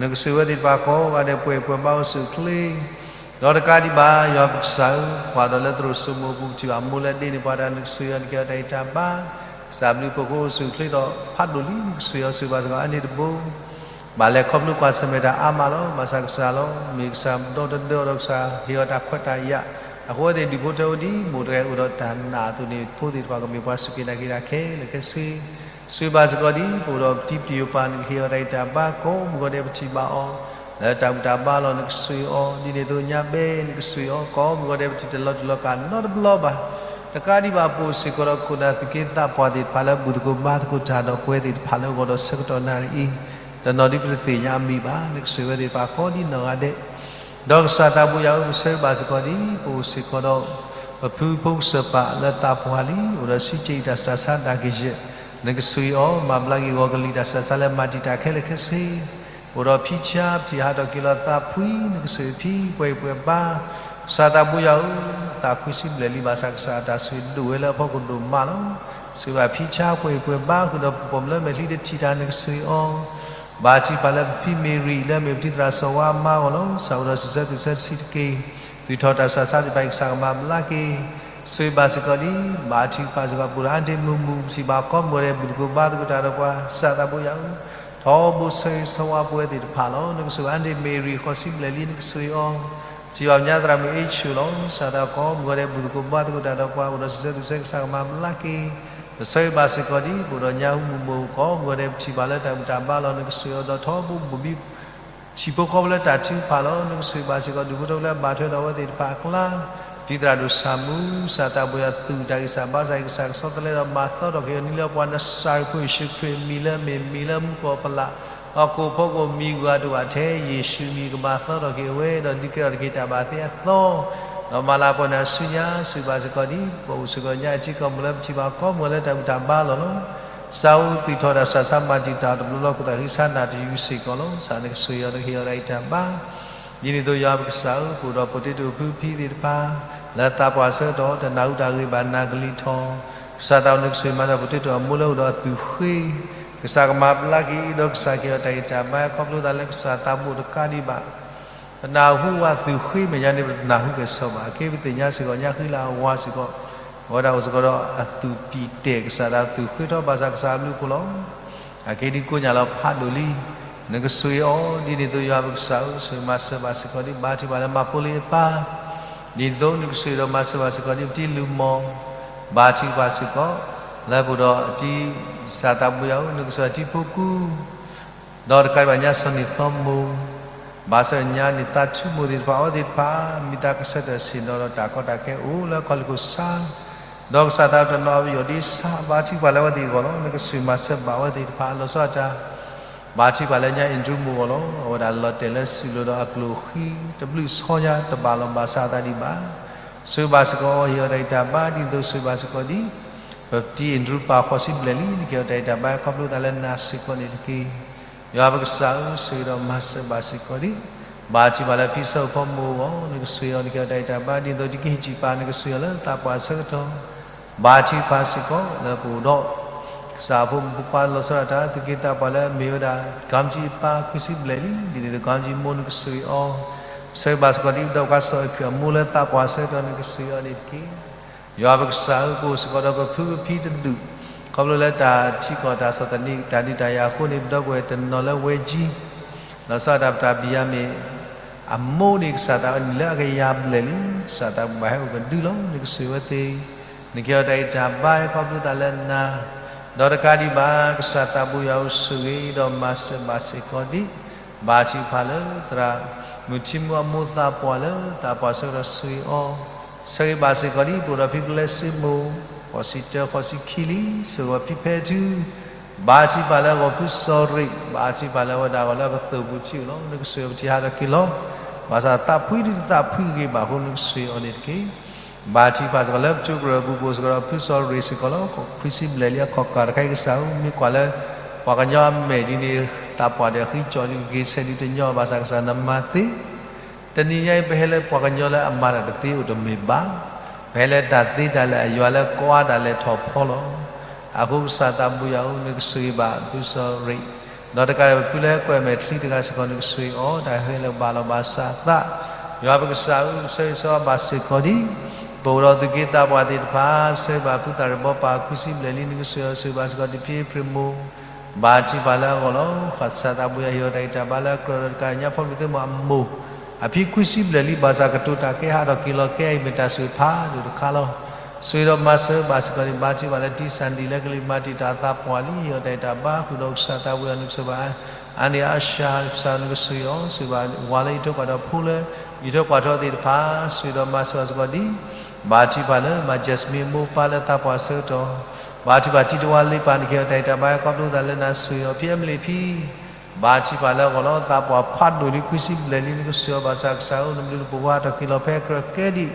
နကဆိၣ်ဂ့ၤဝဲသ့ၣ်တဖၣ်ကိးဂၤဒဲး ပှဲၤပှဲၤဘါအိၣ်ဆူၣ်ချ့ ဒီးတကးဒံးဘၣ် ယွၤပကစၢ်ဧၢ, ကွၢ်ဒီးလၢသရိာ်စိမိၤပူၤ ပထံၣ်ဘၣ်မိၢ်လၢဒ့န့ၢ်ပှၤတၢ် နကဆိၣ်ဂ့ၤအီၤ နကဟ့ၣ်အီၤတၢ်ဂံၢ်တၢ်ဘါ, ကစၢ်ဘျုးဖှိၣ်ဖိအိၣ်ဆူၣ်ချ့ဒီးဖးဒိၣ်လံ နကဆိၣ်ဂ့ၤအီၤ ဆိၣ်ဂ့ၤဘၣ်စ့ၢ်ကီးအါန့ၢ်တဘိ ဘၣ်လဲၤခီဖျိကွၢ်ဆၢၣ်မဲာ်တၢ်အါမးလီၤ. ဘၣ်ဆၣ်ကစၢ်လီၤ မ့ၢ်ကစၢ်ဒီတဒၢအီၤဒီးကစၢ် ဟ့ၣ်အီၤတၢ်ခွဲးတၢ်ယာ်, အဃိသ့ၣ်ဒူၣ်ဖိထၢဖိဒ်မိၢ်တဂၤအိၣ်ဒီးတၢ်နာ်အသိးန့ၣ် ဖိသ့ၣ်တဖၣ်ကမ့ၢ်ပှၤစူၢ်က့ၤနာ်က့ၤတၢ်ခဲလၢာ်ခဲဆ့ ဆိၣ်ဂ့ၤဘၣ်စ့ၢ်ကီးဒံး ပအိၣ်ဒီးပတံၤပတယိၤပၤ နကဟ့ၣ်အီၤတၢ်ဂံၢ်တၢ်ဘါ ကိးမုၢ်ဂီၤဒဲး ပထံၣ်ဘၣ်အီၤ လၢတၢ်ဘူၣ်တၢ်ဘါလီၤ နကဆိၣ်ဂ့ၤအီၤ ဒ်န့ၣ်အသိးညါဘဲ နကဆိၣ်ဂ့ၤအီၤ ကိးမုၢ်ဂီၤဒဲး ပတံၤတလီၤတူာ်လီၤကာ်နီတဘျီဘၣ်. တကးဒံးဘၣ် ပအိၣ်စ့ၢ်ကီးဒီးခိၣ်နၢ်သူၣ်က့သးပှၢ်သ့ၣ်တဖၣ်လၢဘူၣ်သကိးဘါသကိးတၢ်ဒီးပဝဲသ့ၣ်တဖၣ်လၢအဂီၢ်ဒီးဆၢကတီၢ်နၣ်ရံၣ်အံၤ တနီၤဒ်ပတသ့ၣ်ညါအမံၤဘၣ် နကဆိၣ်ဂ့ၤဝဲသ့ၣ်တဖၣ်ကိးဒ်နီၢ်ဂၤဒဲး ဒီးကစၢ်သးဘိယွၤဧၢ ပဆၢဂ့ၤဘၣ်စ့ၢ်ကီးဒံး ပအိၣ်စ့ၢ်ကီးဒီး ပဖုဖိကစၢၢ်ပာ်လၢသးပှၢ်လံ အိၣ်ဒီးစံးကဲအံၤတၢ်ဆူးတၢ်ဆါဒၣ်ကယဲၢ် နကဆိၣ်ဂ့ၤအီၤ မၤဘျါက့ၤဂီၤကလံၤတၢ်ဆူးတၢ်ဆါလၢမၤတံာ်တာ်ခဲလၢာ်ခဲဆ့ အိၣ်ဒီးဖံဆါ ပထံၣ်ဟးထီၣ်က့ၤလီၤသးဖှံ နကဆိၣ်ဂ့ၤဖံ ပှဲၤပှဲၤဘါ ကစၢ်သးဘိယွၤဧၢ သးခွံဆံဘျဲၣ်လံ ဘၣ်ဆၣ်ကစၢ်အတၢ်ဆိၣ်ဂ့ၤဒိၣ်ဝဲလၢအဖီခိၣ်ဒိၣ်မးလီၤ. ဆိၣ်ဂ့ၤဘၣ်ဖံဆါ ပှဲၤပှဲၤဘါ ဃုာ်ဒီးပပိာ်မုၣ်လၢမဲာ်ချံတထံၣ်တၢ် နကဆိၣ်ဂ့ၤအီၤ ဘၣ်ထံၣ်ပာ်လၢပဖံမ့ၤရံၤ လၢအမ့ၢ်ပတံၤသရၣ်စီၤဝါအမါအဂီၢ်လီၤ. ကစၢ်အိၣ်ဒီးစံးဆၢသူၣ်ဆၢတဆံးတက့ၢ်. သူၣ်ထီၣ်တၢ်ဆူးတၢ်ဆါသ့ၣ်တဖၣ်အံၤ ကစၢ်ကမၤဘျါက့ၤ ဆိၣ်ဂ့ၤဘၣ်စ့ၢ်ကီးဒံး ဘၣ်ထံၣ်ပာ်စ့ၢ်ကီး ပအိၣ်ဒီးအါဒ့မုၢ်မုၢ် ပထံၣ်ဘၣ်ကိးမုၢ်ဂီၤဒဲး ဘူၣ်သကိးဘါသကိးတၢ်ဒီးပှၤ ကစၢ်သးဘိယွၤဧၢ ထီဘိဆၢဂ့ၤဆၢဝါပဝဲသ့ၣ်တဖၣ်လီၤ. နကဆိၣ်ဂ့ၤအါဒ့မ့ၤရံၤ ဃိးဆံဘျဲၣ်လံ နကဆိၣ်ဂ့ၤအီၤ ပထံၣ်ဘၣ်ပညါသရၣ်မုၣ်အ့ဆူၣ်လီၤ. ကစၢ်သးကိးမုၢ်ဂီၤဒဲး ဘူၣ်သကိးဘါသကိးတၢ်ဒီးပှၤ အိၣ်ဒီးစံးဆၢသူၣ်ဆၢ ကစၢ်ကမၤဘျါက့ၤ ပဆၢဂ့ၤဘၣ်စ့ၢ်ကီးဒံး ပအိၣ်ဒီးညါဟူမုၢ်မိၢ်ကိးမုၢ်ဂီၤဒဲး ပထံၣ်ဘၣ်လၢတၢ်ဘူၣ်တၢ်ဘါလီၤ နကဆိၣ်ဂ့ၤအီၤဒီးထီဘိဘိၣ်ဘံ ထံဖိကီၢ်ဖိလၢတၢ်ထုကဖၣ်လီၤ. နကဆိၣ်ဂ့ၤဘၣ်စ့ၢ်ကီး ဒူၣ်ဖိထၢဖိလၢအဘၣ်ထွဲဒီးအဝဲသ့ၣ်တဖၣ်အကျါ ပတံၤသရၣ်ဒိၣ်ဆၣ်မူ ကစၢ်သးဘိယွၤသူၣ်တၢ်ဂံၢ်စၢ်ဘါစၢ်အံၤ ကစၢ်ကဆီတလဲဒီးမၤသီထီၣ်က့ၤအီၤ နံၤလၢပှၤနစၢ်ရ့ၣ်ဖိယ့ၣ်ၡူးခရံာ်အမံၤလၢအမ့ၢ်မံၤလၢမူခိၣ်အပလၣ် ဟီၣ်ခိၣ်ဖိကအိၣ်မံၤဂၤတအိၣ်ဘၣ်ထဲ ယ့ၣ်ၡူးအမံၤကမၤသီထီၣ်က့ၤအဝဲ ဒီးဒုးကဲထီၣ်တက့ၢ်တၢ်ဘၣ်သ့အသီ ဒီးမၤလၤပှဲၤနၤဆူညါ ဆိၣ်ဂ့ၤဘၣ်စ့ၢ်ကီးဒံး ပအိၣ်စ့ၢ်ကီးညါအထံကီၢ်မုၢ်လၢပထံၣ်ဘၣ်ကိးမုၢ်ဂီၤလၢတၢ်ဘူၣ်တၢ်ဘါ လီၤလီၤ. ကစၢ်ဧၢ သူၣ်ထီၣ်တၢ်ဆူးတၢ်ဆါ မၤတံာ်တာ်တဘျီလီၤ ခိၣ်သးဃံဆါနၢ်တယုၢ်စ့ၢ်ကီးလီၤ. ကစၢ်နကဆိၣ်ဂ့ၤအီၤ နကဟ့ၣ်အီၤတၢ်ဂံၢ်တၢ်ဘါ ဒ်န့ၣ်အသိးယွၤပကစၢ်ဧၢ ပအိၣ်ဒီး potato အဖုဖံသ့ၣ်တဖၣ် လၢသးပှၢ်ဆၢကတီၢ် တနၢ်ဟူတၢ်ဂ့ၢ်ဘၣ်နၤကလံၤထီၣ် ကစၢ်သးဘိယွၤနကဆိၣ်ဂ့ၤမၤစၢၤ potato အမိၢ်လၢအိၣ်ဒီးအသူၣ်ဃ့ ကစၢ်ကမၤဘျါက့ၤ ဒီးကစၢ်ကဟ့ၣ်အီၤတၢ်ဂံၢ်တၢ်ဘါ ခီဖျိသးလၢကစၢ်သးဘိတကးဒံးဘၣ် ပနၢ်ဟူဝဲသူၣ်ဃ့မဲာ်ညါန့ၣ် ပတနၢ်ဟူကဲၣ်ဆိးဘၣ် အကဲပသ့ၣ်ညါစ့ၢ်ကီးညါဃံလၤအဝါစ့ၢ်ကီး အဝဲဒၣ်အိၣ်စ့ၢ်ကီးဒီးအသူၣ်ပံၢ်တဲာ် ကစၢ်သးဘိယွၤသူၣ်ဃ့ထီၣ်ဘၣ်ဆၣ်ကစၢ်အဘျုးအဖှိၣ်လီၤ. အကဲဒ်ကိးညါလၢဖးဒိၣ်လံ နကဆိၣ်ဂ့ၤအီၤ ဒ်န့ၣ်အသိးယွၤပကစၢ်ဧၢ ဆိၣ်ဂ့ၤမၤစၢၤဘၣ်စ့ၢ်ကီးဒံး ဘၣ်ထံၣ်ပာ်လၢမၤဖိလံအပၢ် ဒ်န့ၣ်အသိးနကဆိၣ်ဂ့ၤဒီးမၤစၢၤဘၣ်စ့ၢ်ကီးဒံး ပတံၤလူၢ်မီၢ် ဘၣ်ထံၣ်ပာ်စ့ၢ်ကီး လၢပအိၣ်ဒီးအတံၤ ကစၢ်သးဘိယွၤဧၢ နကဆိၣ်ဂ့ၤအတံၤဖိကူ ဒီးတကးဒံးဘၣ်ညါစီၤနံၣ်သီမိၢ် ဘၣ်ဆၣ်ညါန့ၣ်သးထူမိၢ်သ့ၣ်တဖၣ် အဝဲသ့ၣ်တဖၣ် မံသးကဆှဲတၢၢ်ဆ့ၣ်နီၤဒီးတၢ်ကီတၢ်ခဲအိၣ်လၢခီၣ်လ့ၣ်ခိၣ်ဆါ ဒီးကစၢ်သးတနီၤအပယီၣ်ဒ့ဆါ ဘၣ်ထံၣ်ပာ်လၢအဝဲသ့ၣ်အဂီၢ်လီၤ. နကဆိၣ်ဂ့ၤမၤစၢၤဘၣ်အဝဲသ့ၣ်တဖၣ် လီၤဆီဒၣ်တၢ် ဘၣ်ထံၣ်ပာ်လၢညါအ့ၣ်ဒြူးမိၢ်အဂီၢ်လီၤ. အဝဲဒၣ်လီၤတဲာ်လၢစုၣ်လိၤဒီးအကျိၣ်ဃံ တဘျုးဆီညါတဘၣ်လီၤ ဘၣ်ဆၣ်အသးဒံးဘၣ် ဆိၣ်ဂ့ၤဘၣ်စ့ၢ်ကီးအီၤ ဟ့ၣ်အီၤတၢ်ဂံၢ်တၢ်ဘါ ဒ်သိးဆိၣ်ဂ့ၤဘၣ်စ့ၢ်ကီးဒံး ပတံၤအ့ၣ်ဒြူးပၢ်ဃိးဆံဘျဲၣ်လံ နကဟ့ၣ်အီၤတၢ်ဂံၢ်တၢ်ဘါ ခီဖျိသးလၢနၤစ့ၢ်ကီးန့ၣ်တက့ၢ်. ယွၤပကစၢ်ဧၢ ဆိၣ်ဂ့ၤဒီးမၤစၢၤဘၣ်စ့ၢ်ကီးဒံး ဘၣ်ထံၣ်ပာ်လၢဖံဆၢအိၣ်ဖီမိၢ်အဂီၢ် နကဆိၣ်ဂ့ၤအီၤ နကဟ့ၣ်အီၤတၢ်ဂံၢ်တၢ်ဘါ ဒ်သိးတကဟ့ၣ်စံၣ်ပာ် နကဆိၣ်ဂ့ၤအီၤလၢသးပှၢ်ဆၢကတီၢ် ဘၣ်ထံၣ်ပာ်စ့ၢ်ကီးလၢပအိၣ်ဒီး ကစၢ်အဖိမုၣ်ဖိခွါလီၤဆီဒၣ်တၢ် သူၣ်က့သးပှၢ်လၢအမ့ၢ်ဝဲဒၣ် ကီမကံအပၢ်ခွံဆံဘျဲၣ်လံ ဒ်န့ၣ်အသိးကီမကံမိၢ် နကဆိၣ်ဂ့ၤအီၤ ဆိၣ်ဂ့ၤဘၣ်စ့ၢ်ကီးဒံးပဒီပုၢ်ဝဲၢ်ခွါစီၤအ့ၣ်ခရံာ်အမိၢ်လၢသးပှၢ်ဆၢကတီၢ် နကဆိၣ်ဂ့ၤအီၤန့ၣ်တက့ၢ်. ယွၤပကစၢ်ဧၢ ပအိၣ်စ့ၢ်ကီးဒီးပဖုပဖံတဒူၣ် ခီဖျိလၢတၢ်ထံကီၢ်တၢ်ဆီၣ်သနံး တၢ်ဒုးတၢ်ယၤအဃိန့ၣ် ပဒီပုၢ်ဝဲၢ်တနီၤလၢဝဲကၠံ လီၤဆီဒၣ်တၢ်ပတၢ်ဘံၣ်ယၤမ့ၢ် အမိၢ်န့ၣ် ကစၢ်သးအနံၣ်လၢအကယၤဘျဲၣ်လံ ကစၢ်သးဘိဘၣ်ဟဲအိၣ်ကဒုလီၤ နကဆိၣ်ဂ့ၤဝဲသ့ၣ် နကဟ့ၣ်အီၤတၢ်ဂံၢ်တၢ်ဘါ ခီဖျိသးလၢနၤ ဒီးတကးဒံးဘၣ် ကစၢ်သးဘိယွၤအိၣ်ဆိၣ်ဂ့ၤ ဒီးမၤစၢၤဘၣ်စ့ၢ်ကီးဒံး ဘါထုကဖၣ်လၢသရၣ်မုၣ်ထံမူအမိၢ်သးပှၢ်လၢ သးပှၢ်ဆၢကတီၢ်ဆိၣ်ဂ့ၤအီၤ, ဆၢဂ့ၤဘၣ်စ့ၢ်ကီးဒံး ပအိၣ်ဒီးဖံပလဲစ့မိၢ် ဃိးဆံတၢ ဃိးဆံခံလံ ဆိၣ်ဂ့ၤဖံဖဲထူ, ဘါထုကဖၣ်လၢအဂီၢ်ဖုစီၤရ့း ဘါထုကဖၣ်လၢအဝဲဒၣ်အဂီၢ်လၢအကသိၣ်ပူၤထံၣ်အိၣ်လီၤ. နကဆိၣ်ဂ့ၤအီၤပထံၣ်ဟးထီၣ်က့ၤလီၤ. ဘၣ်ဆၣ်သးဖှံဒ်တသးဖှံဂ့ၤဘၣ်အဃိ နကဆိၣ်ဂ့ၤအီၤန့ၣ်တက့ၢ်. ဘါထုကဖၣ်စ့ၢ်ကီးလၢပကၠိကရၢၢ်ပူၤ ပအိၣ်စ့ၢ်ကီးဒီးဖုစီၤရ့းစ့ၢ်ကီးလီၤ. ခွံဆံဘျဲၣ်လံအခီၣ်ကၢ်တခါအံၤ ကစၢ်ဧၢ မ့ၢ်ကွၢ်လၢ ပှၤကညီအမဲာ်ဒ်န့ၣ် သးပှၢ်ဒီးအဃံကၠီဒ်ဂ့ၤဆဲးဒ်တညီဘၣ်ဆၣ် ကစၢ်နမၤသ့ တနံၤညါအံၤ ပဟဲလၢပှၤကညီလၢအမၤတၢ်တသ့အိၣ်တမ့ၢ်ဘၣ်. ပဟဲလၢတၢ်သ့တၢ်လၢအယွၤလၢကွၢ်တၢ်လဲၤထီၣ်ဖီလီၤ. အဃိကစၢ်သးဘိယွၤဧၢ နကဆိၣ်ဂ့ၤဘၣ်ဖုစီၤရ့း, ဒီးတကးဒံးဘၣ်ဖုလၢဟဲကွၢ်မဲာ်ချံတဂၤစ့ၢ်ကီး နကဆိၣ်ဂ့ၤအီၤ တၢ်ဟဲလၢဘၣ်လီၤဘၣ်စးသး ယွၤပကစၢ်ဧၢ ဆၢဂ့ၤဆၢဝါဘၣ်စ့ၢ်ကီးဒံး ပအိၣ်ဒီးသူၣ်က့သးပှၢ်သ့ၣ်တဖၣ် ဆၢဂ့ၤဘၣ်ဖုသးရ့ၣ်ဘီပၢ် ခွံဆံဘျဲၣ်လံ နကဆိၣ်ဂ့ၤအီၤ ဆိၣ်ဂ့ၤဘၣ်စ့ၢ်ကီးဒံးဖံဖုရ့ၣ်မိၢ် ဘါထုကဖၣ်လၢအဂီၢ်လီၤ. ကစၢ်သးဘိယွၤဟ့ၣ်အီၤတၢ်ဂံၢ်တၢ်ဘါလၢအကြၢးဒီးတကးညါ ဖီမုၢ်သုမိၢ်အမိၢ် အဖံခွံဆံဘျဲၣ်လံ ဘၣ်ဆၣ်ကတိၤတၢ်ကဲဟးထီၣ်က့ၤလီၤကဲအံၤ မ့ၢ်တၢ်ဆိၣ်ဂ့ၤဖးဒိၣ်တခါလီၤ. ဆိၣ်ဂ့ၤဒီးမၤစၢၤဘၣ်စ့ၢ်ကီးဒံး ဘါထုကဖၣ်လၢတံၢ်စၢ်ဒံးလၢကလံၤမၤတံာ်တာ်အသးပှၢ်လံ ဟ့ၣ်အီၤတၢ်ဂံၢ်တၢ်ဘါ ဃုာ်ဒီးကစၢ်သးဘိယွၤ နကဆိၣ်ဂ့ၤဘၣ် အါန့ၢ်အါရှါ ကစၢ်နကဆိၣ်ဂ့ၤအီၤ ဆိၣ်ဂ့ၤဘၣ်ဝၤလၢယထၢၣ်ကွၢ်ထီၣ်ဖိလၢ ယထၢၣ်ကွၢ်ထီၣ်သ့ၣ်တဖၣ် ဆိၣ်ဂ့ၤဒီးမၤစၢၤဘၣ်စ့ၢ်ကီးဒံး ဘါထုကဖၣ်လၢမၤ Jasmine မိၢ်ပၢ်လၢသးပှၢ်ဆၢကတီၢ် ဘါထုကဖၣ်တံၤတဝါလ့ပၢ် နကဟ့ၣ်အီၤတၢ်ဂံၢ်တၢ်ဘါ ခီဖျိသးလၢနၤဆိၣ်ဂ့ၤအီၤ ဖံအမလ့းဖံ ဘါထုကဖၣ်လၢအဂီၢ်လီၤ. သးပှၢ်ဖးဒိၣ်လံ ခွံဆံဘျဲၣ်လံ နကဆိၣ်ဂ့ၤအီၤဘၣ်ဆၣ်ကစၢ်ဧၢ နဘျုးနဖှိၣ်ဟးထီၣ်က့ၤလီၤ ဖဲကြၢးကဲဒံး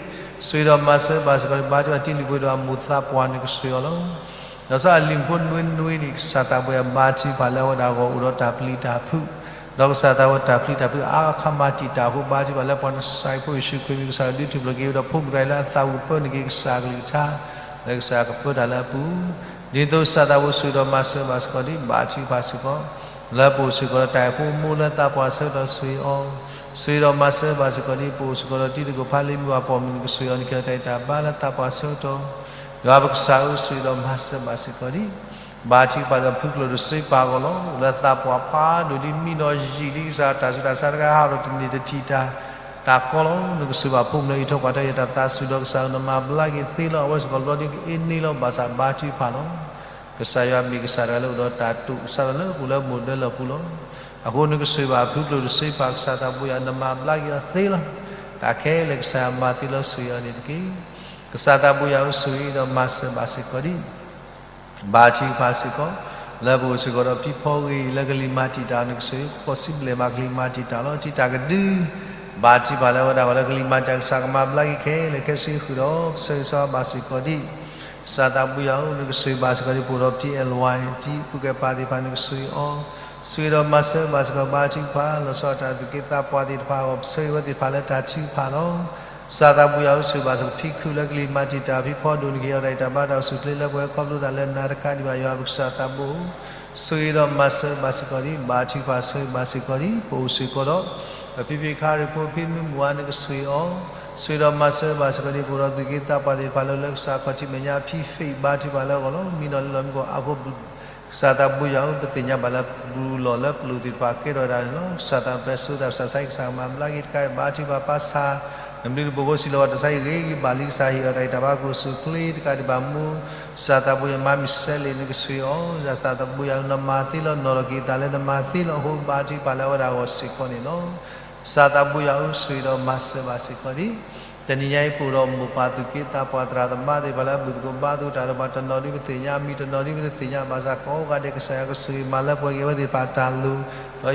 ဆိၣ်ဂ့ၤဒီးမၤစၢၤဘၣ်စ့ၢ်ကီးဒံး ဘါထုကဖၣ်တံၤလုၢ်ဖိဒီးအမိၢ်သးပှၢ် နကဆိၣ်ဂ့ၤအီၤလီၤ. ဒီးစးအလံၤဖိနွံနွံန့ၣ် ကစၢ်သးဘိယွၤဘါထုကဖၣ်လၢအဝဲဒၣ်အဂီၢ်အိၣ်ဒီးတၢ်ပျံၤတၢ်ဖုး, ဒီးကစၢ်သးဘိတၢ်ပျံၤတၢ်ဖုးအါခါမၤတံာ်တာ်အဃိ ဘါထုကဖၣ်လၢပှၤကစၢ်အံၤဖိယ့ၣ်ၡူးခရံာ် မ့ၢ်ကစၢ်ဒုးထူၣ်ဖျဲးက့ၤဝဲဒီးဖိမုၣ်တဂၤအံၤလၢအသးဝံၣ်ပၢနုာ်က့ၤကစၢ်အကလုၢ်ကထါ လၢကစၢ်ကပၢတၢ်လၢအပူၤ ဒ်သိးကစၢ်သးဘိဆိၣ်ဂ့ၤဒီးမၤစၢၤဘၣ်စ့ၢ်ကီးဒံး ဘါထုကဖၣ်စ့ၢ်ကီး လၢပအိၣ်စ့ၢ်ကီးဒီးတၢ်အဲၣ်ဖိမိၢ်လၢသးပှၢ်ဆၢကတီၢ်ဆိၣ်ဂ့ၤအီၤ, ဆိၣ်ဂ့ၤဒီးမၤစၢၤဘၣ်စ့ၢ်ကီးဒံး ပအိၣ်စ့ၢ်ကီးဒီးတံၤသကိးဖးလံ မုၢ်ဘၣ်ပိာ်မုၣ် နကဆိၣ်ဂ့ၤအီၤ နကဟ့ၣ်အီၤတၢ်ဂံၢ်တၢ်ဘါလၢသးပှၢ်ဆၢကတီၢ်, ယွၤပကစၢ်ဧၢ ဆိၣ်ဂ့ၤဒီးမၤစၢၤဘၣ်စ့ၢ်ကီးဒံး ဘါထုကဖၣ်ဒီးဖုကျိၣ်တစ့ပာ်အဂီၢ်လီၤ. လၢသးပှၢ်ဖးဒိၣ်ဒ်မံနီၤယံာ်လံကစၢ် တၢ်ဆူးတၢ်ဆါတဂၤဟးထီၣ်တန့ၢ်တထံၣ်တၢ် တၢ်ကီလီၤ. နကဆိၣ်ဘၣ်ဖိမုၣ်လၢယထီၣ်ကွၢ်ထီၣ် ယတၢ်သးစူၤဒီးကစၢ်ဧၢ နမၤဘျါက့ၤသ့လီၤ. အဝဲစ့ၢ်ကီးဘျီဒ်ကအ့န့ၣ်လီၤ. ဘၣ်ဆၣ်ဘါထုကဖၣ်လီၤ. ကစၢ်ယွၤမ့ၢ်ကစၢ်တဂၤလၢအိၣ်ဒီးတၢ်တိာ် ကစၢ်လၢအိၣ်လၢမိၢ်ဒၢလီၢ်ပူၤလီၤ. အဃိနကဆိၣ်ဘၣ်ဖုကျိၣ်တစ့ပာ် ကစၢ်သးဘိယွၤ နမၤဘျါက့ၤအီၤသ့လီၤ. တၢ်ခဲလၢာ်ကစၢ်ယွၤမၤသ့လီၤ ဆိၣ်ဂ့ၤအီၤန့ၣ်တက့ၢ်. ကစၢ်သးဘိယွၤဧၢ ဆိၣ်ဂ့ၤဒီးမၤစၢၤဘၣ်စ့ၢ်ကီးဒံး ဘါထုကဖၣ်စ့ၢ်ကီး လၢပအိၣ်စ့ၢ်ကီးဒီးဖံဖီဂ့ၤ လၢကလံၤမၤတံာ်တာ် နကဆိၣ်ဂ့ၤ ဃိးဆံဘျဲၣ်မးကလံၤမၤတံာ်တာ်လီၤ. တံာ်တာ်ကဒု ဘါထုကဖၣ်လၢအဝဲဒၣ်ဂီၢ်လၢကလံၤမၤတံာ်တာ် ကစၢ်ကမၤဘျါက့ၤခဲလၢာ်ခဲဆ့ဃုာ်ဒီး ဆၢဂ့ၤဆၢဝါဘၣ်စ့ၢ်ကီးဒံး ကစၢ်သးဘိယွၤဧၢ နကဆိၣ်ဂ့ၤဘၣ်စ့ၢ်ကီးဒံး ပအိၣ်ဒီးပတံၤအဲၣ်လွဲၣ် တံၤပုၢ်ကဲပၢ်သ့ၣ်တဖၣ် နကဆိၣ်ဂ့ၤအီၤ ဆိၣ်ဂ့ၤဒီးမၤစၢၤဘၣ်စ့ၢ်ကီး ဘါထုကဖၣ် လီၤဆီဒၣ်တၢ်သူၣ်က့သးပှၢ်သ့ၣ်တဖၣ်အဂီၢ် ပဆၢဂ့ၤဝဲသ့ၣ်တဖၣ်လၢတၢ်ထုကဖၣ်လီၤ. ကစၢ်သးဘိယွၤဧၢ ဆိၣ်ဂ့ၤဘၣ်စ့ၢ်ကီး ဖံခုၣ်လၢကလံၤမၤတံာ်တာ် ဖံဖီဒိၣ် နကဟ့ၣ်အီၤတၢ်ဂံၢ်တၢ်ဘါတၢ်အိၣ်ဆူၣ်အိၣ်ချ့လၢပှဲၤခီဖျိသးလၢနၤတကးဒံးဘၣ် ယွၤပကစၢ်သးဘိဧၢ ဆိၣ်ဂ့ၤဒီးမၤစၢၤဘၣ်စ့ၢ်ကီးဒံး ဘါထုကဖၣ်ဆၢဂ့ၤဘၣ်စ့ၢ်ကီးဒံး ပအိၣ်စ့ၢ်ကီးဒီး ပဖံဖံခါရ့ၣ်ဖိဖံမုၢ်မုၢ်ဝါ နကဆိၣ်ဂ့ၤအီၤ ဆိၣ်ဂ့ၤဒီးမၤစၢၤဘၣ်စ့ၢ်ကီးဒံး ပအိၣ်ဒီးသူၣ်က့သးပှၢ်သ့ၣ်တဖၣ်လၢ လၢကစၢ်ခီၣ်ထံးမဲာ်ညါ ဖံဖံဘါထုကဖၣ်လၢအဂီၢ်လီၤ. မံနီၤလၢလီၤမံကီၢ်အါဖိ ကစၢ်သးဘိယွၤဧၢ ပသ့ၣ်ညါဘၣ်လၢ ပူၤလီၢ်လၢပလိၣ်သ့ၣ်တဖၣ်ကဲထီၣ်ဝဲဒၣ်န့ၣ်လီၤ. ကစၢ်သးပှၢ်ဆိသး ကစၢ်ကမၤဘျါက့ၤတကးဒံး ဘါထုကဖၣ်ပၢ်ဆၣ် နဘျုးနဖှိၣ်ဖိစံးလီၤဝဲ တၢ်ဆါဟံၣ်ဂ့ၤဂ့ၤဘၣ်လံ ကစၢ်ဟ့ၣ်အီၤတၢ်ဂံၢ်တၢ်ဘါကအိၣ်ဆူၣ်အိၣ်ချ့တကးဒံးဘၣ်မူ ကစၢ်သးဘိယွၤမၤမုၢ်စဲးလ့ၣ် နကဆိၣ်ဂ့ၤအီၤ ကစၢ်သးဘိယွၤဧၢ နမၤသ့လီၤ နီၢ်ထီၣ်က့ၤသးလၢနမၤသ့လီၤ အဃိဘါထုကဖၣ်လၢအဝဲဒၣ် ဂီၤစ့ၢ်ကီးန့ၣ်လီၤ. ကစၢ်သးဘိယွၤဧၢ ဆိၣ်ဂ့ၤဒီးမၤစၢၤဘၣ်စ့ၢ်ကီးဒံး တနံၤညါအံၤ ပအိၣ်ဒီးမိၢ်ပၢ်သူၣ်က့သးပှၢ်သရၣ်သမါသ့ၣ်တဖၣ်လၢ အဘုၣ်သကိးဘါသကိးတၢ်ဒီးပှၤ တနီၤဒ်ပသ့ၣ်ညါ မံၤတနီၤဒ်ပတသ့ၣ်ညါဘၣ်ဆၣ် ကိးဂၤဒဲး ကစၢ်ယွၤကဆိၣ်ဂ့ၤမၤလၢပှဲၤက့ၤအဝဲသ့ၣ်တဖၣ်တၢ်လိၤ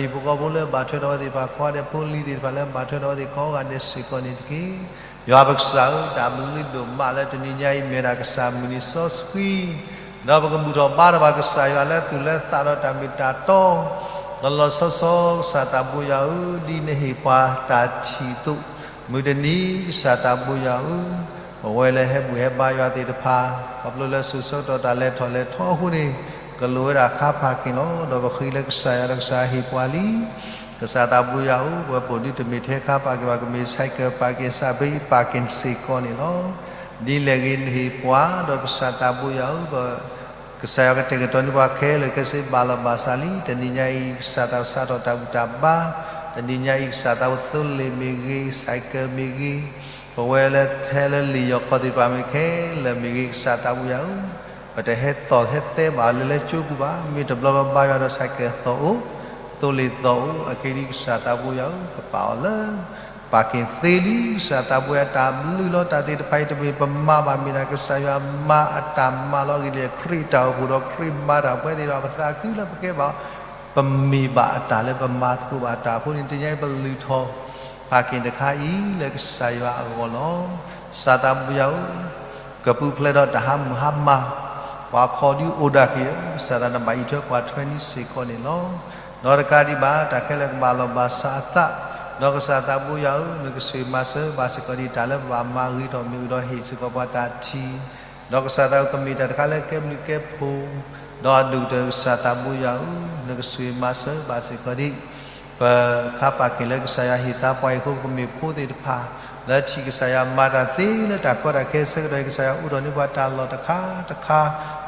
ဒီးဟံၣ်ဖိဃီဖိလၢဘၣ်ထွဲဒီးအဝဲသ့ၣ်တဖၣ် ကိးဂၤဒဲး ဖိလံၤသ့ၣ်တဖၣ်လၢဘၣ်ထွဲဒီးအဝဲသ့ၣ်ကိးဂၤဒဲးစ့ၢ်ကီးန့ၣ်တက့ၢ်. ယွၤပကစၢ်ဧၢ တၢ်ဘျုးဒိၣ်မးလၢတနံၤညါအံၤ မ့ၢ်ဝဲဒၣ်ကစၢ်မုၢ်နံၤစီဆှံ ဒီးပကဘူၣ်ထီၣ်ဘါထီၣ်ဘၣ်ကစၢ်ယွၤလၢသူၣ်လၢသးဒီးတၢ်မ့ၢ်တၢ်တီ လီၤလီၤဆီဆီ ကစၢ်သးဘိယွၤဧၢ ဒ်နဟ့ၣ်ပှၤတၢ်ထံၣ်အသိး မုၢ်တနံၤ ကစၢ်သးဘိယွၤဧၢ ပဝဲလၢဟဲဘူၣ်ဟဲဘါယွၤသ့ၣ်တဖၣ် ခီဖျိလၢစိၤဆၢကတီၢ်တၢ်လဲၤထီၣ်လဲၤထီအဃိန့ၣ် ကလိၣ်ဝဲဒၣ်ခါပာ်က့ၤလီၤ. ဒီးပဃ့လၢကစၢ်ယွၤဒီးကစၢ်ဟ့ၣ်ပှၤလံ ကစၢ်သးဘိယွၤဧၢ ပဝဲပအိၣ်ဒ်တမ့ၢ်ထဲခါပာ်က့ၤဘၣ် ကမ့ၢ် cycle ပာ်က့ၤ စးဘ့ၣ် ပာ်က့ၤစ့ၢ်ကီးန့ၣ်လီၤ. ဒ်လဲၣ်ဂ့ၤနဟ့ၣ်ပှၤ ဒီးကစၢ်သးဘိယွၤဧၢ ကစၢ်ယွၤကတဲာ်ကတီၤန့ၢ်ပှၤခဲလၢာ်ခဲဆ့ဘၣ်လီၤဘၣ်စးလံ. တနံၤညါအံၤ ကစၢ်သးစးထီၣ်တၢ်ဘူၣ်တၢ်ဘါ တနံၤညါအံၤ ကစၢ်သးဘိသိလ့ၣ်မ့ၢ်ဂ့ၤ cycle မ့ၢ်ဂ့ၤ ပဝဲလၢထဲလၢလံာ်ယီၢ်ခီၣ်သ့ၣ်တဖၣ်မ့ၢ်ခဲလၢာ်မ့ၢ်ဂ့ၤ ကစၢ်သးဘိယွၤဧၢ ပတဟဲသီၣ်ဟဲသဲဘၣ်လၢလၢကၠိပူၤဘၣ်, မ့ၢ်တဘျီလီၤဘါယွၤဒီး ဆိုင်ကယ် သီၣ်အိၣ်, သိလ့ၣ်သီၣ်အိၣ်, အခဲဒ်ကစၢ်သးဘိယွၤဧၢ, ကပာ်အီၤလၢ parking သ့လံ, ကစၢ်သးဘိယွၤတၢ်ဘျုးလီၤ. တၢ်သ့ၣ်တဖၣ်အံၤတမ့ၢ်ပမၤဘၣ်, မ့ၢ်ဒၣ်ကစၢ်ယွၤမၤအတၢ်မၤလီၤ. အဂ့ၢ်ဒ်လဲၣ်, ခရံာ်တၢ်အိၣ်ဖှိၣ်ဒီးခရံာ်မၤတၢ်ပဝဲသ့ၣ်ဒီး ပသးခုလၢပကဲဘၣ် ပမ့ၢ်ဘၣ်အတၢ်လၢပမၤသကိးဘၣ်တၢ်အဃိန့ၣ် တနံၤညါအံၤပလုၢ်ထီၣ် parking တခါအံၤလၢကစၢ်ယွၤအဂီၢ်လီၤ. ကစၢ်သးဘိယွၤဧၢ, ကပူၤဖျဲးဒီးတၢ်ဟးမုၢ်ဟါမး, ပှၤခီဒုးအိၣ်ဒၣ်က့ၤဧၢ, ကစၢ်သးနဘၣ်အံးထွဲကွၢ်ထွဲန့ၣ်စ့ၢ်ကီးန့ၣ်လီၤ. ဒီးတကးဒံးဘၣ် တၢ်ခဲလၢာ်ကဘၣ်လီၤဘၣ်စးအသး, ဒီးကစၢ်သးဘိယွၤဧၢ, နကဆိၣ်ဂ့ၤမၤစၢၤဘၣ်စ့ၢ်ကီးဒံး တၢ်လၢပဘၣ်မၤဂ့ၤထီၣ်မ့ၢ်အိၣ်ဒီးဟ့ၣ်စ့ၢ်ကီးပှၤတၢ်ထံၣ် ဒီးကစၢ်သးဧၢ ကမ့ၢ်တၢ်တခါလၢကဲဘျုးကဲဖှိၣ်, ဒီးအဒိၣ်ကတၢၢ်ကစၢ်သးဘိယွၤဧၢ, နကဆိၣ်ဂ့ၤမၤစၢၤဘၣ်စ့ၢ်ကီးဒံး ပခါ parking လၢကစၢ်ယွၤဟ့ၣ်သါပှၤအံၤအဃိ ပကမ့ၢ်ဖိသ့ၣ်တဖၣ် လၢထံၣ်ကစၢ်ယွၤမၤတၢ်သ့လၢတၢ်ကီတၢ်ခဲအဆၢကတီၢ်အံၤ ကစၢ်ယွၤအိးထီၣ်န့ၢ်ပှၤတၢ်လီၢ်တခါတခါ,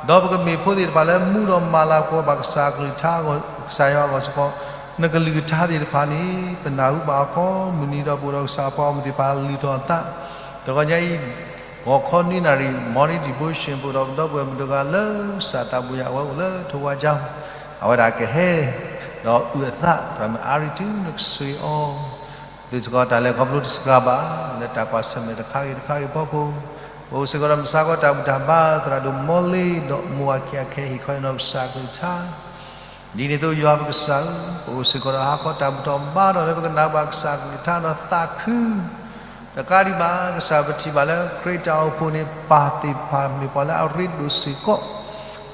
ဒီးပကမ့ၢ်ဖိသ့ၣ်တဖၣ်လၢမူဒီးမၤလၤကပီၤဘၣ်ကစၢ်အကလုၢ်ကထါ ကစၢ်ယွၤအဂီၢ်စ့ၢ်ကီး, နကလုၢ်ကထါသ့ၣ်တဖၣ်န့ၣ် ပနၢ်ဟူဘၣ်အီၤကိးမုၢ်နံၤဒီး ပအိၣ်ဒီးကစၢ်အပှၤဂီၢ်မုၢ်သ့ၣ်တဖၣ် လုၢ်ထီၣ်အသး, တဂီၤညါအံၤ ဂီၤခီနွံနၣ်ရံၣ် morning devotion ပအိၣ်ဒီးပဒီပုၢ်ဝဲၢ်မုၣ်တဂၤလၢကစၢ်သးဘိယွၤ အဝဲအိၣ်လၢထိၣ်ဝါကၠီ, အဝဲဒၣ်ကဟဲ ဒီးအုၣ်အသး သရၣ်မုၣ်အါရံၤတုၤ နကဆိၣ်ဂ့ၤအီၤ, ဒ်သိးစ့ၢ်ကီးတၢ်လဲၤခီဖျိတစှၤဘၣ် လၢတၢ်ကွၢ်ဆၢၣ်မဲာ်တခါဂ့ၤတခါဂ့ၤအဖီခိၣ်, ပအိၣ်စ့ၢ်ကီးဒီးမုၢ်ဆါခီတၢ်ဘူၣ်တၢ်ဘါ သရၣ်ဒိၣ်မီလ့ဒီး မိၢ်ဝၤခံဂၤခဲအံၤ ဟ့ၣ်ခီဟ့ၣ်နီၤကစၢ်အကလုၢ်ကထါ ဒ်န့ၣ်အသိးယွၤပကစၢ်ဧၢ, ပအိၣ်စ့ၢ်ကီးဒီးဟါခီတၢ်ဘူၣ်တၢ်ဘါဒီး လၢပကနၢ်ဘၣ်ကစၢ်အကလုၢ်ကထါဒီးသးခု, တကးဒံးဘၣ် ကစၢ်ပထံၣ်ဘၣ်လၢခရံာ်တၢ်အိၣ်ဖှိၣ်န့ၣ် ပၢ်သ့ၣ်တဖၣ်မ့ၢ်ပှၤလၢအရ့ဒိၣ်စ့ၢ်ကီး,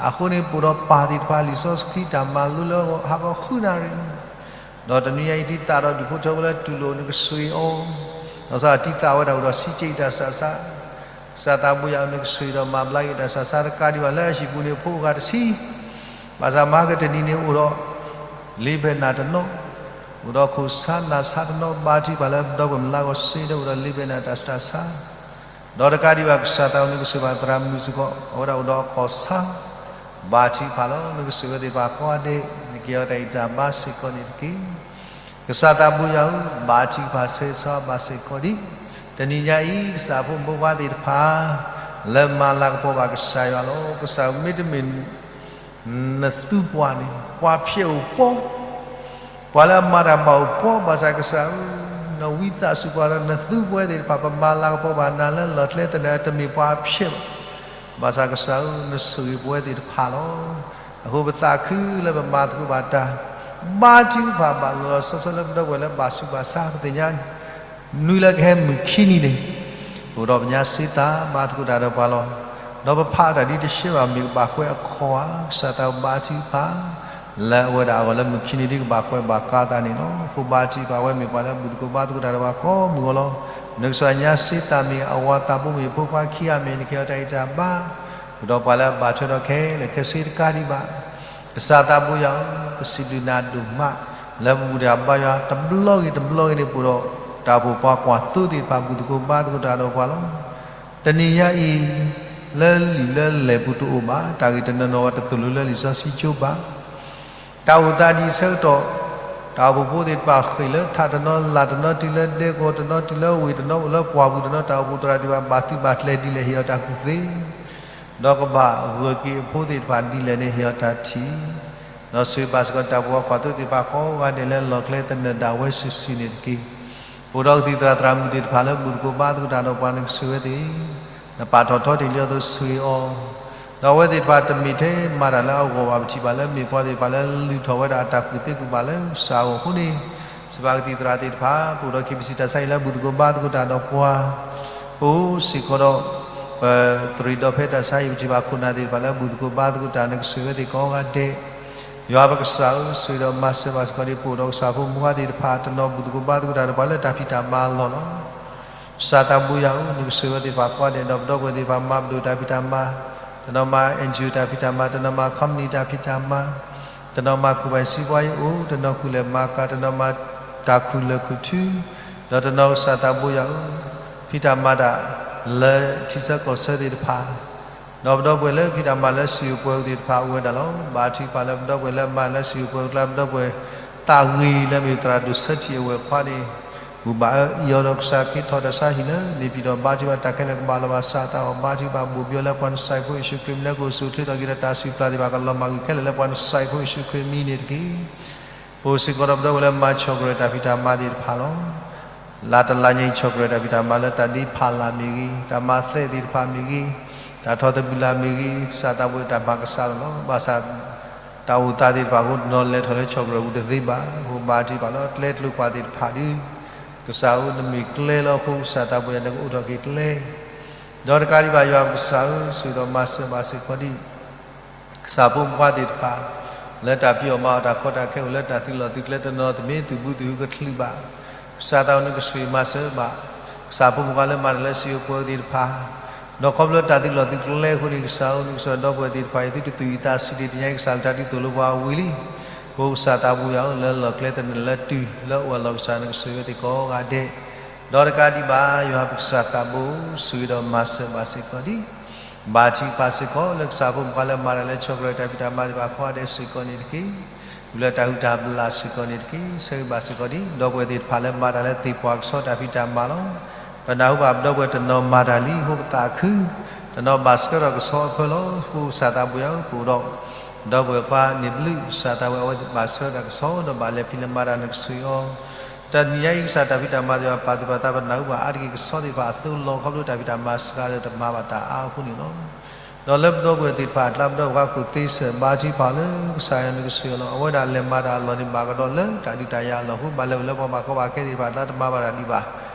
အဃိန့ၣ် ပအိၣ်ဒီးပၢ်သ့ၣ်တဖၣ်လံာ်စီဆှံတၢ်မၤလိလၢဟါခီဃုနၣ်ရံၣ် ဒီးတနွံညါအံၤ တံၢ်သးဒီးဒူၣ်ဖိထၢဖိလၢတူၢ်လိာ် နကဆိၣ်ဂ့ၤအီၤ, ဒီးစးတံၢ်သးဝဲဒၣ်အိၣ်ဒီးဆံးက့အတၢ်စးဆါ, ကစၢ်သးဘိယွၤ နကဆိၣ်ဂ့ၤဒီးမၤဘျါက့ၤတၢ်စးဆါ တကးဒံးဘၣ်လၢဟံၣ်ပူၤန့ၣ် ဖိဂၤတဆံ, ဘၣ်ဆၣ်မၤကတနံၤန့ၣ်အိၣ်ဒီး လ့ဘဲနၢ်တနီၤ, အိၣ်ဒီးခိၣ်ဆါနၢ်ဆါတနီၤ, ဘါထုကဖၣ်လၢပဒီပုၢ်ဝဲၢ်မုၣ်လါကီၢ်စ့ဒီး အိၣ်ဒီးလ့ဘဲနၢ်တၢ်စးဆါ ဒီးတကးဒံးဘၣ် ကစၢ်သးဧၢ နကဆိၣ်ဂ့ၤဘၣ်သရၣ်မုၣ်စ့ၢ်ကီး အဝဲဒၣ်အိၣ်ဒီးအခီၣ်ဆါ, ဘါထုကဖၣ်လီၤ. နကဆိၣ်ဂ့ၤဝဲသ့ၣ်တဖၣ်ကိးဂၤဒဲး, နကဟ့ၣ်အီၤတၢ်အံးတၢ်ဘါစ့ၢ်ကီးန့ၣ်တက့ၢ်. ကစၢ်သးဘိယွၤဧၢ, ဘါထုကဖၣ်ဆၢဂ့ၤဆၢဝါဘၣ်စ့ၢ်ကီးဒံး, တနံၤညါအံၤ ကစၢ်ဖိမုၣ်ဖိခွါသ့ၣ်တဖၣ် လၢမၤလၤကပီၤဘၣ်ကစၢ်ယွၤလီၤ. ကစၢ်ဧၢ မ့တမ့ၢ် နသူပှၤန့ၣ် ပှၤဖျဲးအိၣ်ပှီၢ်, ပှၤလၢအမၤတၢ်ဘၣ်အိၣ်ပှီၢ်, ဘၣ်ဆၣ်ကစၢ်ဧၢ, နဝံသးစူၤပှၤဒီး နသူပဝဲသ့ၣ်တဖၣ် ပမၤလၤကပီၤဘၣ်နၤလၢလီၢ်ကျဲသနၢၣ် တမ့ၢ်ပှၤဖျဲးဘၣ်. ဘၣ်ဆၣ်ကစၢ်ဧၢ, နဆိၣ်ဂ့ၤပဝဲသ့ၣ်တဖၣ်လီၤ. အဃိပသးခုလၢပမၤသကိးဘၣ်တၢ် ဘါထုကဖၣ်ဘၣ်လီၤလီၤဆီဆီလၢပဒီပုၢ်ဝဲၢ်လၢဘၣ်ဆူးဘၣ်ဆါ ပသ့ၣ်ညါ နွံလၢကဟဲမုၢ်ခံနံၤန့ၣ်, ပအိၣ်ဒီးပညါစ့တၢ်မၤသကိးတၢ်ဒီးပှၤလီၤ. ဒီးပဖးတၢ်ဒ်တဆှၢဘၣ်မ့ၢ်ကဘၣ်ကွဲးအခီၣ်ဧါ, ကစၢ်သးဘိဘါထုကဖၣ် လၢအဝဲဒၣ်အဂီၢ်လၢမုၢ်ခံနံၤဒ်ကဘၣ်ကွဲးဘၣ်ကါသးန့ၣ်လီၤ. အဃိဘါထုကဖၣ်ဝဲမ့ၢ်ပှၤလၢဘူၣ်သကိးဘါသကိးတၢ်ဒီးပှၤကိးမုၢ်ဂီၤလီၤ. နကစၢ်ညါစ့တၢ်မ့ၢ်အဝၤသးဘိမ့ၢ်ဖိခွါခံဂၤမ့ၢ် နကဟ့ၣ်အီၤတၢ်အံးတၢ်ဘါ, အိၣ်ဒီးပှၤလၢအဘၣ်ထွဲဒီးခဲလၢာ်ခဲဆ့တကးဒံးဘၣ် ကစၢ်သးဘိယွၤဧၢ, ပစံးဘျုးနၤဒိၣ်မး လၢပဘူၣ်တၢ်ဘါယွၤတဘျီဂ့ၤတဘျီဂ့ၤန့ၣ် ပအိၣ်ဒီးတၢ်အိၣ်ဖှိၣ်ပှၤကွၢ်သိသ့ၣ်တဖၣ် ဘူၣ်သကိးဘါသကိးတၢ်ဒီးပှၤလီၤ. တနံၤညါအံၤ လၢလံာ်လၢလဲၢ်ပူၤတအိၣ်ဘၣ်, တၢ်ဂ့ၢ်တနီၤနီၤဝဲတသိၣ်လိလၢလံာ်စီဆှံကၠိဘၣ် တၢ်အိၣ်သးဒ်အံၤဆၢကတီၢ်, တၢ်အိၣ်ဖှိၣ်ဖိသ့ၣ်တဖၣ်ဃ့ၢ်လၢထးတနီၤ လၢ်တနီၤ တုၤလၢဒဲကဝီၤတနီၤ တုၤလၢဝ့ၢ်တနီၤ အိၣ်လၢပှၢ်ပူၤတနီၤ တၢ်အိၣ်ဖှိၣ်သရၣ်သ့ၣ်တဖၣ် ဘၣ်သုးဘၣ်ကျဲၤဒ်လဲၣ် ဟ့ၣ်အီၤတၢ်ကူၣ်သ့, ဒီးကဘၣ်ဂၢၢ်က့ၤအဖိသ့ၣ်တဖၣ်ဒ်လဲၣ်န့ၣ် ဟ့ၣ်အီၤတၢ်ထံၣ်, ဒီးဆိၣ်ဂ့ၤဘၣ်စ့ၢ်ကီးတၢ်အိၣ်ဖှိၣ်ပှၤကွၢ်သိသ့ၣ်တဖၣ်ကိးဂၤဒဲးလၢလီၢ်ကျဲသနၢၣ်ဒၣ်ဝဲစုာ်စုာ်န့ၣ်တက့ၢ်. ပအိၣ်ဒီးကသံၣ်သရၣ်သရၣ်မုၣ်သ့ၣ်တဖၣ်လၢဘူၣ်သကိးဘါသကိးတၢ်ဒီးပှၤ နကဆိၣ်ဂ့ၤဝဲသ့ၣ်, နပာ်ထီၣ်ထီတ့ၢ်လံအသိးဆိၣ်ဂ့ၤအီၤ, ဒီးအဝဲသ့ၣ်တဖၣ်တမ့ၢ်ထဲမၤတၢ်လၢအဂီၢ်ဘၣ် ပထံၣ်ဘၣ်လၢမ့ၢ်ပှၤသ့ၣ်တဖၣ်လၢလုၢ်ထီၣ်ဝဲဒၣ်အတၢ်ကူၣ်သ့ကူၣ်ဘၣ်လၢကစၢ်အဂီၢ်အဃိန့ၣ်, စံးဘၣ်ကသံၣ်သရၣ်သ့ၣ်တဖၣ် ပအိၣ်ဒီး KBC တၢ်ဆါဟံၣ်လၢဘူၣ်သကိးဘါသကိးတၢ်ဒီးပှၤ, ပအိၣ်စ့ၢ်ကီးဒီး ပသရံးဒီဖဲတၢ်ဆါဟံၣ် ပထံၣ်ဘၣ်ခိၣ်နၢ်သ့ၣ်တဖၣ်လၢဘူၣ်သကိးဘါသကိးတၢ် နကဆိၣ်ဂ့ၤဝဲသ့ၣ်ကိးဂၤဒဲး ယွၤပကစၢ်ဧၢ, ဆိၣ်ဂ့ၤဒီးမၤစၢၤဘၣ်စ့ၢ်ကီးဒ်ပအိၣ်ဒီးကစၢ်ဖိမုၣ်ဖိခွါသ့ၣ်တဖၣ် တနီၤဘူၣ်သကိးဘါသကိးတၢ်ဒီးပှၤလၢတၢ်ဖံးတၢ်မၤအလီၢ်လီၤ. ကစၢ်သးဘိယွၤဧၢ, နကဆိၣ်ဂ့ၤဝဲသ့ၣ်တဖၣ်ကိးဂၤဒဲး ဒီးပဒီပုၢ်ဝဲၢ်သ့ၣ်တဖၣ် မၤပဒိၣ်တၢ်ဖံးတၢ်မၤ, တနီၤမၤ NGO တၢ်ဖံးတၢ်မၤ, တနီၤမၤ company တၢ်ဖံးတၢ်မၤ, တနီၤမၤကူၣ်ဘၣ်စံးပှၤယအိၣ်, တနီၤကူၣ်လဲၤမၤကၤ, တနီၤမၤတၢ်ခူၣ်လၢာ်ခူၣ်ထူ, ဒီးတနီၤကစၢ်သးဘိယွၤဧၢ, ဖံးတၢ်မၤတၢ်လၢထံဆၢကီၢ်ဆၢသ့ၣ်တဖၣ် ဒီးပဒီပုၢ်ဝဲၢ်လၢဖံးတၢ်မၤလၢစံာ်ဧိၤပှဲၤဧိၤသ့ၣ်တဖၣ်အိၣ်ဝဲဒၣ်လီၤ. ဘါထုကဖၣ်လၢပဒီပုၢ်ဝဲၢ်လၢအမၤလၢစံာ်ဧိၤပှဲၤဧိၤအကျါ ပဒီပုၢ်ဝဲၢ်သးဂ့ၤလၢမ့ၢ်သရၣ်ဒိၣ်ဆၢထံၣ်အဝဲၢ်ခွါန့ၣ်, ပဘၣ်အၢအံၤအီၤဒီးကစၢ်ခ့ထီၣ်တၢ်ဆါဟံၣ်လၢ န့ၣ်ပံၤဒီးဘါထုကဖၣ်တၢ်ခဲလၢာ်ကဘၣ်လီၤဘၣ်စးတၢ်အီၣ် ဘါထုကဖၣ်ဘိၣ်ဘံအီၤလၢပှၤနစၢ်ခရံာ်ဖိယ့ၣ်ၡူးခရံာ်မံၤလၢကအိၣ်ဆူၣ်အိၣ်ချ့ထီၣ်က့ၤဒီးတၢ်စူၢ်ပျၢ်သ့ၣ်တဖၣ် ကလီၤမၢ်ကွံာ်ခဲလၢာ်လၢပှၤနစၢ်ခရံာ်ဖိယ့ၣ်ၡူးခရံာ်မံၤန့ၣ်တက့ၢ်. ပအိၣ်စ့ၢ်ကီးဒီးပဒီပုၢ်ဝဲၢ်လၢမၤဆီၣ်ကရၢၢ်တၢ်ဖံးတၢ်မၤသ့ၣ်တဖၣ်လီၤ. လၢတလါညါအံၤ ဆီၣ်ကရၢၢ်တၢ်ဖံးတၢ်မၤလၢတၢ်ဒ့ဖးလၢ်မ့ၢ်ဂ့ၤ, တၢ်မၤသဲးသ့ၣ်တဖၣ်မ့ၢ်ဂ့ၤ, တၢ်ထီၣ်သဘံၣ်လၢ်မ့ၢ်ဂ့ၤ, ကစၢ်သးဘိတၢ်မၤကစၢ်လီၤ. ဘၣ်ဆၣ် တၢ်အိၣ်သးသ့ၣ်တဖၣ်အဃိ တနီၤလဲၤထီၣ်လၢဆီၣ်ကရၢၢ်ပူၤတသ့ဘၣ်. အဃိဘါထုကဖၣ်လၢကျဲကျိၤကွာ်သ့ၣ်တဖၣ်ဒီး ကစၢ်ဧၢ နမ့ၢ်ကျဲလီၤအဃိ ကစၢ်သးဘိယွၤ နကအိးထီၣ်က့ၤကျဲ ဒီးတကးဒံးဘၣ် ယွၤပကစၢ်ဧၢ, ဆိၣ်ဂ့ၤဒီးမၤစၢၤဘၣ်စ့ၢ်ကီးဒံး ကစၢ်ဖိမုၣ်ဖိခွါသ့ၣ်တဖၣ် လၢတၢ်ဖံးအီၣ်မၤအီၣ် တၢ်ကီတၢ်ခဲအိၣ်လၢတၢ်သုးလီၢ်သုးကျဲ တနီၤတမ့ၢ်သုးဘူးသုးဟုကချုးဘၣ်. ကစၢ်သးဘိ နကဆိၣ်ဂ့ၤမၤစၢၤဘၣ် ကစၢ်ဖိမုၣ်ဖိခွါလၢမၤတၢ်လၢစံၣ်ဧိၤပှဲၤဧိၤသ့ၣ်တဖၣ်, ဒီးခီဖျိလၢတၢ်သုးလီၢ်သုးကျဲအဃိန့ၣ် ကစၢ်ဧၢ နကဆိၣ်ဂ့ၤဒီပုၢ်ဝဲၢ်သ့ၣ်တဖၣ်အံၤ သုတသူၣ်အံၤသးဆံးတ့ၢ် တနံၤညါအံၤ ကစၢ်လၢတၢ်ဒ်သိးလိာ်ပှၤဝံၤလံ. ပကစၢ်သးဘိယွၤဧၢ လၢလီၢ်ကျဲသနၢၣ်လၢတုၤလၢအိၣ်အလီၢ် ကစၢ် နကဆိၣ်ဂ့ၤဝဲသ့ၣ်ကိးဂၤဒဲး ဒီးတကးဒံးဘၣ် ယွၤပကစၢ်သးဘိ ဆိၣ်ဂ့ၤဒီးမၤစၢၤဘၣ်စ့ၢ်ကီးဒံး ဘါထုကဖၣ်စ့ၢ်ကီးလၢကစၢ်ဖိမုၣ်ဖိခွါလၢမၤတၢ်လၢဆီၣ်ကရၢၢ်တၢ်ဖံးတၢ်မၤသ့ၣ်တဖၣ် ကိးဂၤဒဲးစ့ၢ်ကီးန့ၣ်တက့ၢ်. တုၤလၢတၢ်ဟုၣ်တၢ်ဘျၣ်စ့ၢ်ကီးန့ၣ်တက့ၢ်. ဆၢဂ့ၤဘၣ်စ့ၢ်ကီးဒံး ဒီပုၢ်ဝဲၢ်သ့ၣ်တဖၣ်လၢမၤတၢ်လၢသ့ၣ်ပှၢ်ကဆီတၢ်ဖံးတၢ်မၤလီၤ. ပနၢ်ဟူဘၣ်ပဒီပုၢ်ဝဲၢ်တနီၤမၤတၢ်လံ အဃိပသးခု, တနီၤဘၣ်ဆှၢထီၣ်ကဆီအဖၢလီၤ. ပကစၢ်သးဘိယွၤဧၢ ပအိၣ်ဒီး ဒီပုၢ်ဝဲၢ်ခွါန့ၣ်ဘျုး ကစၢ်သးဘိယွၤ အဝဲဘၣ်ဆှၢတၢ်ကဆီ ဒီးဘၣ်လဲၤဖံးလဲၤမၤတၢ် နကဆိၣ်ဂ့ၤအီၤ တနံၤညါအံၤ ကစၢ်တၢ်ဖံးတၢ်မၤသ့ၣ်တဖၣ် ပာ်သူၣ်ပာ်သး ပနၢ်ဟူဘၣ်အါတက့ၢ် ကဆီသ့ၣ်တဖၣ်အသိးလီၤ ခီဖျိတၢ်ဖံးတၢ်မၤစှၤဒီးတမၤဘၣ်တၢ်အါအဃိန့ၣ်လီၤ. ဒီးလၢပဒီပုၢ်ဝဲၢ်သ့ၣ်တဖၣ်အကျါ ပဒီပုၢ်ဝဲၢ်ခွါခိၣ်သ့စဲး ဘါထုကဖၣ်လၢကစၢ်ယွၤ နကဆိၣ်ဂ့ၤအီၤလီၤ. အဝဲဒၣ်လဲၤမၤတၢ်အလီၢ်န့ၣ် ဘၣ်ကဒီးလၢတၢ်ဒုးတၢ်ယၤအလီၢ်အဃိ ဘၣ်လဲၤအိၣ်လၢပှၤဘၣ်ကီဘၣ်ခဲသ့ၣ်တဖၣ်အကျါ တမၤဘၣ်တၢ်ဒံးဘၣ်.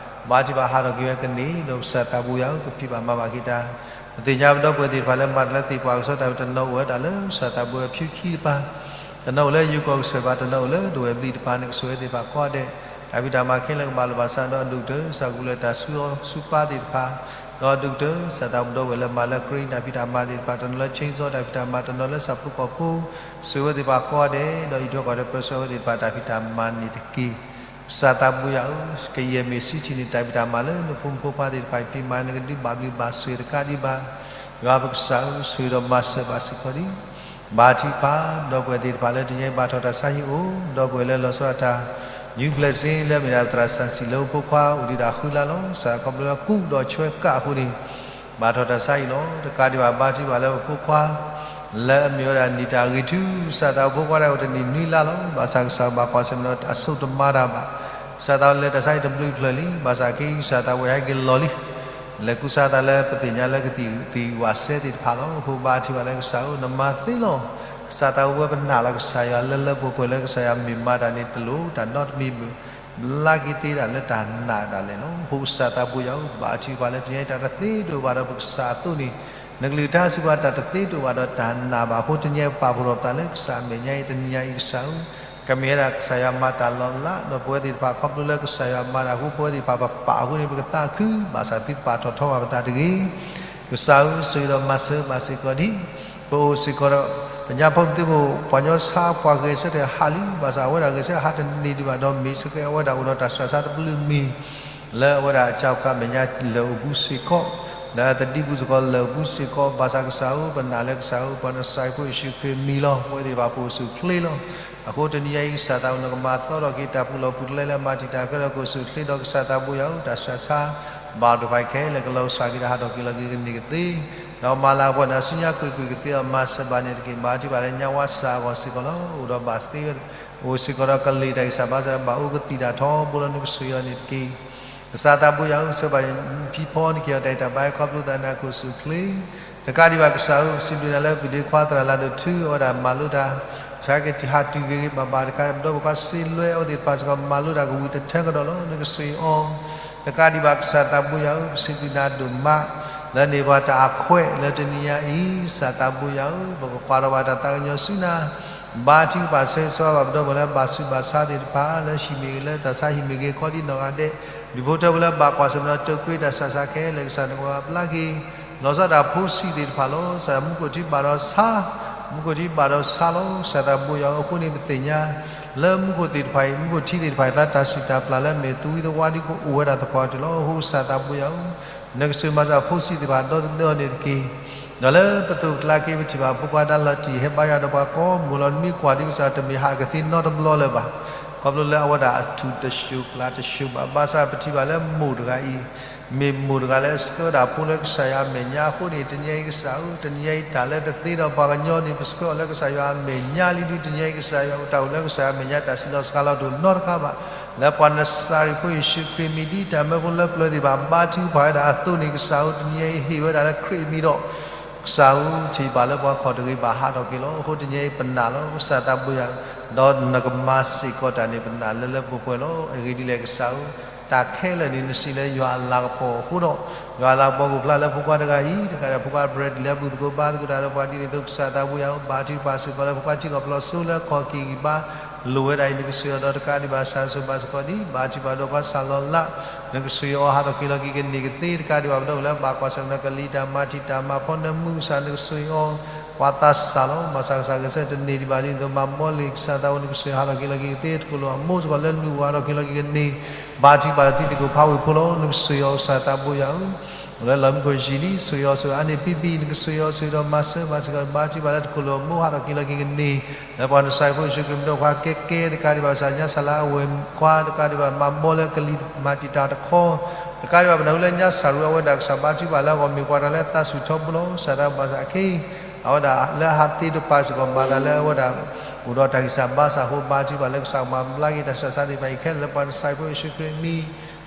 ဘါထုကဖၣ်ဟးထီၣ်က့ၤဝဲကန့ၢ် ဒီးကစၢ်သးဘိယွၤဧၢ ကဖံးဘၣ်မၤဘၣ်က့ၤတၢ် ပသ့ၣ်ညါပဒီပုၢ်ဝဲၢ်သ့ၣ်တဖၣ်လၢမၤတၢ်လၢသ့ၣ်ပှၢ်ကဆီတၢ်ဖံး တနီၤအိၣ်ဝဲဒၣ်လၢကစၢ်သးဘိယွၤဖၠူခံတပၤ, တနီၤအိၣ်လၢယိၤကီၢ်ကစၢၢ်တပၤ, တနီၤအိၣ်လၢဒဝဲၢ်ဘျံးတပၤ နကဆိၣ်ဂ့ၤသ့ၣ်တဖၣ်ကိးဂၤဒဲး, တၢ်ဖံးတၢ်မၤခဲလၢာ်ကဘၣ်လီၤဘၣ်စး ဒီးအဒိၣ်ကတၢၢ် ကစၢ်ကလူးလၢတၢ်ဆူအီၣ်ဆူပာ်သ့ၣ်တဖၣ်, ဒီးအဒိၣ်ကတၢၢ် ကစၢ်သးဘိ ပဒီပုၢ်ဝဲၢ်လၢမၤလၢ crane တၢ်ဖံးတၢ်မၤသ့ၣ်တဖၣ်, တနီၤလၢ chainsaw တၢ်ဖံးတၢ်မၤ, တနီၤလၢဆၣ်ဖိကီၢ်ဖိ, ဆိၣ်ဂ့ၤဝဲသ့ၣ်တဖၣ်ကိးဂၤဒဲး, ဒီးအံးထွဲကွၢ်ထွဲပၢဆှၢဝဲသ့ၣ်တဖၣ်တၢ်ဖံးတၢ်မၤန့ၣ်တက့ၢ်. ကစၢ်သးဘိယွၤဧၢ, ကယဲၢ်မ့ၢ်ဆံးထံၣ်န့ၣ် တၢ်ဖံးတၢ်မၤလၢနဖိမုၣ်ဖိခွါသ့ၣ်တဖၣ်အံၤ ဖံးမၤ နကဒုးဘၣ်ဘျုးဘၣ်ဆိၣ်ဂ့ၤတကးဒံးဘၣ်. ယွၤပကစၢ်ဧၢ, ဆိၣ်ဂ့ၤဒီးမၤစၢၤဘၣ်စ့ၢ်ကီးဒံး ဘါထုကဖၣ် ပဒီပုၢ်ဝဲၢ်သ့ၣ်တဖၣ်လၢတနံၤညါအံၤ ဘၣ်ထီၣ်တၢ်ဆါဟံၣ်အိၣ်, ဒီပုၢ်ဝဲၢ်လၢလီၤဆီဒၣ်တၢ် new blessing လၢအမ့ၢ်ဒၣ်သရၣ်စၢ်စံၣ်လၢပဖိခွါအိၣ်ဒံးဒၣ်ဃုလါလီၤ. ကစၢ်ခီဖျိလၢကူးဒီးဆွဲကးအဃိန့ၣ် ဘၣ်ထီၣ်တၢ်ဆါဟံၣ်လီၤ. တကးဒံးဘၣ် ဘါထုကဖၣ်လၢပဖိခွါ လၢအမ့ၢ်ဝဲဒၣ်နံၣ်တၢ်ဂ့ၤထု, ကစၢ်သးဘိဖိခွါဒၣ်အိၣ်တနံၣ်နွံလါလီၤ. ဘၣ်ဆၣ်ကစၢ်ဘၣ်ကွၢ်ဆၢၣ်မဲာ်ဒီးအစိတမါတၢ်ဘၣ်. ကစၢ်သးဘိလဲၤတၢ်ဆါဟံၣ်တဘျုးဖျၢၣ်လံ. ဘၣ်ဆၣ်ခဲအံၤ ကစၢ်သးဘိဟဲက့ၤလီၤလံ လဲၤကူစါသးလၢပသ့ၣ်ညါလၢကသံၣ်ဝးစဲသ့ၣ်တဖၣ်လီၤ. အဃိဘါထုကဖၣ်လၢကစၢ်ဧၢ, နမၤသ့လီၤ. ကစၢ်သးဘိဝဲပနာ်လီၤကစၢ်ယွၤလၢလၢပှဲၤပှဲၤလၢကစၢ်ယွၤမ့ၢ်မၤတၢ်န့ၣ်တလိၣ်တၢ်နီတမံၤ ဘျါက့ၤသ့ဒၣ်လၢတၢ်နာ်ဒၣ်လဲာ်လီၤ. အဃိကစၢ်သးဘိယွၤဧၢ, ဘါထုကဖၣ်လၢတနံၤညါအံၤ တၢ်တသ့တအိၣ်ဘၣ်ဒီးပကစၢ်အသိးန့ၣ် နကလုၢ်ကထါစံးဘၣ် တၢ်တသ့တအိၣ်ဘၣ်ဒီးတၢ်နာ်ဘၣ်. အဃိတနံၤညါအံၤပပာ်ဖှိၣ်ထီၣ်ပသးလၢကစၢ်အမဲာ်ညါအံၤတနံၤညါအံၤကစၢ်ဧၢ, ကမ့ၢ်ဝဲဒၣ်ကစၢ်ယွၤမၤတၢ်လီၤလး ဒီးပဝဲသ့ၣ်တဖၣ်ခီဖျိလၢကစၢ်ယွၤမၤတၢ်အဃိ ပဝဲသ့ၣ်တဖၣ်ပပာ်အဃိန့ၣ် ပကသးခု, ဘၣ်ဆၣ်သုတပာ်ထီၣ်ထီဘၣ်ပသးတဂ့ၤ ကစၢ်ဧၢ, ဆိၣ်ဂ့ၤဒီးမၤစၢၤဘၣ်စ့ၢ်ကီးဒံး ပအိၣ်စ့ၢ်ကီးဒီး ပညါဖိပသုးဖိ ပှၤကညီဆါပှၤဂဲၤဆၢထၢၣ်ဟးလံ, ဘၣ်ဆၣ်အဝဲဒၣ်ဂဲၤဆၢထၢၣ်ဟးတန့ၢ်ဒံးဘၣ်ဒီး မ့ၢ်စ့ၢ်ကီးအဝဲဒၣ်အိၣ်ဒီးတၢ်ဆှၢဆါတဘျုးမံၤ လၢအဝဲဒၣ်အကၢ်ကၢ်မဲာ်ညါလၢာ်အိၣ်ဘူးစ့ၢ်ကီး, လၢအသဒံပူၤစ့ၢ်ကီးလၢာ်အိၣ်ဘူးစ့ၢ်ကီး, ဘၣ်ဆၣ်ကစၢ်ဧၢ, ပနာ်လၢကစၢ်ဧၢ, ပှၤနစၢ်ဖိယ့ၣ်ၡူးခရံာ်မံၤလီၤ. ပဝဲသ့ၣ်တဖၣ်ပအိၣ်ဆူၣ်အိၣ်ချ့လီၤ. အဃိတနံၤညါအံၤ ကစၢ်သးဘိ နကမၤသီထီၣ်က့ၤတၢ်ပူၤလီၢ်ပူၤကျဲလၢမၤတံာ်တာ်ခဲလၢာ် ကအိၣ်ဆူၣ်အိၣ်ချ့ဒီးကစၢ်သးဘိယွၤဧၢ, တၢ်ဆှၢဆါ ဘၣ်ဒိဖးခဲလၢာ် ကလီၤစှၤက့ၤတၢ်ဟးထီၣ်က့ၤလီၤက့ၤကန့ၢ်ကသ့, ဒီးမၤလၤကပီၤနၤဆူညါကွ့ၢ်ကွ့ၢ်ကသ့အီၤ မၤစၢၤဘၣ်န့ၣ်တက့ၢ်. ဘါထုကဖၣ်လၢညါဝါစၢ်အဂီၢ်စ့ၢ်ကီးလီၤ. အိၣ်ဒီးဘၣ်သ့ဝဲ အိၣ်စ့ၢ်ကီးဒီးကလ့ၢ်တၢ်ဂံၢ်စၢ်ဘါစၢ် ဘၣ်အိၣ်ကသံၣ်တၢ်ထီဘိလီၤ. နကဆိၣ်ဂ့ၤအီၤန့ၣ်တက့ၢ်. ကစၢ်သးဘိယွၤဧၢ, ဆှၢဘၣ်ဖံဖီနက့ၤအီၤ တၢ်အံၤတၢ်ဘါဟဲခီဖျိသးန့ၣ် ကအိၣ်ဆူၣ်အိၣ်ချ့ တကးဒံးဘၣ်ကစၢ်ဧၢ, စံးဘျုးနၤလၢပဒ့ခွါသရၣ်လၢဒိၣ်ထူ အဝဲဒၣ်မၤလိတၢ် ဆှၢက့ၤတဟးတုၤဂ့ၤဂ့ၤဘၣ်ဘၣ်တခါ ဒီးပှၤစ့လွဲအဝဲသ့ၣ်တဖၣ်စ့ၢ်ကီး မၤလိတၢ်ကဝံၤတထၢကဒီးလီၤ. နကဆိၣ်ဂ့ၤအီၤ တကးဒံးဘၣ်ကစၢ်သးဘိယွၤဧၢ, ပစံးဘျုးနၤဒိၣ်မး လၢန့ၢ်ပှၤတၢ်အခွဲးလၢတနံၤညါအံၤ, ကစၢ်သးဘိယွၤဧၢ, ပကကွၢ်ထီၣ်ဘၣ်တၢ်သးကညီၤဆူနၤ ဘါထုကဖၣ်ဆၢဂ့ၤဆၢဝါဘၣ်ပဒီပုၢ်ဝဲၢ်လၢဘၣ်ဆူးဘၣ်ဆါသ့ၣ်တဖၣ် လၢဟံၣ်မ့ၢ်ဂ့ၤ လၢတၢ်ဆါဟံၣ်မ့ၢ်ဂ့ၤ ခီဒံနီၢ်ဂၤဒဲး ဒူၣ်ဖိထၢဖိလၢဘၣ်ကွၢ်ဆၢၣ်မဲာ်ဒီး တၢၢ်ကွ့တၢ်ဆှၢဆါခဲလၢာ် ကစၢ်နကဘၣ်ဘျါက့ၤ လီၤဆီဒၣ်တၢ်ဖိဆံးသ့ၣ်တဖၣ်လီၤ. ကစၢ်မူခိၣ်ထံဘၣ်ဒီးဆါ, မူခိၣ်ထံဘၣ်ဒီးဆါလီၤ. ကစၢ်သးဘိယွၤဧၢ, အဃိန့ၣ်ပသ့ၣ်ညါ လၢမူခိၣ်သ့ၣ်တဖၣ်အံၤ မူခိၣ်ထံသ့ၣ်တဖၣ်အံၤ လၢတၢ်စူၢ်တၢ်ပျၢ်လၢမ့ၢ်သဝံသဝါဒ်ကအိၣ်ဝဲဒၣ်သပှၢ်ကတၢၢ်လီၤ. အဃိကစၢ်သးဘိယွၤဧၢ, နကဆိၣ်ဂ့ၤမၤစၢ်ဖိဆံးသ့ၣ်တဖၣ်ဒီသဒၢအီၤန့ၣ်တက့ၢ်. ဒီးလၢပသိးပကျါက့ၤ ပထံၣ်ဘၣ်ဖိခွါတၢ်လီၤတံၢ်ဟဲဘါယွၤဒီးပှၤကိးမုၢ်လီၤ. နမ့ၢ်ကွၢ်ဒ်ကစၢ်တမ့ၢ်ဟးကသ့နီတဘျီလၢၤဘၣ်. ခီဖျိလၢအဝဲဒၣ်အထူၣ်တဆူၣ်ကျါတဆူၣ်ဘၣ်, ဘၣ်ဆၣ်ပထံၣ်ဘၣ်လၢမိၢ်တဂၤအံၤ မ့ၢ်မိၢ်တဂၤလၢအဆှၢဒၣ်ဖိလၢကစၢ်ယွၤအမဲာ်ညါအဃိန့ၣ်, တနံၤအံၤကစၢ်ဧၢ, တနံၤအံၤတၢ်လၢတသ့ဒီးပှၤကညီန့ၣ် ပဆှၢအီၤလၢကစၢ်ယွၤအမဲာ်ညါလံဒုး, တနံၤအံၤကစၢ်ယွၤအိၣ်တၢ်အိၣ်လၢကစၢ်ယွၤအမဲာ်ညါ တၢ်စံးလီၤစှၤလီၤတအိၣ်နီတခါဘၣ်. လၢပှၤနစၤရ့းဖိယ့ၣ်ၡူးခရံာ်မံၤ ဒ်တၢ်မၢဖိလၢပျၢၤသ့ၣ်တဖၣ် ဘါထုကဖၣ်ဝဲဒၣ်အသိးန့ၣ်, ကစၢ်ဧၢ, တနံၤအံၤဟ့ၣ်ဝဲဒၣ်လၢခရံာ်အမံၤဒီး ကစၢ်ဧၢ, ထံၣ်ဘၣ်လၢပှၤခီၣ်တဂ့ၤဘၣ်ဟးထီၣ်က့ၤလီၤ. အဃိတနံၤအံၤပနာ်လီၤ, ကစၢ်သးဘိယၤ, ဒီးနကမၤစ့ၢ်ကီးတၢ်န့ၣ် ပနာ်လၢလၢပှဲၤပှဲၤလီၤ. အဂ့ၢ်ဒ်လဲၣ်ကစၢ်ဧၢ, တၢ်ခဲလၢာ်န့ၣ် နစံးလၢယွၤအလၤကပီၤအဃိဒီး, ယွၤအလၤကပီၤကအိၣ်ဖျါလၢဖိခွါတဂၤအံၤ, တကးဒီးဖိခွါ Bradley လၢဘူၣ်သကိးဘါသကိးတၢ်ဒီးပှၤဒ်န့ၣ်အသိး, ကစၢ်သးဘိယၤဧၢ, ဘါထုကဖၣ်စ့ၢ်ကီးလၢဖိခွါထံကီၢ်ပျီစိလၢခီၣ်က့ၤဂံၢ်ဘါ လိၣ်ဝဲဒၣ်အံၤ နကဆိၣ်အီၤဒီးတကးဒံးဘၣ် ကစၢ်ဆိၣ်ဘၣ်စ့ၢ်ကီးဒံး, ဘါထုကဖၣ်ဒီးဖိခွါစၢ်လီၤလး, နကဆိၣ်အီၤဟးထီၣ်က့ၤလီၤက့ၤကန့ၢ်ကသ့, တကးဒံးဘၣ်ပဒီပုၢ်ဝဲၢ်လၢဘၣ်ကွၢ်ဆၢၣ်မဲာ်ဒီးကလံၤတၢ်မၤတံာ်တာ်မၤဖီနၢမူကစၢ် နကဆိၣ်အီၤ ပှၤသးစၢ်လီၤ. ဘၣ်ဆၣ်ကစၢ်ဂဲၤဆၢထၢၣ်တန့ၢ်ဒံးဘၣ်ဒ်န့ၣ်အသိး မၤဘီလ့ၣ်ကစၢ်သးဘိ နကဆိၣ်အီၤဟးထီၣ်က့ၤလီၤက့ၤကသ့, တကလိာ်အမိၢ်စ့ၢ်ကီးလၢလူၤဝၤထီၣ်က့ၤလီၤက့ၤကန့ၢ်, ဘါထုကဖၣ်တံၤသကိးဖးဝံၤဖိလီၤ. နကဆိၣ်အီၤကစၢ်သးဘိယၤဧၢ လၢလီၤမူခိၣ်ယံာ်လံ, ဆိၣ်အီၤဆိၣ်အါန့ၢ်ပံပံ, နကဆိၣ်အီၤဆိၣ်ဒီး မၤစၢၤဘၣ်စ့ၢ်ကီး, ဘါထုကဖၣ်လၢတကလိာ်အမိၢ်ဟးထီၣ်က့ၤလီၤက့ၤကန့ၢ်, လၢပှၤနစၤရ့းဖိယ့ၣ်ၡူးခရံာ်မံၤဒီးပှၤကဲကဲ, တကးဒံးဘၣ်ကစၢ်ညါစၢ်လၢအဝဲၢ်ခွါ, တကးဒံးဘၣ်မၤဘီလၢကလံၤမၤတံာ်တာ်တခီ, တကးဒံးဘၣ်ပနၢ်ဟူလၢညါစၢ်ရူအဝဲဒၣ် ကစၢ်ဘါထုကဖၣ်လၢအဂီၢ် မ့ၢ်ပှၤတဂၤလၢသးဆူၣ်ထီဘိလီၤ. ကစၢ်သးဘိယၤဧၢ, အဝဲဒၣ်လၢအဟးသ့တဖၣ်စ့ၢ်ကီး မၤသးလၢအဝဲဒၣ် အိၣ်ဒီးတၢ်ဂံၢ်စၢ်ဘါစၢ်အဃိ ဘါထုကဖၣ်လၢကစၢ်ကမၤဘျါက့ၤတၢ်ဆူးတၢ်ဆါသ့ၣ်တဖၣ်အံၤခဲလၢာ် လၢပှၤနစၤရ့းဖိယ့ၣ်ၡူးခရံာ်မံၤ,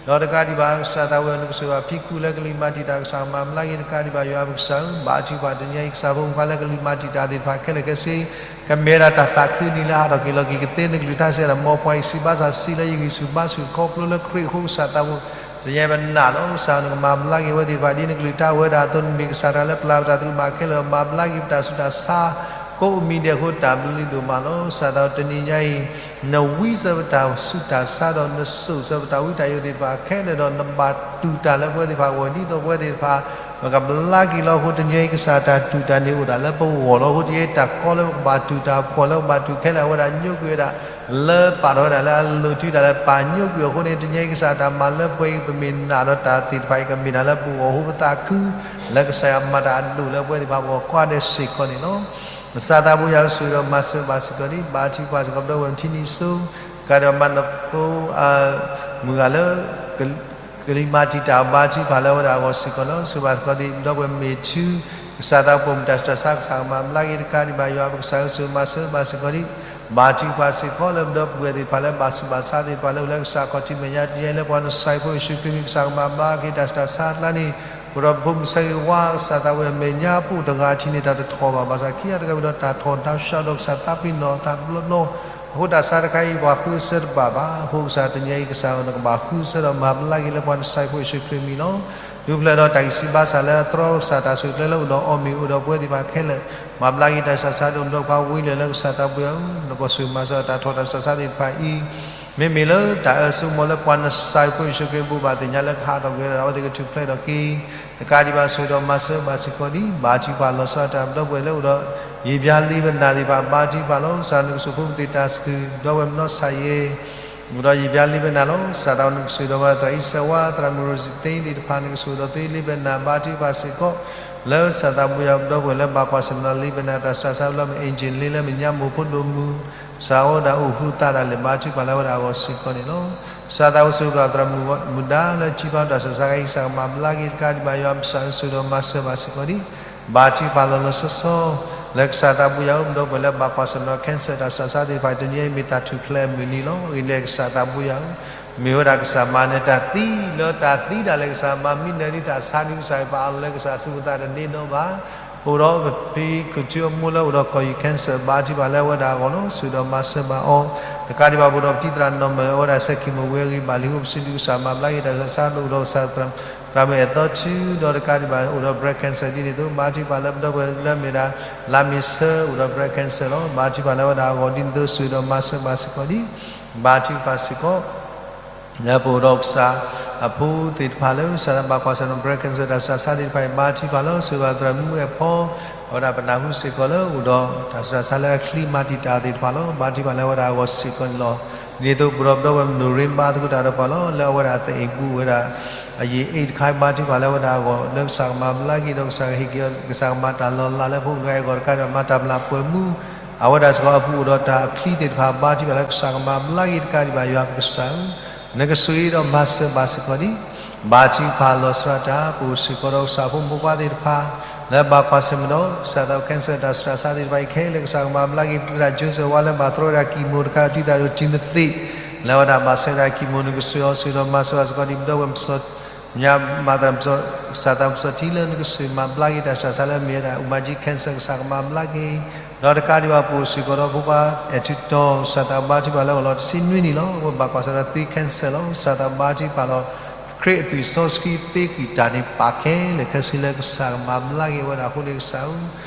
ဒီးတကးဒံးဘၣ်ကစၢ်သးဘိယၤဧၢ, နကဆိၣ်ဂ့ၤဘၣ်ဖံခူၣ်လၢကလံၤမၤတံာ်တာ် ကစၢ်ကမၤဘျါက့ၤ, တကးဒံးဘၣ်ယွၤပကစၢ်ဧၢ, ဘါထုကဖၣ်တနံၤအံၤကစၢ်ဖိမုၣ်ခွါလၢကလံၤမၤတံာ်တာ်သ့ၣ်တဖၣ်ခဲလၢာ်ခဲဆ့, ကမ့ၢ်ဝဲဒၣ်တၢ်သးခုနံၤလၢဟးထီၣ်က့ၤလီၤက့ၤကသ့, နကလုၢ်ကထါစံးဝဲဒၣ် မ်ပှၤအံၤစံးဘၣ်ဆၣ်စံးလၢယဂံၢ်ဆူၣ်ဘါဆူၣ်ခီဖျိလၢခရံာ်အဃိ ကစၢ်သးဘိ တနံၤအံၤပနာ်လီၤ. ကစၢ်နကမၤဘျါက့ၤအဝဲသ့ၣ်တဖၣ်ဒ်နကလုၢ်ကထါအိၣ်ဝဲဒၣ်အသိး, နမ့ၢ်ကစၢ်တဂၤလၢပျၢ်ပတၢ်သရူးဘၣ်ခဲလၢာ်, မၤဘျါက့ၤပတၢ်ဆူးတၢ်ဆါ ကိးမံၤဒဲးအဃိ တၢ်ဘျုးဒိၣ်မးလီၤ. ကစၢ်သးဘိတနံၤညါအံၤ နဝံစၢၤပတၢ်ဆူးတၢ်ဆါဒီး နစိာ်စၢၤပတၢ်ဝံတၢ်ယိာ်သ့ၣ်တဖၣ်ခဲလၢာ်ဒီး နဘၣ်တူၢ်တၢ်လၢပဝဲသ့ၣ်တဖၣ်အဂီၢ် ဒ်သိးပဝဲသ့ၣ်တဖၣ် ပကဘျါက့ၤလီၤအဃိ တနံၤအံၤ ကစၢ်တၢ်တူၢ်တၢ်န့ၣ်အိၣ်ဒၣ်လၢပဂီၢ်လီၤ. အဃိတနံၤအံၤ တၢ်ကီလၢပကဘၣ်တူၢ်တၢ်ဖှီၣ်လၢပဘၣ်တူၢ်ခဲလၢာ် အဝဲဒၣ်ညိကွံာ်ဝဲဒၣ် လၢပာ်ထီၣ်ဝဲဒၣ်လၢအလိၤတုၤဒၣ်လၢပာ်ညိကွံာ်အဃိန့ၣ် တနံၤအံၤ ကစၢ်တၢ်မၤလၢပှဲၤအံၤ ပမ့ၢ်နာ်ဒီးတၢ်သ့ၣ်တဖၣ်အံၤ ကမ့ၢ်တၢ်လၢပဂီၢ်အဃိ ပသးခု လၢကစၢ်ယွၤမၤတၢ်အဒိၣ်လၢပဝဲသ့ၣ်တဖၣ်အဂီၢ်ကိးဂၤဒဲးစ့ၢ်ကီးန့ၣ်လီၤ. ကစၢ်သးဘိယၤဧၢ ဆိၣ်ဂ့ၤဒီးမၤစၢၤဘၣ်စ့ၢ်ကီးဒံး, ဘါထုကဖၣ်စ့ၢ်ကီးပဒီပုၢ်ဝဲၢ်ထံနံၤစိ ကစၢ်ဒီးမၤနၢၤဖိ မုၢ်ဂၤလၢ ကလံၤမၤတံာ်တာ် ဘါထုကဖၣ်လၢအဝဲဒၣ်အဂီၢ်စ့ၢ်ကီးလီၤ. ဆိၣ်ဂ့ၤဘၣ်စ့ၢ်ကီးဒံး ပဒီပုၢ်ဝဲၢ်မ့ၢ်ထူ ကစၢ်သးဘိ ပိာ်မုၣ်တၢ်ဆူးတၢ်ဆါ ကစၢ်ကမၤဘျါက့ၤ တကးဒံးဘၣ် ယွၤပကစၢ်ဧၢ ဆိၣ်ဂ့ၤမၤစၢၤဘၣ်စ့ၢ်ကီးဒံး, ဘါထုကဖၣ်စ့ၢ်ကီးလၢပဒီပုၢ်ဝဲၢ်သ့ၣ်တဖၣ်လၢဘၣ်ဆူးဘၣ်ဆါသ့ၣ်တဖၣ်လၢအိၣ်လၢကစၢ်ခီၣ်ထံးမဲာ်ညါ တနံၤအံၤလၢပှၤနစၤရ့းဖိယ့ၣ်ၡူးခရံာ်မံၤ ကစၢ်ကမၤဘျါက့ၤတၢ်ဆူးတၢ်ဆါအကျါန့ၣ် ပဒီပုၢ်ဝဲၢ်မုၣ်ဆါဂ့ၤဝါ ကစၢ်သးဘိ အမဲာ်ညါပအိၣ်တဂၤထံၣ်န့ၣ် တၢ်တထီၣ်ဘၣ် ဘၣ်ဆၣ်ခံဂၤတဂၤဝံၤဒီးတၢ်ထီၣ်တၢ်ဆူးဒီးကစၢ်သးပ့ၤနီၣ်အသးတဘျီဘျီ အဃိတၢ်ဆါတခါအံၤ ပှၤဃုအဆၢတဘၣ်ဘၣ်. အဃိကစၢ်တနံၤအံၤ ကစၢ်ဧၢ နကဘၣ်ဃုအဆၢဒီးမၤဘျါက့ၤလၢပှၤနစၤရ့းဖိယ့ၣ်ၡူးခရံာ်မံၤလီၤ. ဒုးဖျဲးဒီးတၢ်ဂံၢ်စၢ်ဘါစၢ်လၢအတြီကစၢ်တၢ်ဆိၣ်ကျဲလၢအိၣ်ဒီးအီၤမ့ၢ်အိၣ်ဒီးပဝဲသ့ၣ်တဖၣ်ခဲလၢာ် မၤဘျါက့ၤတၢ်ဆူးတၢ်ဆါဒိၣ်မးဒီးပှၤဝံၤလၢာ်လၢကစၢ်သးဘိယၤဧၢ နကဆိၣ်ဂ့ၤမၤစၢၤတၢ်ထီၣ်တၢ်ဆူးတၢ်ဆါသ့ၣ်တဖၣ်အံၤ မ့မ့ၢ်လၢတၢ်အၢစိမီၤလၢပှၤနစၤရ့းဖိယ့ၣ်ၡူးခရံာ်ဘိးဘၣ်သ့ၣ်ညါလၢကဟးထီၣ်ကွံာ်ဝဲဒၣ် အဝဲသ့ၣ်ကထူၣ်ဖျဲးဒီးက့ၤ တကးဒံးဘၣ်ဆိၣ်ဂ့ၤဒီးမၤစၢၤဘၣ်စ့ၢ်ကီးဒံး ဘါထုကဖၣ်လီၤဆီဒၣ်တၢ် ပဒီပုၢ်ဝဲၢ်လၢအိၣ်ဒီး ယံာ်ဘျါလံပနၢ်သ့ၣ်တဖၣ် ဘါထုကဖၣ်လီၤ. ကစၢ်နကဆိၣ်ဖိကသ့ၣ်တၢ်စကုၤ ပဒီပုၢ်ဝဲၢ်မနီၢ်ဆၣ်ယဲ အိၣ်ဒီးယံာ်ဘျါလံပနၢ်လီၤ. ကစၢ်သးဘိနကဆိၣ်ဂ့ၤဒီးဝဲသရၣ်အံၤစဲးဝါ သရၣ်မုၣ်ရိၤစံသ့သ့ၣ်တဖၣ် နကဆိၣ်ဂ့ၤဒီးသုလံပနၢ် ဘါထုကဖၣ်စ့ၢ်ကီး လၢကစၢ်သးဘိယၤ ပဒီပုၢ်ဝဲၢ်လၢဘၣ်ကွၢ်ဆၢၣ်မဲာ်ဒီးလံပနၢ်တၢ်ဆူးတၢ်ဆါလၢမ့ၢ် အ့ၣ်ကၠံၣ်လ့လၢမ့ၢ်ညါမိၢ်ဖိဒိၣ်မုၢ် ကစၢ်အိၣ်ဒၣ်အိၣ်ဃုသးဒၣ်လဲာ် ဘါထုကဖၣ်လၢအဝဲဒၣ်အဂီၢ်စ့ၢ်ကီးန့ၣ်လီၤ. ကစၢ်သးဘိဆိၣ်ဂ့ၤဒီးသရၣ်မုၣ်ဒါလၢ ကံဖးတၢ်ဆူးတၢ်ဆါအံၤ ကစၢ်ကမၤဘျါက့ၤ တကးဒံးဘၣ် ယွၤပကစၢ်ဧၢ ဆိၣ်ဂ့ၤဒီးမၤစၢၤဘၣ်စ့ၢ်ကီးဒံး ဘါထုကဖၣ်လီၤလီၤဆီဆီ လၢကစၢ်သးဘိယၤဧၢ ပဒီပုၢ်ဝဲၢ်လၢဘၣ်ကွၢ်ဆၢၣ်မဲာ်ဒီး cancer တၢ်ဆူးတၢ်ဆါသ့ၣ်တဖၣ် တနံၤအံၤမ့ၢ်တၢ်ထူၣ်ဖျဲးအမုၢ်နံၤလီၤ. အဂ့ၢ်ဒ်လဲၣ် ကစၢ်သးဘိယၤဧၢ မ့ၢ်ဝဲဒၣ်ကစၢ်မၤနၢၤတၢ်သံလၢတၢ်သံဒၣ်လဲာ် ကစၢ်မၤမံနၢၤဒ်တၢ်ဆါဒ်ကစၢ်ယွၤပာ်အီၤလၢကစၢ်ဆူပသးတန့ၢ်နီဘၣ် အိၣ်ဒီးပဖံကထူအမိၢ်လၢအိၣ်ဒီးကီၢ်ယံၤ cancer ဘါထုကဖၣ်လၢအဝဲဒၣ်အဂီၢ်လီၤ. ဆိၣ်ဂ့ၤဒီးမၤစၢၤဘၣ်အီၤ တကးဒံးဘၣ် ပအိၣ်ဒီးပတံၤသရၣ်နီၢ်မၢၢ် အဝဲဒၣ်စဲးခံမိၢ်ဝံၤအဂ့ၢ် ဘၣ်လံာ်ဟိပစံးဒုးကစၢ်မၤဘျါက့ၤတၢ်ဆူးတၢ်ဆါ ပအိၣ်ဒီးကစၢ်သရၣ်မုၣ်အဲၣ်သီထူ ဒီးတကးဒံးဘၣ် အိၣ်ဒီး breast cancer ဒ်န့ၣ်အသိး ဘါထုကဖၣ်လၢပဒီပုၢ်ဝဲၢ်လၢမ့ၢ်ဒၣ် လါမ့ၤဆၢ အိၣ်ဒီး breast cancer လီၤ. ဘါထုကဖၣ်လၢအဝဲဒၣ်အဂီၢ်ဒ်န့ၣ်အသိး ဆိၣ်ဂ့ၤဒီးမၤစၢၤဘၣ်စ့ၢ်ကီးဒံး ဘါထုကဖၣ်စ့ၢ်ကီး လၢပအိၣ်ဒီးကစၢ်အဖိသ့ၣ်တဖၣ်လၢ ကစၢ်လၢဘၣ်ကွၢ်ဆၢၣ်မဲာ် breast cancer တၢ်ဆူးတၢ်ဆါသ့ၣ်တဖၣ်အံၤ ဘါထုကဖၣ်လီၤ. ဆိၣ်ဂ့ၤဘၣ်သရၣ်မုၣ်အဲၣ်ဖီ အဝဲဒၣ်ပနၢ်ဟူစ့ၢ်ကီးလၢအိၣ်ဒီးတၢ်ဆူးတၢ်ဆါလၢအချံမၤတံာ်တာ်သ့ၣ်တဖၣ်လီၤ. ဘါထုကဖၣ်လၢအဝဲဒၣ်အဂီၢ်စ့ၢ်ကီးန့ၣ်လီၤ. ဒ်န့ၣ်အသိး ပအိၣ်ဒီးပဒီပုၢ်ဝဲၢ်မနုၤရ့ဘါသကိးတၢ်ဒီးပှၤလီၤ လၢအဝဲဒၣ်သအ့ၣ်ပူၤဝဲဒၣ် အယံာ်အ့ၣ်တခါ ဘါထုကဖၣ်လၢအဝဲဒၣ်အဂီၢ် လၢကစၢ်ကမၤဘျါက့ၤဒီးကစၢ်ကဟ့ၣ်က့ၤ ကစၢ်ကမၤတၢ်လီၤလးလၢဖိမုၣ်တဂၤအံၤအဂီၢ် တကးဒံးဘၣ် မၤတၢ်ပျၢ်ပှဲၤမူ အဝဲဒၣ်စ့ၢ်ကီးအပူၤအိၣ်ဒီးတၢ်ချံသ့ၣ်တဖၣ် ဘါထုကဖၣ်လၢကစၢ်ကမၤဘျါက့ၤတကးဒံးဘၣ် ယွၤပကစၢ်ဧၢ, နကဆိၣ်ဂ့ၤဒီးမၤစၢၤဘၣ်စ့ၢ်ကီးဒံး, ဘါထုကဖၣ်လီၤဆီဒၣ်တၢ် ပအိၣ်စ့ၢ်ကီးဒီးကစၢ်ဖိမုၣ်ဖိခွါသ့ၣ်တဖၣ် လၢဘၣ်ကွၢ်ဆၢၣ်မဲာ်ဒီး ကစၢ်သး cancer တၢ်ဆူးတၢ်ဆါသ့ၣ်တဖၣ်အံၤခဲလၢာ် ကစၢ်ကမၤဘျါက့ၤ ဒ်သိး Joseph ဝါလၢဘၣ်သရၣ်ဝဲဒၣ် chemo တခါ ဒ်သိး Timothy လၢဝဲဒၣ်ဘၣ်ဆၢဝဲဒၣ် chemo နကဆိၣ်ဂ့ၤအီၤ ဆိၣ်ဂ့ၤဒီးမၤစၢၤဘၣ်စ့ၢ်ကီးဒံး ပဒီပုၢ်ဝဲၢ်ပစီၤ ညါမၤသးပစီၤ ကစၢ်သးပစီၤထံလၢနကဆိၣ်ဂ့ၤမၤဘျါက့ၤ တၢ်ဆူးတၢ်ဆါလၢအမ့ၢ်ဝဲဒၣ် အူမၤကၠံ cancer ကစၢ်ကမၤဘျါက့ၤ, ဒီးတကးဒံးဘၣ်ပအိၣ်စ့ၢ်ကီးဒီးဖိခွါ အဲၣ်ထူတီၤ ကစၢ်သးဘါထုကဖၣ်လၢအလီၤတဆံနွံနံၣ်လီၤ. အဝဲဘၣ်ကွၢ်ဆၢၣ်ဒီးသွံၣ် cancer လီၤ. ကစၢ်သးဘါထုကဖၣ်လီၤ. ခရံာ်အသွံၣ်စီဆှံသ့ကွံာ်တၢ်န့ၣ်ပာ်ခဲလၢာ်ခဲဆ့လၢကစၢ်ကမၤဘျါက့ၤဝဲဒၣ်အဃိန့ၣ် ကစၢ်ဧၢ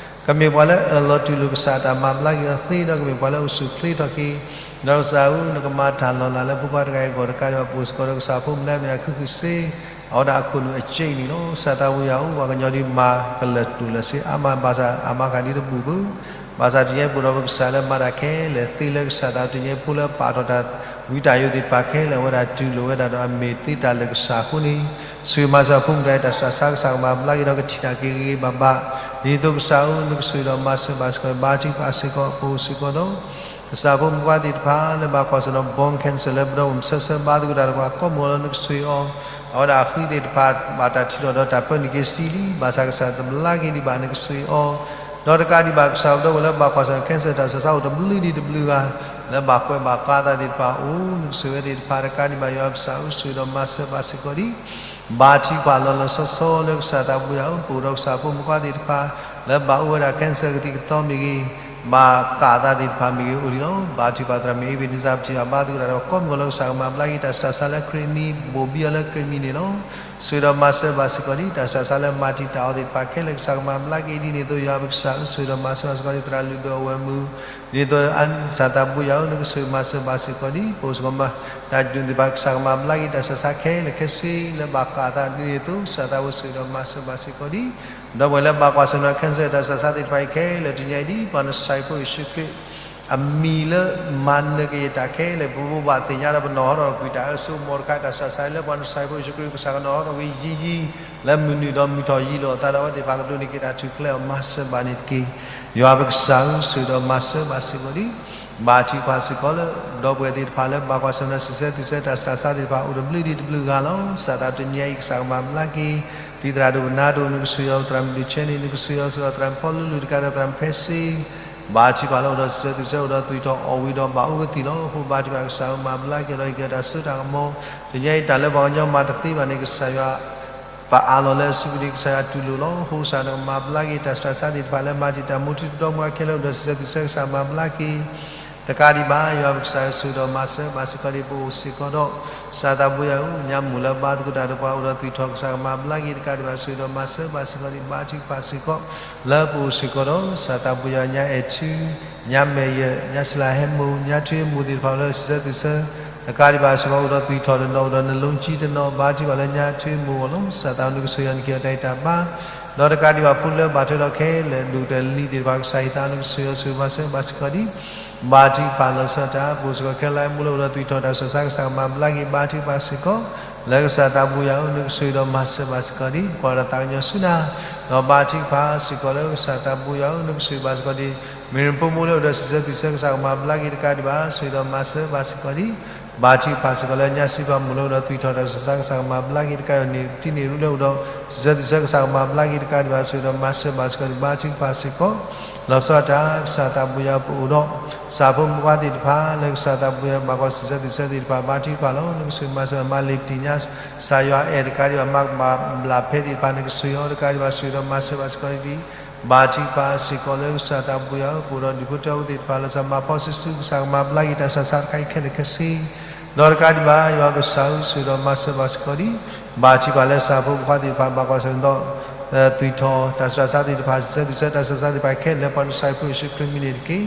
ကမ့ၢ်ပှၤလၢအၢၣ်လီၤတူၢ်လိာ်ကစၢ်တၢ်မၤဘျါက့ၤအီၤသ့ဒီး ကမ့ၢ်ပှၤလၢအအိၣ်ဆူၣ်အိၣ်ချ့ထီၣ်က့ၤ, ဒီးကစၢ်ဧၢ နကမၤတၢ်လီၤလးလၢဖိခွါတဂၤအဂီၢ်တကးဒံးဘၣ် ပအိၣ်စ့ၢ်ကီးဒီးကစၢ်ဖိမုၣ်လၢအမ့ၢ်ဒၣ် ခုၣ်ခုၣ်စ့ အဝဲဒၣ်အခိၣ်နူာ်အစ့အံၤန့ၣ်လီၤ. ကစၢ်သးဝံယွၤဧၢ ပှၤကညီဒုးမၤကလၢာ်တူၢ်လၢာ်စ့အါမး ဘၣ်ဆၣ်အမၤဃၣ်ဒ်တဘူၣ်ဘၣ်, ဘၣ်ဆၣ်တနံၤအံၤပအိၣ်ဒီးပကစၢ်လၢမၤတၢ်ခဲလၢာ်သ့လၢကစၢ်သး တနံၤအံၤဖိလၢပာ်ထီၣ်တၢ်ဝံတၢ်ယိးသ့ၣ်တဖၣ်ခဲလၢာ် အဝဲဒၣ်တူၢ်လိာ်ဝဲဒၣ်ဒီးအမ့ၢ်သ့တၢ်လၢာ်ကစၢ်အဃိန့ၣ် ဆိၣ်ဂ့ၤမၤစၢၤအဖိမုၣ်တဂၤအံၤ တၢ်ဆူးတၢ်ဆါကစၢ်ကမၤဘျါက့ၤဒီးကထံၣ်တၢ်က့ၤဂ့ၤဂ့ၤဘၣ်ဘၣ်, ဒ်သိးကစၢ်ဧၢ နကဆိၣ်ဂ့ၤဒီးမၤစၢၤဘၣ်စ့ၢ်ကီး ဘါထုကဖၣ်စ့ၢ်ကီး ပအိၣ်စ့ၢ်ကီးဒီး ကစၢ်ဖိမုၣ်ဖိခွါသ့ၣ်တဖၣ်လၢဘၣ်ကွၢ်ဆၢၣ်နီၤ bone cancer လၢပဒီပုၢ်ဝဲၢ်ဆၢဆၢဘါသကိးတၢ်ဒီးပှၤကိးမုၢ်ဂီၤလီၤ နကဆိၣ်ဂ့ၤအီၤ, အဝဲဒၣ်အဃံသ့ၣ်တဖၣ် ဘၣ်တၢ်ထံၣ်ထီၣ်ဒီးတၢ်ပၢနုာ်က့ၤစတံလံ, ဘၣ်ဆၣ်ကစၢ်တဘျါက့ၤဒံးဘၣ် နကဆိၣ်ဂ့ၤအီၤ, ဒီးတကးဒံးဘၣ်ကစၢ်ပဒီပုၢ်ဝဲၢ်လၢဘၣ်ကွၢ်ဆၢၣ်နီၤ cancer တၢ်ဆူးတၢ်ဆါအိၣ်တဘျုးဒံးတဘျုးဂၤ လၢဘၣ်ကွဲးဘၣ်ဃးအသးသ့ၣ်တဖၣ်အိၣ် နကဆိၣ်ဂ့ၤဝဲသ့ၣ်တဖၣ် တကးဒံးဘၣ် ယွၤပကစၢ်ဧၢ ဆိၣ်ဂ့ၤဒီးမၤစၢၤဘၣ်စ့ၢ်ကီးဒံး ဘါထုကဖၣ်လီၤလီၤဆီဆီလၢကစၢ်သးပူၤယၤဧၢ, ပအိၣ်ဒီးကစၢ်ဖိမုၣ်ဖိခွါသ့ၣ်တဖၣ် လၢဘၣ်အိၣ်ဝဲဒၣ် cancer ကသံၣ်ကသီမ့ၢ်ဂ့ၤ, ဘၣ်ဃးအသးသ့ၣ်တဖၣ်မ့ၢ်ဂ့ၤ အိၣ်ဒံးလီၤ. ဘါထုကဖၣ်သရၣ်မုၣ် Ebenezer ပထံၣ်ဘၣ်ဘါသကိးတၢ်ဒီးကိးမုၢ်ဂီၤလၢကစၢ်ကမၤဘျါက့ၤ တၢ်ဆူးတၢ်ဆါလၢခရံာ်အမံၤ ဘိၣ်ဘံအီၤလၢခရံာ်အမံၤန့ၣ်လီၤ. ဆိၣ်ဂ့ၤဒီးမၤစၢၤဘၣ်စ့ၢ်ကီးဒံး တၢ်ဆူးတၢ်ဆါလၢမၤတံာ်တာ်အီၤသ့ၣ်တဖၣ်ခဲလၢာ် ကစၢ်ကမၤဘျါက့ၤဒ်န့ၣ်အသိး ယွၤပကစၢ်ဧၢ ဆိၣ်ဂ့ၤဒီးမၤစၢၤဘၣ်စ့ၢ်ကီးဒံး သရၣ်လုၢ်ဒိၣ်အဝဲၢ်မုၣ် ဒ်သိး ကစၢ်သးပူၤယၤဧၢ နကဆိၣ်ဂ့ၤမၤစၢၤဘၣ်စ့ၢ်ကီးဒံး ပအိၣ်စ့ၢ်ကီးမၤ တၢ်ဒုးသ့ၣ်တဖၣ် ကစၢ်ကမၤဘျါက့ၤ တၢ်ဆူးတၢ်ဆါခဲလၢာ်ခဲဆ့လၢဘၣ်ဃးအသးဒ်န့ၣ်အသိး ကစၢ်သးဝဲဆိၣ်ဂ့ၤဒီးမၤစၢၤဘၣ်စ့ၢ်ကီးဒံး ဒီပုၢ်ဝဲၢ်လၢဘၣ်ကွၢ်ဆၢၣ်နီၤ cancer တၢ်ဆူးတၢ်ဆါသ့ၣ်တဖၣ်အံၤခဲလၢာ် တနံၤအံၤဒ် ပှၤနစၢ်ဖိယ့ၣ်ၡူးခရံာ် အမံၤလၢမၤနၢၤက့ၤတၢ်ခဲလၢာ် ပဘိးဘၣ်သ့ၣ်ညါဒီးပနီၢ်ဟီထီၣ်ကွံာ်တၢ်အၢစိမီၤတခါ တၢ်ဆူးတၢ်ဆါလၢပှၤနစၢ်ဖိယ့ၣ်ၡူးခရံာ် ကစၢ်ကနီၢ်ဟီထီၣ်ကွံာ်ယံာ်ယံာ် လၢမုၢ်နုာ်ဒီးမုၢ်ထီၣ်ယံာ်လီၤအသးဒီး အဝဲသ့ၣ်တဖၣ်ကဒိးန့ၢ်က့ၤတၢ်ထူၣ်ဖျဲးအီၤ မၤစၢၤဘၣ်န့ၣ်တက့ၢ်. ယွၤပကစၢ်ဧၢ ဆိၣ်ဂ့ၤဒီးမၤစၢၤဘၣ်စ့ၢ်ကီးဒံး ဘါထုကဖၣ်စ့ၢ်ကီးလၢ ဒီပုၢ်ဝဲၢ်သ့ၣ်တဖၣ်လၢဘၣ်ကွၢ်ဆၢၣ်နီၤ စံးဆၢသူဆၢတၢ်ဆူးတၢ်ဆါသ့ၣ်တဖၣ် အိၣ်တဘျုးဒံးတဘျုးဂၤလီၤ. ကစၢ်သးတနံၤအံၤ ကစၢ်ကမၤဘျါက့ၤ ဒ်သရၣ်ဒိၣ်ပနါဒိၣ် နကဆိၣ်ဂ့ၤအီၤ သရၣ်မုၣ်ဒုးဆဲန့ၣ် နကဆိၣ်ဂ့ၤအီၤ ဆိၣ်ဂ့ၤအီၤသရၣ်ဖီလူလူတကးဒီးသရၣ်ဖဲစ့ ဘါထုကဖၣ်လၢအိၣ်ဒီးစံးဆၢသူဆၢ အိၣ်ဒီးသွံၣ်ထီၣ်အီၣ်ဝံၤဒီးဘၣ်အူကသံၣ်လီၤ. အဃိဘါထုကဖၣ်ကစၢ်ဧၢ မၤဘျါက့ၤဒီး ယကတၢ်စိတၢ်ကမီၤ တနံၤအံၤတၢ်လၢပှၤကညီမၤတသ့ဘၣ်န့ၣ် ကစၢ်ယွၤ ပအးလီၤလၢအစုပူၤဒံး ကစၢ်ယွၤတူၢ်လိာ်လီၤ. အဃိကစၢ်နကမၤဘျါက့ၤ တၢ်ဆူးတၢ်ဆါသ့ၣ်တဖၣ်လၢမၤတံာ်တာ်မူထူဒီမါဝၤခဲလၢာ် အိၣ်ဒီးစံးဆၢသူဆၢ ကစၢ်မၤဘျါက့ၤ တကးဒံးဘၣ် ယွၤပကစၢ်ဧၢ ဆိၣ်ဂ့ၤဒီးမၤစၢၤဘၣ်စ့ၢ်ကီးဒံး ပအိၣ်စ့ၢ်ကီးဒီး ကစၢ်သးပူၤယၤဧၢ ညါမုၢ်လၢဘါသကိးတၢ်ဒီးပှၤအိၣ်ဒီးသွံၣ်ထီၣ် ကစၢ်ကမၤဘျါက့ၤ တကးဒံးဘၣ် ဆိၣ်ဂ့ၤဒီးမၤစၢၤဘၣ်စ့ၢ်ကီးဒံး ဘါထုကဖၣ်စ့ၢ်ကီး လၢပအိၣ်စ့ၢ်ကီးဒီး ကစၢ်သးပူၤယၤ ညါအဲၣ်ထူ ညါမဲာ်ယၢၢ် ညါစလၢဟဲမိၢ် ညါထွံၣ်မိၢ်သ့ၣ်တဖၣ်အိၣ်ဒီးစံးဆၢသူဆၢ တကးဒံးဘၣ် စ့ၢ်ကီးအိၣ်ဒီးသွံၣ်ထီၣ်တနီၤ အိၣ်ဒီးနလိကၠံတနီၤ ဘါထုကဖၣ်လၢညါထွံၣ်မိၢ်အဂီၢ်လီၤ. ကစၢ်သးနကဆိၣ်ဂ့ၤအီၤ နကဟ့ၣ်အီၤတၢ်ဂံၢ်တၢ်ဘါ ဒီးတကးဒံးဘၣ် ဖိလၢဘၣ်ထွဲဒီးခဲလၢာ် ဒိၣ်ကတၢၢ်လံၤသ့ၣ်တဖၣ် ကစၢ်ဟ့ၣ်သးနကဆိၣ်ဂ့ၤအီၤ ဆိၣ်ဂ့ၤမၤစၢၤဘၣ်စ့ၢ်ကီးဒံး ဘါထုကဖၣ်လီၤဆီဒၣ်တၢ် ပအိၣ်စ့ၢ်ကီးခဲလၢာ် မူလၢအိၣ်ဒီးသွံၣ်ထီၣ်တၢ်ဆူးတၢ်ဆါ ကစၢ်ကမၤဘျါက့ၤ ဘါထုကဖၣ်စ့ၢ်ကီး လၢကစၢ်သးပူၤယၤဧၢ နကဆိၣ်ဂ့ၤဒီးမၤစၢၤဘၣ်စ့ၢ်ကီးဒံး ပကွၢ်ဒီးသးကညီၤဆူနၤ ဒီးဘါထုကဖၣ်စ့ၢ်ကီးလၢကစၢ်သးပူၤယၤဧၢ နကဆိၣ်ဂ့ၤဘၣ်စ့ၢ်ကီးဒံး မ့ၢ်နဖိမုၣ်လၢအိၣ်ဒီးစံးဆၢသူဆၢ ကစၢ်ကမၤဘျါက့ၤ တကးဒံးဘၣ် ဆိၣ်ဂ့ၤဒီးမၤစၢၤဘၣ်စ့ၢ်ကီးဒံး ဘါထုကဖၣ်စ့ၢ်ကီးလၢညါစံးပာ်မုၢ်လၢအိၣ်ဒီးသွံၣ်ထီၣ်တၢ်ဆူးတၢ်ဆါ ကစၢ်ကမၤဘျါက့ၤ တကးဒံးဘၣ် နံၣ်တံၢ်န့ၣ်ရူလၢအိၣ်ဒီးစံးဆၢသူဆၢ ကစၢ်ကမၤဘျါက့ၤ တကးဒံးဘၣ် ဆိၣ်ဂ့ၤဒီးမၤစၢၤဘၣ်စ့ၢ်ကီးဒံး ဘါထုကဖၣ်စ့ၢ်ကီး လီၤဆီဒၣ်တၢ် ကစၢ်သးပူၤယၤ ပအိၣ်ဒီး ကစၢ်ဖိမုၣ်ဖိခွါသ့ၣ်တဖၣ် လၢကစၢ်သးပူၤယၤ ဘၣ်ကွၢ်စံးဆၢသူဆၢသ့ၣ်တဖၣ် ဘါထုကဖၣ်လီၤ နကဆိၣ်ဂ့ၤမၤစၢၤ မၤလ့ၤပတံၢ်ညါ ကစၢ်ယွၤအဲၣ် တကးဒံးဘၣ် မၤကမၣ်ဘျးဖဲသ့ၣ်တဖၣ် နကဆိၣ်ဂ့ၤအီၤ တကးဒံးဘၣ် ဆိၣ်ဂ့ၤဒီးမၤစၢၤဘၣ်စ့ၢ်ကီးဒံး ဘါထုကဖၣ်စ့ၢ်ကီးလၢကစၢ်သးပူၤယၤဧၢ ပအိၣ်ဒီးဒူၣ်ဖိထၢဖိသ့ၣ်တဖၣ် လီၤဆီမၤဖီစုဆူ ကစၢ်ကမၤဘျါက့ၤ တၢ်ဆူးတၢ်ဆါတခါအံၤခဲလၢာ်ခဲဆ့ ဒီးတကးဒံးဘၣ် ယွၤကစၢ်ဧၢ ဆိၣ်ဂ့ၤဒီးမၤစၢၤဘၣ်စ့ၢ်ကီးဒံး ဘါထုကဖၣ်လၢကစၢ်ဖိမုၣ်ဖိခွါသ့ၣ်တဖၣ် ဘၣ်ကွၢ်ဆၢၣ်ဒီး သွံၣ်ထီၣ် တၢ်ဆူးတၢ်ဆါသ့ၣ်တဖၣ် စံးဆၢသူဆၢ တၢ်ဆူးတၢ်ဆါသ့ၣ်တဖၣ်ခဲလၢာ် ပှၤနစၢ်ဖိယ့ၣ်ၡူးခရံာ်မံၤန့ၣ်တက့ၢ်.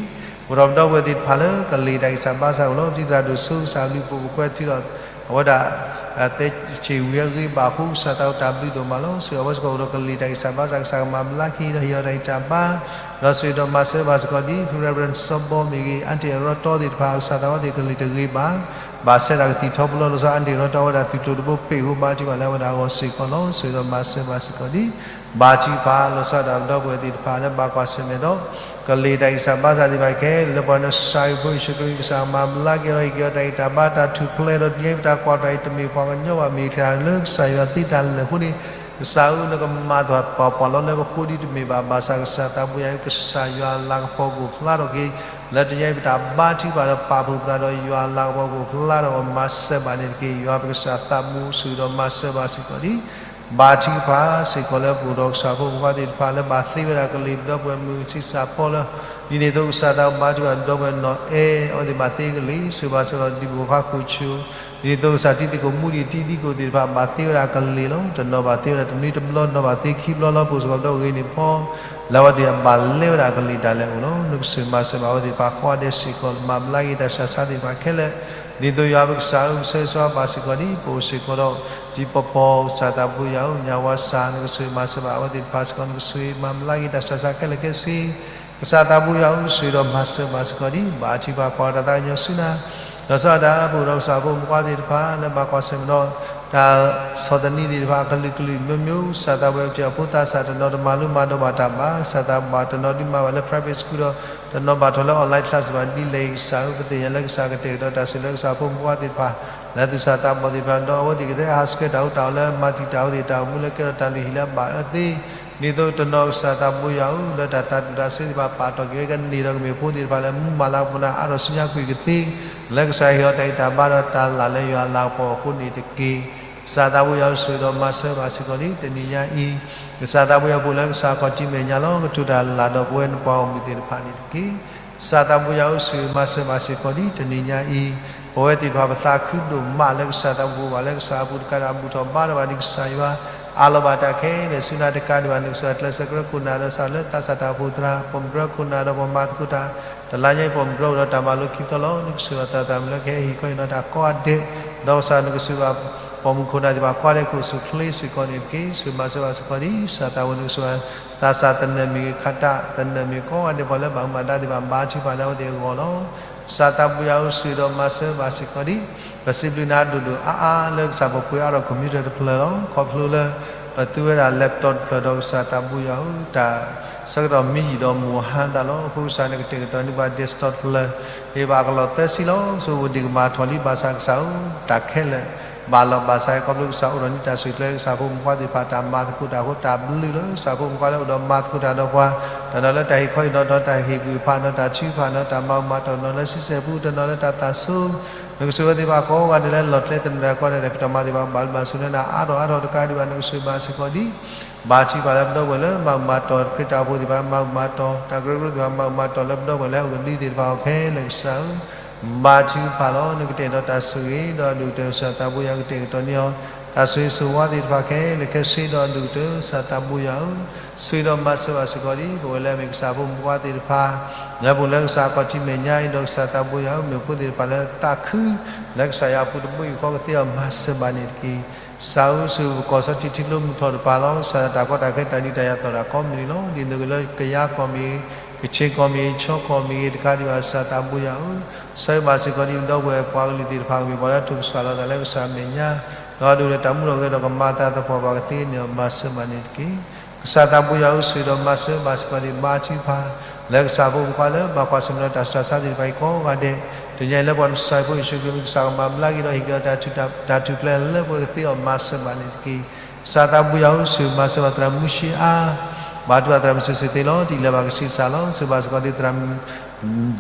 ပဒီပုၢ်ဝဲၢ်သ့ၣ်တဖၣ်လၢ ကလ့ၢ်တၢ်ဂံၢ်စၢ်ဘါစၢ်အိၣ်လီၤ ဒ်သရၣ်ဒိၣ်စိ ကစၢ်ဘျုးဖှိၣ်ပကွဲထံဒီး အဝဲဒၣ် သဲဆံးဝံၤအဂ့ၤဘၣ်အဃိ ကစၢ်သးအိၣ်တၢ်ဘျုးဒိၣ်မးလီၤ. ဆိၣ်ဂ့ၤအဝဲစ့ၢ်ကီးအိၣ်ဒီးကလ့ၢ်တၢ်ဂံၢ်စၢ်ဘါစၢ် ကစၢ်ကမၤဘျါက့ၤဒီးဟ့ၣ်အီၤတၢ်ဂံၢ်တၢ်ဘါ ဒီးဆိၣ်ဂ့ၤဒီးမၤစၢၤဘၣ်စ့ၢ်ကီးဒ် ဖု Reverend စီၤဘီမ့ၢ်ဂ့ၤ အါတံၢ်အရီတီသ့ၣ်တဖၣ် ကစၢ်သးဝဲသ့ၣ်ကလ့ၢ်တဂ့ၤဘၣ် ဘၣ်ဆဲးတၢ်ကသံၣ်ထီဘိလီၤ လီၤဆီ အါတံၢ်အရီတီဝဲဒၣ် သွံၣ်ထီၣ်တဘိပ့ၣ်အဃိ ဘါထုကဖၣ်လၢအဝဲဒၣ်အဂီၢ်စ့ၢ်ကီးလီၤ. ဆိၣ်ဂ့ၤဒီးမၤစၢၤဘၣ်စ့ၢ်ကီးဒ် ဘါထုကဖၣ် လီၤဆီဒၣ်တၢ် ပဒီပုၢ်ဝဲၢ်သ့ၣ်တဖၣ်လၢဘၣ်ကွၢ်ဆၢၣ်မဲာ်ဒီး ကလံၤတၢ်ဂံၢ်စၢ်ဘါစၢ်သ့ၣ်တဖၣ်ခဲလၢာ် လၢပှၤနဆှၢက့ၤဖိယ့ၣ်ၡူးခရံာ် ကစၢ်မၤဘျါက့ၤဒီး ဟ့ၣ်က့ၤအီၤတၢ်ဂံၢ်တၢ်ဘါ တၢ်ထူၣ်ဖျဲးဒီး တနံၤအံၤပတၢ်ကွၢ်တၢ်အံၤ တမ့ၢ်ပှၤကညီဘၣ် မ့ၢ်တၢ်လၢကစၢ်ယွၤသ့တၢ်လၢာ်အဃိန့ၣ် ကစၢ်ဧၢ နကမၤတၢ်ပာ်ပှၤလီၤလၢပဃိဒ်တမ့ၢ်ဘၣ် ဘၣ်ဆၣ်ကစၢ်သးဘိယွၤဧၢ ကစၢ်ယွၤအလၤကပီၤကအိၣ်ဖျါထီၣ်က့ၤ လၢတနံၤအံၤပတၢ်ဘါထုကဖၣ်ဒီးပာ်ဖှိၣ်ပသးဒီး ယွၤအလၤကပီၤကအိၣ်ဖျါထီၣ် မၤစၢၤဘၣ်န့ၣ်တက့ၢ်. ယွၤပကစၢ်သးဘိယ့ၣ်ၡူးဒီးမၤစၢၤဘၣ်စ့ၢ်ကီးဒံး ဘါထုကဖၣ်စ့ၢ်ကီးလၢပအိၣ်ဒီးကစၢ်ဖိမုၣ်ဖိခွါသ့ၣ်တဖၣ်လၢဘၣ်သ့ဝဲဒၣ်ကလံၤ ပဒီပုၢ်ဝဲၢ်မုၢ်ဆံးစၢ်ဖီလၢ ဒ်န့ၣ်အသိးကစၢ်သးဘိယွၤ ပဒီပုၢ်ဝဲၢ်နီၢ်အဲၣ် အဝဲသ့ၣ်ဘၣ်သ့ကလံၤ ဆိၣ်ဂ့ၤဘၣ်စ့ၢ်ကီးဒီး ဒံၣ်ဖိဃါခိၣ်ဆူၣ် ဒ်န့ၣ်အသိးကစၢ်တံၤသကိးမူဒံး တံၤသကိးသ့ၣ်တဖၣ် ဘၣ်သ့ဝဲဒၣ်ကလံၤလီၤ. တနီၤဘၣ်သ့ဝဲဒၣ်တနွံတဘျီ တနီၤဘၣ်သ့ခံဘျီလီၤ. ပအိၣ်စ့ၢ်ကီးပဒီပုၢ်ဝဲၢ်ဂ့ၤန့ၣ်ဖီ လၢအဝဲသ့ၣ်ဘၣ်လဲဝဲဒၣ်ကလံၤတၢ်လဲၤအိၣ်လီၤ. နကဆိၣ်ဂ့ၤမၤစၢၤဘၣ်အဝဲသ့ၣ်တဖၣ်ကိးဂၤဒဲးစ့ၢ်ကီး မၤဘျါက့ၤတၢ်ဆူးတၢ်ဆါသ့ၣ်တဖၣ်ခဲလၢာ် ဒ်သိးယွၤပကစၢ်ဧၢ ပဆၢဂ့ၤဆၢဝါဘၣ်စ့ၢ်ကီးဒံး ပအိၣ်စ့ၢ်ကီးဒီး ဒ်ပပီၢ်ကစၢ်သးဘိယွၤဧၢ ညၣ်ဝါစၢ် နကဆိၣ်ဂ့ၤမၤစၢၤဘၣ်အဝဲသ့ၣ်တဖၣ်စ့ၢ်ကီး နကဆိၣ်ဂ့ၤမၤဘျါက့ၤတၢ်ဆူးတၢ်ဆါခဲလၢာ်ခဲဆ့ ကစၢ်သးဘိယွၤဧၢ ဆိၣ်ဂ့ၤဒီးမၤစၢၤဘၣ်စ့ၢ်ကီးဒံး ဘါထုကဖၣ်ကွၢ်တၢ်သးကညီၤဆူနၤ လီၤဆီဒၣ်တၢ်ပအိၣ်ဒီးကစၢ်ဖိမုၣ်ဖိခွါသ့ၣ်တဖၣ် လၢဘၣ်ကွၢ်ဆၢၣ်မဲာ်ဒီး တၢ်ဆီၣ်သနံးသ့ၣ်တဖၣ် အကလုာ်ကလုာ် မျိုးမျိုး ကစၢ်သးဘိယွၤ ပထံၣ်အဖိသးစၢ် တနီၤတမၤလိမၤဒိးဘၣ်တၢ်ဘၣ် ကစၢ်သးဘိယွၤ တနီၤဒုးမၤဘၣ်လၢ private school ဒီး တနီၤဘၣ်ထီၣ်လၢ online class ဘၣ်ဒ်လဲၣ်ဂ့ၤ ကစၢ်ဧၢ ပသ့ၣ်ညါလၢကစၢ်ကတဲာ်ကတီၤတၢ်ဆိၣ်ဂ့ၤလၢကစၢ်ဖိမုၣ်ဖိခွါသ့ၣ်တဖၣ် လၢသူၣ်စၢ်သးဘီၣ်သ့ၣ်တဖၣ် ဒီးအဝဲသ့ၣ်ကသ့ဟးဆှဲးတၢ်အိၣ်တၢ်အီလၢ မၤတံာ်တာ်အဝဲသ့ၣ်တၢ်အိၣ်မူလၢကဲထီၣ်တၢ်လုၢ်ဟံၣ်လၢ ဘၣ်အၢသ့ ဒ်သိးတနီၤကစၢ်သးဘိယွၤဧၢ လၢတၢ်တၢ်တူၢ်တၢ်စ့သ့ၣ်တဖၣ် ပာ်တီၢ်က့ၤဝဲကန့ၢ်ဒီးကမ့ၢ်ဖိသ့ၣ်တဖၣ်လၢ မူမၤလၤကပီၤနၤအါထီၣ်ဆူညါကွံာ်ကသ့ လၢကစၢ်ဟ့ၣ်အီၤတၢ်ဂံၢ်တၢ်ဘါဒီးတၢ်လၢ်လၢယွၤအလၤကပီၤအဃိန့ၣ်တက့ၢ်. ကစၢ်သးဘိယွၤဧၢ ဆိၣ်ဂ့ၤဒီးမၤစၢၤဘၣ်စ့ၢ်ကီးဒံး တနံၤညါအံၤ ကစၢ်သးဘိယွၤ ပအိၣ်လၢကစၢ်ခီၣ်ထံးမဲာ်ညါလီၤ. ကတိၤတၢ်လၢ်ဒီးပဝဲနပှၤဂီၢ်မုၢ်သ့ၣ်တဖၣ်န့ၣ်တက့ၢ်. ကစၢ်သးဘိယွၤဧၢ ဆိၣ်ဂ့ၤမၤစၢၤဘၣ်စ့ၢ်ကီးဒံး တနံၤညါအံၤ ပဝဲသ့ၣ်တဖၣ်ပသးခုဒိၣ်မးလၢကစၢ်သးဘိပှၤလၢကစၢ်အပူၤတကးဒီး အဘူၣ်ထီၣ်ဘါထီၣ်ဘၣ်ဒံးကစၢ်ယွၤ အးလီၤဘၣ်တၢ်ခဲလၢာ်ဆူနၤတကးဒံးဘၣ် နကစၢ်ကျဲးစၢးကြၢးခိၣ်နၢ်ဒီးကစၢ်လၢသးစၢ်တၢ်အိၣ်ဖှိၣ်သရၣ် ပိာ်မုၣ်ကြၢးခိၣ်နၢ်ဒီးပှၤမၤသကိးတၢ် တလါညါအံၤပိာ်မုၣ်ကြၢးအိၣ်ဒီးတၢ်မၤလိခံသီလီၤ. နကဆိၣ်ဂ့ၤအသးသမူလၢကဟဲဟ့ၣ်ခီဟ့ၣ်နီၤတၢ်ကိးဂၤဒဲး ဒီးကစၢ်နကဆိၣ်ဂ့ၤဘၣ် ပိာ်မုၣ်ခိၣ်နၢ်သ့ၣ်တဖၣ်ကိးဂၤဒဲး ကအိၣ်ဆူၣ်အိၣ်ချ့စ့ၢ်ကီးန့ၣ်တက့ၢ်. ဆိၣ်ဂ့ၤမၤစၢၤဘၣ်စ့ၢ်ကီးဒံး ကစၢ်သးဘိ နကဆိၣ်ဂ့ၤ သးစၢ်သနၢၣ်မ့ၢ်ဂ့ၤ ခးတၢ်သနၢၣ်မ့ၢ်ဂ့ၤ ကိးဂၤဒဲး ပှၤလၢဘၣ်မူဘၣ်ဒါသ့ၣ်တဖၣ် ဘါထုကဖၣ်လၢအဝဲသ့ၣ်အဂီၢ်လီၤ. ကစၢ်သးဘိယွၤဧၢ ဆိၣ်ဂ့ၤဒီးမၤစၢၤဘၣ်စ့ၢ်ကီးဒံး ပစံးဘျုးနၤဒိၣ်ဒိၣ်အါအါလၢကစၢ်ပပှ့ၤအါထီၣ် computer တဖျၢၣ်လီၤ. ခီဖျိလၢ ပသူဝဲဒၣ် laptop တဖျၢၣ်ဒီး ကစၢ်သးဘိယွၤဧၢ တၢ်ဆၢကတီၢ်မံယံာ်ဒီးမိၢ်ဟါသးလီၤ. အဃိကစၢ်နကတဲာ်ကတီၤန့ၢ်ပှၤ desktop တဖျၢၣ် ဟ့ၣ်ဘၣ်အကလီၢ်သၢဆံလီၤ. ဆိၣ်ဂ့ၤဒံးကမၤထီၣ်လံ ဘၣ်ဆၣ်ကစၢ်ဧၢ တၢ်ခဲလၢာ် ဘၣ်လီၤဘၣ်စး ခီဖျိကစၢ်အိၣ်ဒီးန့ၢ်တၢ်ဆိၣ်ကျဲ ကစၢ်ဖိမုၣ်ဖိခွါသ့ၣ်တဖၣ် တၢ်မၤသကိးတၢ်အဃိ တၢ်ဘျုးလၢကစၢ်ဖိမုၣ်ဖိခွါလၢအိၣ်ဒီးမၤသကိးတၢ်ဒီးပှၤ တနီၤလၢတၢ်ဟ့ၣ်ခီဟ့ၣ်နီၤဒီး တၢ်ဟ့ၣ်ကူၣ်ဖးနီၤ တၢ်ထုကဖၣ်နီၤ တၢ်မၤအၢမၤတီၢ်နီၤ လၢဆံဆဲၣ်ပူ တနီၤလၢတၢ်သးဆိ နကဆိၣ်ဂ့ၤဝဲသ့ၣ်တဖၣ်ကိးဂၤဒဲးလၢ လီၢ်ကျဲသနၢၣ်တၢ်ကိးဂၤဒဲး တၢ်ကတီၢ်မၤသ့ၣ်တဖၣ် ဘၣ်ဘျုးဘၣ်ဆိၣ်ဂ့ၤနၤအါထီၣ်အါထီၣ်တကးဒံးဘၣ် နကဆိၣ်ဂ့ၤဘၣ်စ့ၢ်ကီးဒံး ဘါထုကဖၣ်လၢပဒီပုၢ်ဝဲၢ်လၢမၤအၢမၤတီၢ် ခရံာ်တၢ်အိၣ်ဖှိၣ်သ့ၣ်တဖၣ် မၤအၢမၤတီၢ် တၢ်ကရၢကရိသ့ၣ်တဖၣ် မၤအၢမၤတီၢ်လၢပဒီပုၢ်ဝဲၢ်လၢအဂ့ၤဒ်သ့ၣ်တဖၣ်အီၤခဲလၢာ်ကစၢ်ဧၢ ဘါထုကဖၣ်လီၤ. နကတဲာ်ကတီၤတၢ်ဆိၣ်ဂ့ၤဒီးအဒိၣ်ကတၢၢ် ကစၢ်သးဘိယွၤ ကတဲာ်ကတီၤန့ၢ်အီၤ တၢ်ဆိၣ်ဂ့ၤဆိၣ်ဝါသ့ၣ်တဖၣ်ခဲလၢာ်ခဲဆ့ဒီးအဒိၣ်ကတၢၢ် ကစၢ်သးဘိယွၤဧၢ ဆိၣ်ဂ့ၤဒီးမၤစၢၤဘၣ်စ့ၢ်ကီးဒံး ပဝဲလၢအမ့ၢ်ကစၢ်ဖိမုၣ်ဖိခွါသ့ၣ်တဖၣ် လၢပအိၣ်လၢကစၢ်ခီၣ်ထံးမဲာ်ညါအံၤဒီး ကစၢ်သးဘိယွၤဧၢ မ့ၢ်ဖိသ့ၣ်တဖၣ်လၢသးခု လၢကစၢ်ယွၤအပူၤတဘိယူၢ်ဃီကသ့အီၤ မၤစၢၤဘၣ်န့ၣ်တက့ၢ်. ကစၢ်ဧၢ ဆိၣ်ဂ့ၤပကီၢ်စီထံထံကျိမုၢ်ထီၣ်တပၤလီၤ. ကစၢ်တၢ်ကီတၢ်ခဲတၢ်ဒုးတၢ်ယၤသီၣ်တၢ်ကိးမုၢ်နံၤလီၤ. ဒ်သိးက့ၤလၢကယါကီၢ်မ့ၢ်ဂ့ၤ ကခ့ၣ်ကီၢ်မ့ၢ်ဂ့ၤ ခၠ့ၣ်ကီၢ်မ့ၢ်ဂ့ၤ တကးဒံးဘၣ် ကစၢ်သးဘိယွၤဧၢ ဆၢဂ့ၤဘၣ်စ့ၢ်ကီးဒံး ပဒီပုၢ်ဝဲၢ်ပှၤကလုာ်သ့ၣ်တဖၣ်ကမ့ၢ် ပှၤလၢအထုးကစၢ်လီၤသးလၢကစၢ်မဲာ်ညါ ဒီးအဒိၣ်ဒီးတၢ်မူထီၣ်ဂဲၤထီၣ်ကမၤအသးသပှၢ်ပှၢ်ကသ့န့ၣ် မၤစၢၤဘၣ်န့ၣ်တက့ၢ်. ကစၢ်သးဘိယွၤဧၢ ဆိၣ်ဂ့ၤဒီးမၤစၢၤဘၣ်စ့ၢ်ကီးဒံး ဘါထုကဖၣ် လၢကစၢ်ဖိမုၣ်ဖိခွါလၢဘၣ်ကွၢ်ဆၢၣ်မဲာ်ဒီးတၢ်ဆူးတၢ်ဆါသ့ၣ်တဖၣ်အံၤကိးဂၤဒဲး တနံၤအံၤလၢပှၤနဆှၢဖိယ့ၣ်ၡူးခရံာ် ကစၢ်ကမၤဘျါက့ၤဒီးဟ့ၣ်က့ၤအီၤတၢ်ထူၣ်ဖျဲးလၢပှဲၤကသ့အီၤ မၤစၢၤဘၣ်န့ၣ်တက့ၢ်. ကစၢ်သးဘိယွၤဧၢ ဆိၣ်ဂ့ၤမၤစၢၤဘၣ်သရၣ်မူၡ့အါ ဘါထုကဖၣ်သရၣ်မုၣ်စ့ၢ်စ့ၢ်သ့လီၤ. တံၤလၢဘၣ်ကဆံးစၢ်လီၤ. ဆိၣ်ဂ့ၤဘၣ်စ့ၢ်ကီးဒံးသရၣ်မုၣ်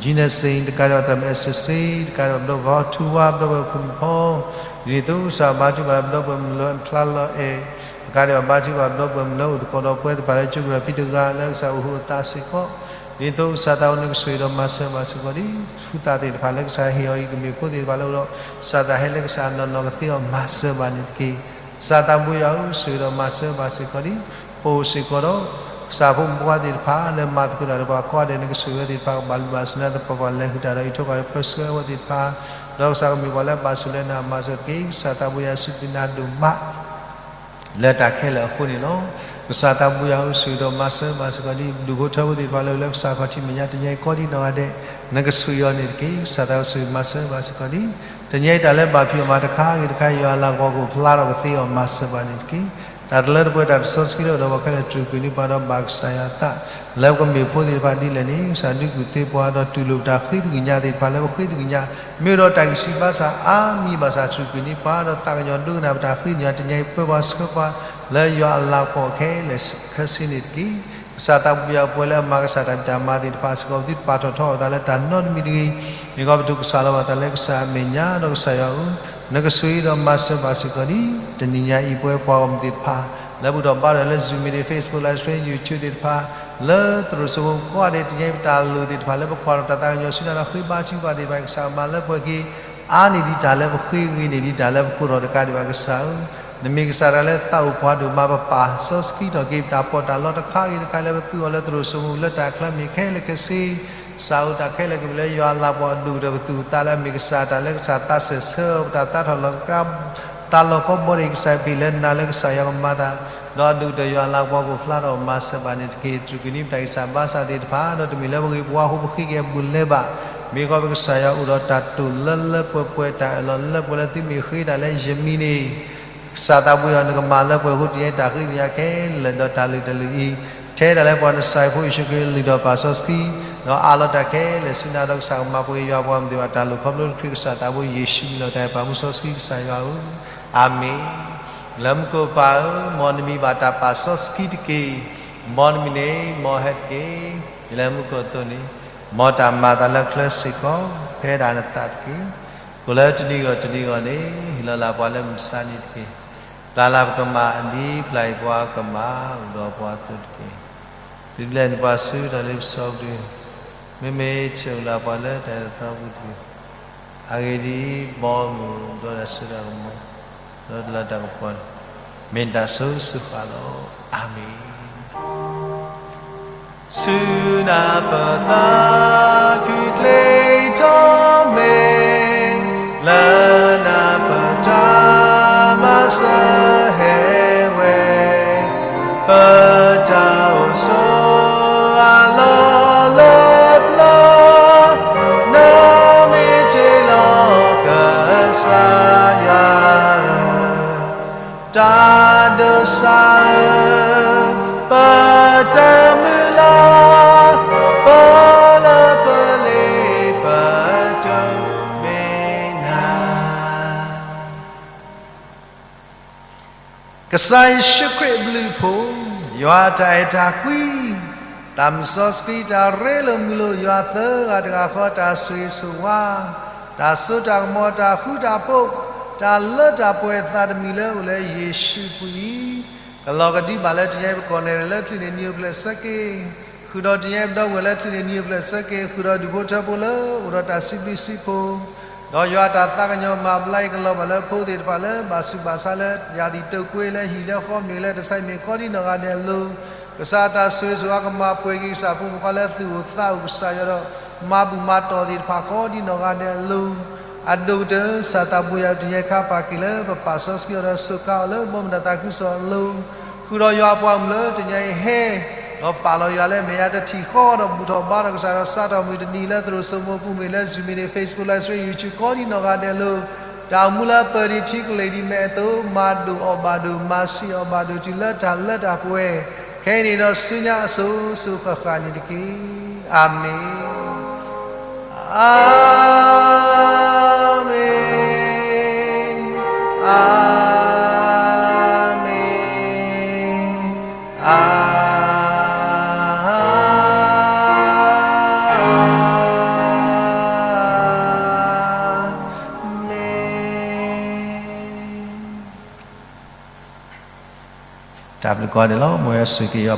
Gina Singh တကးဒံးဘၣ် သရၣ်မုၣ် Esther Singh တကးဒံးဘၣ် ပဒီပုၢ်ဝဲၢ်ထူဝါ ပဒီပုၢ်ဝဲၢ်ခိၣ်နူာ်ဖီ ဒ်န့ၣ်အသိးကစၢ်ဘါထုကဖၣ်လၢပဒီပုၢ်ဝဲၢ်မုၣ်လၢအဖျါလီၤအဲၣ် တကးဒံးဘၣ် ဘါထုကဖၣ်ပဒီပုၢ်ဝဲၢ်မုၣ်လၢအိၣ်သကိးဒီးပဝဲသ့ၣ်တဖၣ်လၢကၠိကရၢၢ်ဖံးတဂၤလၢကစၢ်အိၣ်ဟူးအသးစ့ၢ်ကီး ဒ်သိးကစၢ်သးဘိနကဆိၣ်ဂ့ၤဒီးမၤစၢၤဘၣ်စ့ၢ်ကီးဒံး ဆူသးသ့ၣ်တဖၣ်လၢကစၢ်ဟ့ၣ်အီၤအံၤ ကမ့ၢ်ဖိသ့ၣ်တဖၣ်လၢအိၣ်ဒီး ကစၢ်သးဟဲလၢကစၢ်အနီၢ်နီၢ်ကသ့အီၤ မၤစၢၤဘၣ်န့ၣ်တက့ၢ်. ကစၢ်သးဘိယွၤဧၢ ဆိၣ်ဂ့ၤဒီးမၤစၢၤဘၣ်စ့ၢ်ကီးဒံး ပအိၣ်စ့ၢ်ကီးဒီး ကစၢ်ဖိမုၣ်ဖိခွါသ့ၣ်တဖၣ် လၢမၤသကိးတၢ်ဒီးပှၤကိးဂၤဒဲး နကဆိၣ်ဂ့ၤဝဲသ့ၣ်တဖၣ် ကဘၣ်လုၢ်ဘၣ်စူၢ်နာ်သပှၢ်ပှၢ် လဲၤဃုာ်တၢ်ဒီးအံးထွဲကွၢ်ထွဲပၢဆှၢအဝဲသ့ၣ်တဖၣ် ဒီးကစၢ်ကမ့ၢ်ပှၤလၢအဘၣ်ဆိၣ်လၢနၤမၤစၢၤတက့ၢ်. ကစၢ်သးဘိယွၤ စံးဘျုးနၤဒိၣ်မး လၢတၢ်ခဲလၢာ်အဃိန့ၣ်လီၤ. ကစၢ်သးဘိယွၤဧၢ ဆိၣ်ဂ့ၤဒီးမၤစၢၤဘၣ်စ့ၢ်ကီးဒံး ဒူၣ်ဖိထၢဖိသ့ၣ်တဖၣ်လၢအိၣ်လၢကစၢ်ခီၣ်ထံးမဲာ်ညါ တနံၤအံၤကိးဒံးနီၢ်ဂၤဒဲး နကဆိၣ်ဂ့ၤအီၤန့ၣ်တက့ၢ်. ကစၢ်သးဘိယွၤ ဆိၣ်ဂ့ၤမၤစၢၤဘၣ်စ့ၢ်ကီးဒံး တနံၤအံၤတၢ်လၢဘၣ်ဖံးအီၣ်မၤတခါဂ့ၤတခါ ယွၤအလၤကပီၤကအိၣ်ဖျါထီၣ်ကသ့အီၤ မၤစၢၤဘၣ်န့ၣ်တက့ၢ်. တၢ်တလၢတပှဲၤ တၢ်တစီဆှံလၢအိၣ်ဒီးပှၤခဲလၢာ် တြူာ်ကွံာ်န့ၢ်ပှၤဒီးဘၣ်ကစၢ်ယွၤအသး လၢပကမ့ၢ်ဖိသ့ၣ်တဖၣ်ဒ်လဲၣ်န့ၣ် ကစၢ်ဒုးကူၣ်သ့ပှၤ ဒီးတူၢ်လိာ်ပတၢ်ဃ့ကညးသ့ၣ်တဖၣ်လၢပဃ့ကညး မ့ၢ်ဒီးတၢ်ဂံၢ်စၢ်ဘါစၢ်အါမံၤဘၣ်ဆၣ် တြူာ်ကွံာ်န့ၢ်ပှၤ ဒီးသးကညီၤဒိကနၣ်ပတၢ်ဃ့ကညး တနံၤအံၤပၢပှၤဆှၢပှၤ လၢယွၤအလၤကပီၤခဲလၢာ်ခဲဆ့န့ၣ်တက့ၢ်. ကစၢ်သးပူၤယွၤပှဲၤလၢအမၤကစၢ်တၢ်ဖံးတၢ်မၤသ့ၣ်တဖၣ်စ့ၢ်ကီး ပသုတပာ်ထီၣ်ထီအီၣ်သးလၢတၢ်နီတမံၤတဂ့ၤ မ့ၢ်ကီးပတိၢ်ကစၢ်လီၤဘၣ်သးလၢကစၢ်အမဲာ်ညါ ဒီးကစၢ်ယွၤအအိၣ် နကဆိၣ်ဂ့ၤဒီးမၤစၢၤဘၣ်စ့ၢ်ကီးဒ် တနံၤညါအံၤပဝဲပှၤဂီၢ်မုၢ်သ့ၣ်တဖၣ် လၢဘူၣ်ထီၣ်ဘါထီၣ်လၢ Zoom မ့ၢ်ဂ့ၤ Facebook Live Stream YouTube သ့ၣ်တဖၣ် လၢသရိာ်စိမိၣ်ကိးဂၤဒဲး တနံၤညါအံၤပတၢ်လိၣ်သ့ၣ်တဖၣ် လၢပကွၢ်ထီၣ်တၢ်သးကညီၤဆူညါဒီးဃ့ဘါထုကဖၣ်သ့ၣ်တဖၣ် ကစၢ်မၤလၢပှဲၤက့ၤ အါန့ၢ်ဒံးတၢ်လၢပဃ့ ဂ့ၤန့ၢ်ဒံးတၢ်လၢပကိးထီၣ်တကးဒံးဘၣ် ကစၢ်ဧၢ, နမ့ၢ်ကစၢ်တၢ်လၢသးအိၣ်ပှၤဒိၣ်မး ပပာ်စီဆှံထီၣ်က့ၤ ပတၢ်ပီးတၢ်လီတခါဂ့ၤတခါ လၢပသူအီၤလၢသရိာ်စိမိၣ်လၢတၢ်ချၢမ့ၢ်ခဲလၢာ်ခဲဆ့ ကစၢ်ဧၢ တၢ်ခဲလၢာ်ကမ့ၢ်လၢယွၤအလၤကပီၤအဒိၣ်ကတၢၢ်ပသူၣ်ပသးလၢအမ့ၢ်ကစၢ်တၢ်လၢကစၢ်သးစၢၢ်ဆၢအီၤ ပတၢ်သးထီၣ်လီၤက သးလီၤကီဘီဒဲး ကစၢ်ပ့ၤလၢနၤလၢကစၢ်ယွၤကမၤတၢ်, ဒီးအဒိၣ်ကတၢၢ်ယွၤအလၤကပီၤကအိၣ်ဖျါထီၣ်မၤစၢၤဘၣ်န့ၣ်တက့ၢ်. တြူာ်ကွံာ်န့ၢ်ပတၢ်ဂံၢ်စၢ်ဘါစၢ်သ့ၣ်တဖၣ် ဒီးတမ့ၢ်လၢပဂ့ၤပဝါအဃိ ပဃ့က့ၤအဘူးအလဲဘၣ်. မ့ၢ်ကီးပကစၢ်ယွၤအိၣ်ဒီးတၢ်တိာ်လၢလၢပှဲၤပှဲၤ တၢ်အၢၣ်လီၤလၢပှဲၤလၢသုမ့ၢ်ဃ့တၢ်လၢယမံၤန့ၣ် ကစၢ်သးပှဲၤအီၤ နကမၤလၢပှဲၤအဃိ တနံၤညါအံၤတၢ်ဃ့ကညးခဲလၢာ်ဒီးတၢ်လုၢ်တၢ်လၢအံၤ ထဲဒၣ်လၢပှၤနစၢ်ဖိယ့ၣ်ၡူးခရံာ် လုၢ်ထီၣ်ပာ်စီဆှံ ဒီးအးလီၤတၢ်ခဲလၢာ်ဆူနၤဒီး ကစၢ်ကမၤပှဲၤယွၤပှၤမုၢ်သ့ၣ်တဖၣ် တၢ်လိၣ်ခီဖျိတခရံာ်ကစၢ်သးဘိ ယ့ၣ်ၡူးအမံၤလီၤ. တၢ်အဲၣ်ပာ်မူစီဆှံကစၢ်ယွၤဧၢ, အၤမ့ၣ်. လၢမူခိၣ်ပၢ်ဧၢ, မ်နမံၤဘၣ်တၢ်ပာ်စီဆှံတက့ၢ်. မ်နမံၤန့ၣ် မ်ဟဲတက့ၢ်. ယလဲၤမူခိၣ်အသိးန့ၣ် မ်တၢ်မၤအသးလၢချၢစ့ၢ်ကီး ဖဲဒၣ်နသးတက့ၢ်. အိၣ်လၢတနံၤဂီၢ်တနံၤဂီၢ်န့ၣ် ဟ့ၣ်လီၤလၢပှၤလၢမုၢ်မဆါနံၤတက့ၢ်. ပျၢ်လၢပကမၣ် ဒ်ပျၢ်အံၤပှၤကမၣ် အိၣ်ဒီးပှၤအသိးတက့ၢ်. သုတလဲၤနုာ်ပှၤဆူတၢ်လ့ပစီပူၤတဂ့ၤ. မ့မ့ၢ်ဆဲးအိၣ်လၢပှၤလၢတၢ်အဲၣ်တၢ်သီပူၤတက့ၢ်. အဂ့ၢ်ဒ်အံၤ, မ်အမုၢ်ဒီးတၢ်စိတၢ်ကမီၤ ဒီးတၢ်လၤတၢ်ကပီၤန့ၣ် မ့ၢ်နတၢ်ဆိၣ်ဂ့ၤဆိၣ်ဝါလီၤ. အၤမ့ၣ်. ဆူနၤပသးခုကျ့ထီၣ်မ့ၢ် လၢနၤပတၢ်မၤစၢၤဟဲဝဲ, ပတၢ်အိၣ်ဆိးအလီၢ်လၢပျၢၤ, နမ့ၢ်တ့လီၤကစၢ်ယွၤ တၢ်ဒိးစၢ်ဧၢ, ပတၢ်မုၢ်လၢ်, ပလၢပလ့ပတုၤ မ့ၢ်နၤ. ကစၢ်ယ့ၣ်ၡူးခရံာ်အဘျုးအဖှိၣ်, ယွၤအတၢ်အဲၣ်တၢ်ကွံ, တၢ်မုၢ်စီဆှံတၢ်ရ့လိာ်မုာ်လိာ်ယွၤသၢဂၤတဂၤဃီ တၢ်ဆိၣ်ဂ့ၤဆိၣ်ဝါ, တၢ်စိတၢ်ကမီၤ တၢ်ဃူတၢ်ဖိး, တၢ်လၢတၢ်ပှဲၤသးတမံၤလၢအိၣ်လၢယ့ၣ်ၡူးအပူၤအံၤ, ကလီၤကဒုဘၣ်လၢတနံၤအံၤ ပကိးဂၤဒဲးလၢ ချုးန့ၢ်နံၤအိၣ်ဖျဲၣ်ဆၢက့ၤ, ဃုာ်ဒီးတနံၤအံၤပဒီပုၢ်ဝဲၢ်လၢ ချုးန့ၢ်နံၤအိၣ်ဖျဲၣ်ဆၢက့ၤ, ဃုာ်ဒီးဒူၣ်ဖိထၢဖိလၢအိၣ်ဒီးတၢ်စံးဘျုးစံးဖှိၣ်, ဒီးယွၤအတၢ်သးကညီၤမၤဘျါအံၤ ကလီၤဘၣ်လၢဖိသ့ၣ်တဖၣ်လၢ ဘၣ်ဆူးဘၣ်ဆါလၢ ယၤသံၣ်တိာ်ကွ့ လၢဟံၣ်လၢဃီမ့ၢ်ဂ့ၤ လၢတၢ်ဆါမ့ၢ်ဂ့ၤ ကိးဒံနီၢ်ဂၤဒဲးအလိၤ, ကစၢ်အတၢ်ဆိၣ်ဂ့ၤဆိၣ်ဝါကမၤပှဲၤက့ၤ ကစၢ်ဖိမုၣ်ဖိခွါလၢသူၣ်အိၣ်သးအိၣ်ကစၢ်ယွၤဒီး မၤဘူၣ်မၤတီၢ်သ့ၣ်တဖၣ် ကိးဒံနီၢ်ဂၤဒဲးအလိၤ, အဒိၣ်ကတၢၢ် ကစၢ်သးဘိယွၤ တနံၤအံၤခါပာ်က့ၤလၢ ပပာ်စီဆှံအီၤဒီး စူးကါအီၤလၢဘီမုၢ်တၢ်သးခုကစီၣ်အလိၤ, ဃုာ်ဒီးယွၤအပှၤမုၣ်လၢတနံၤအံၤဟဲ ဒီးပာ်လီၤယွၤလၢအမဲာ်ညါတထံၣ်ဃီဒီး ဘူၣ်ထီၣ်ဘါထီၣ်ကစၢ်ဒီး စးထီၣ်မုၢ်တနံၤလၢသရိာ်စိမိၣ်ပူၤမ့ၢ်ဂ့ၤ လၢ Zoom မ့ၢ်ဂ့ၤ Facebook Live Stream YouTube ကိးဒံနီၢ်ဂၤဒဲးအလိၤ, တၢ်အိၣ်မူလၢအပၢၢ်ဒံးထံကလ့ၢ်ဒံးမဲာ်အသိး မၤဒိၣ်အီၣ်ဘၣ်ဒိၣ် မၤဆံးအီၣ်ဘၣ်ဒိၣ် တုၤလၢတၢ်လၢတၢ်ပှဲၤ ခဲအံၤန့ၣ်ဒီးဆူညါအစိၤစိၤဃၣ်ဃၣ်န့ၣ်တက့ၢ်. အၤမ့ၣ်, အၤမ့ၣ်, အၤမ့ၣ်, အၤမ့ၣ်. တၢ်ဘျုးကိးဂၤဒဲးလီၤ. မ်ယွၤဆိၣ်ဂ့ၤက့ၤ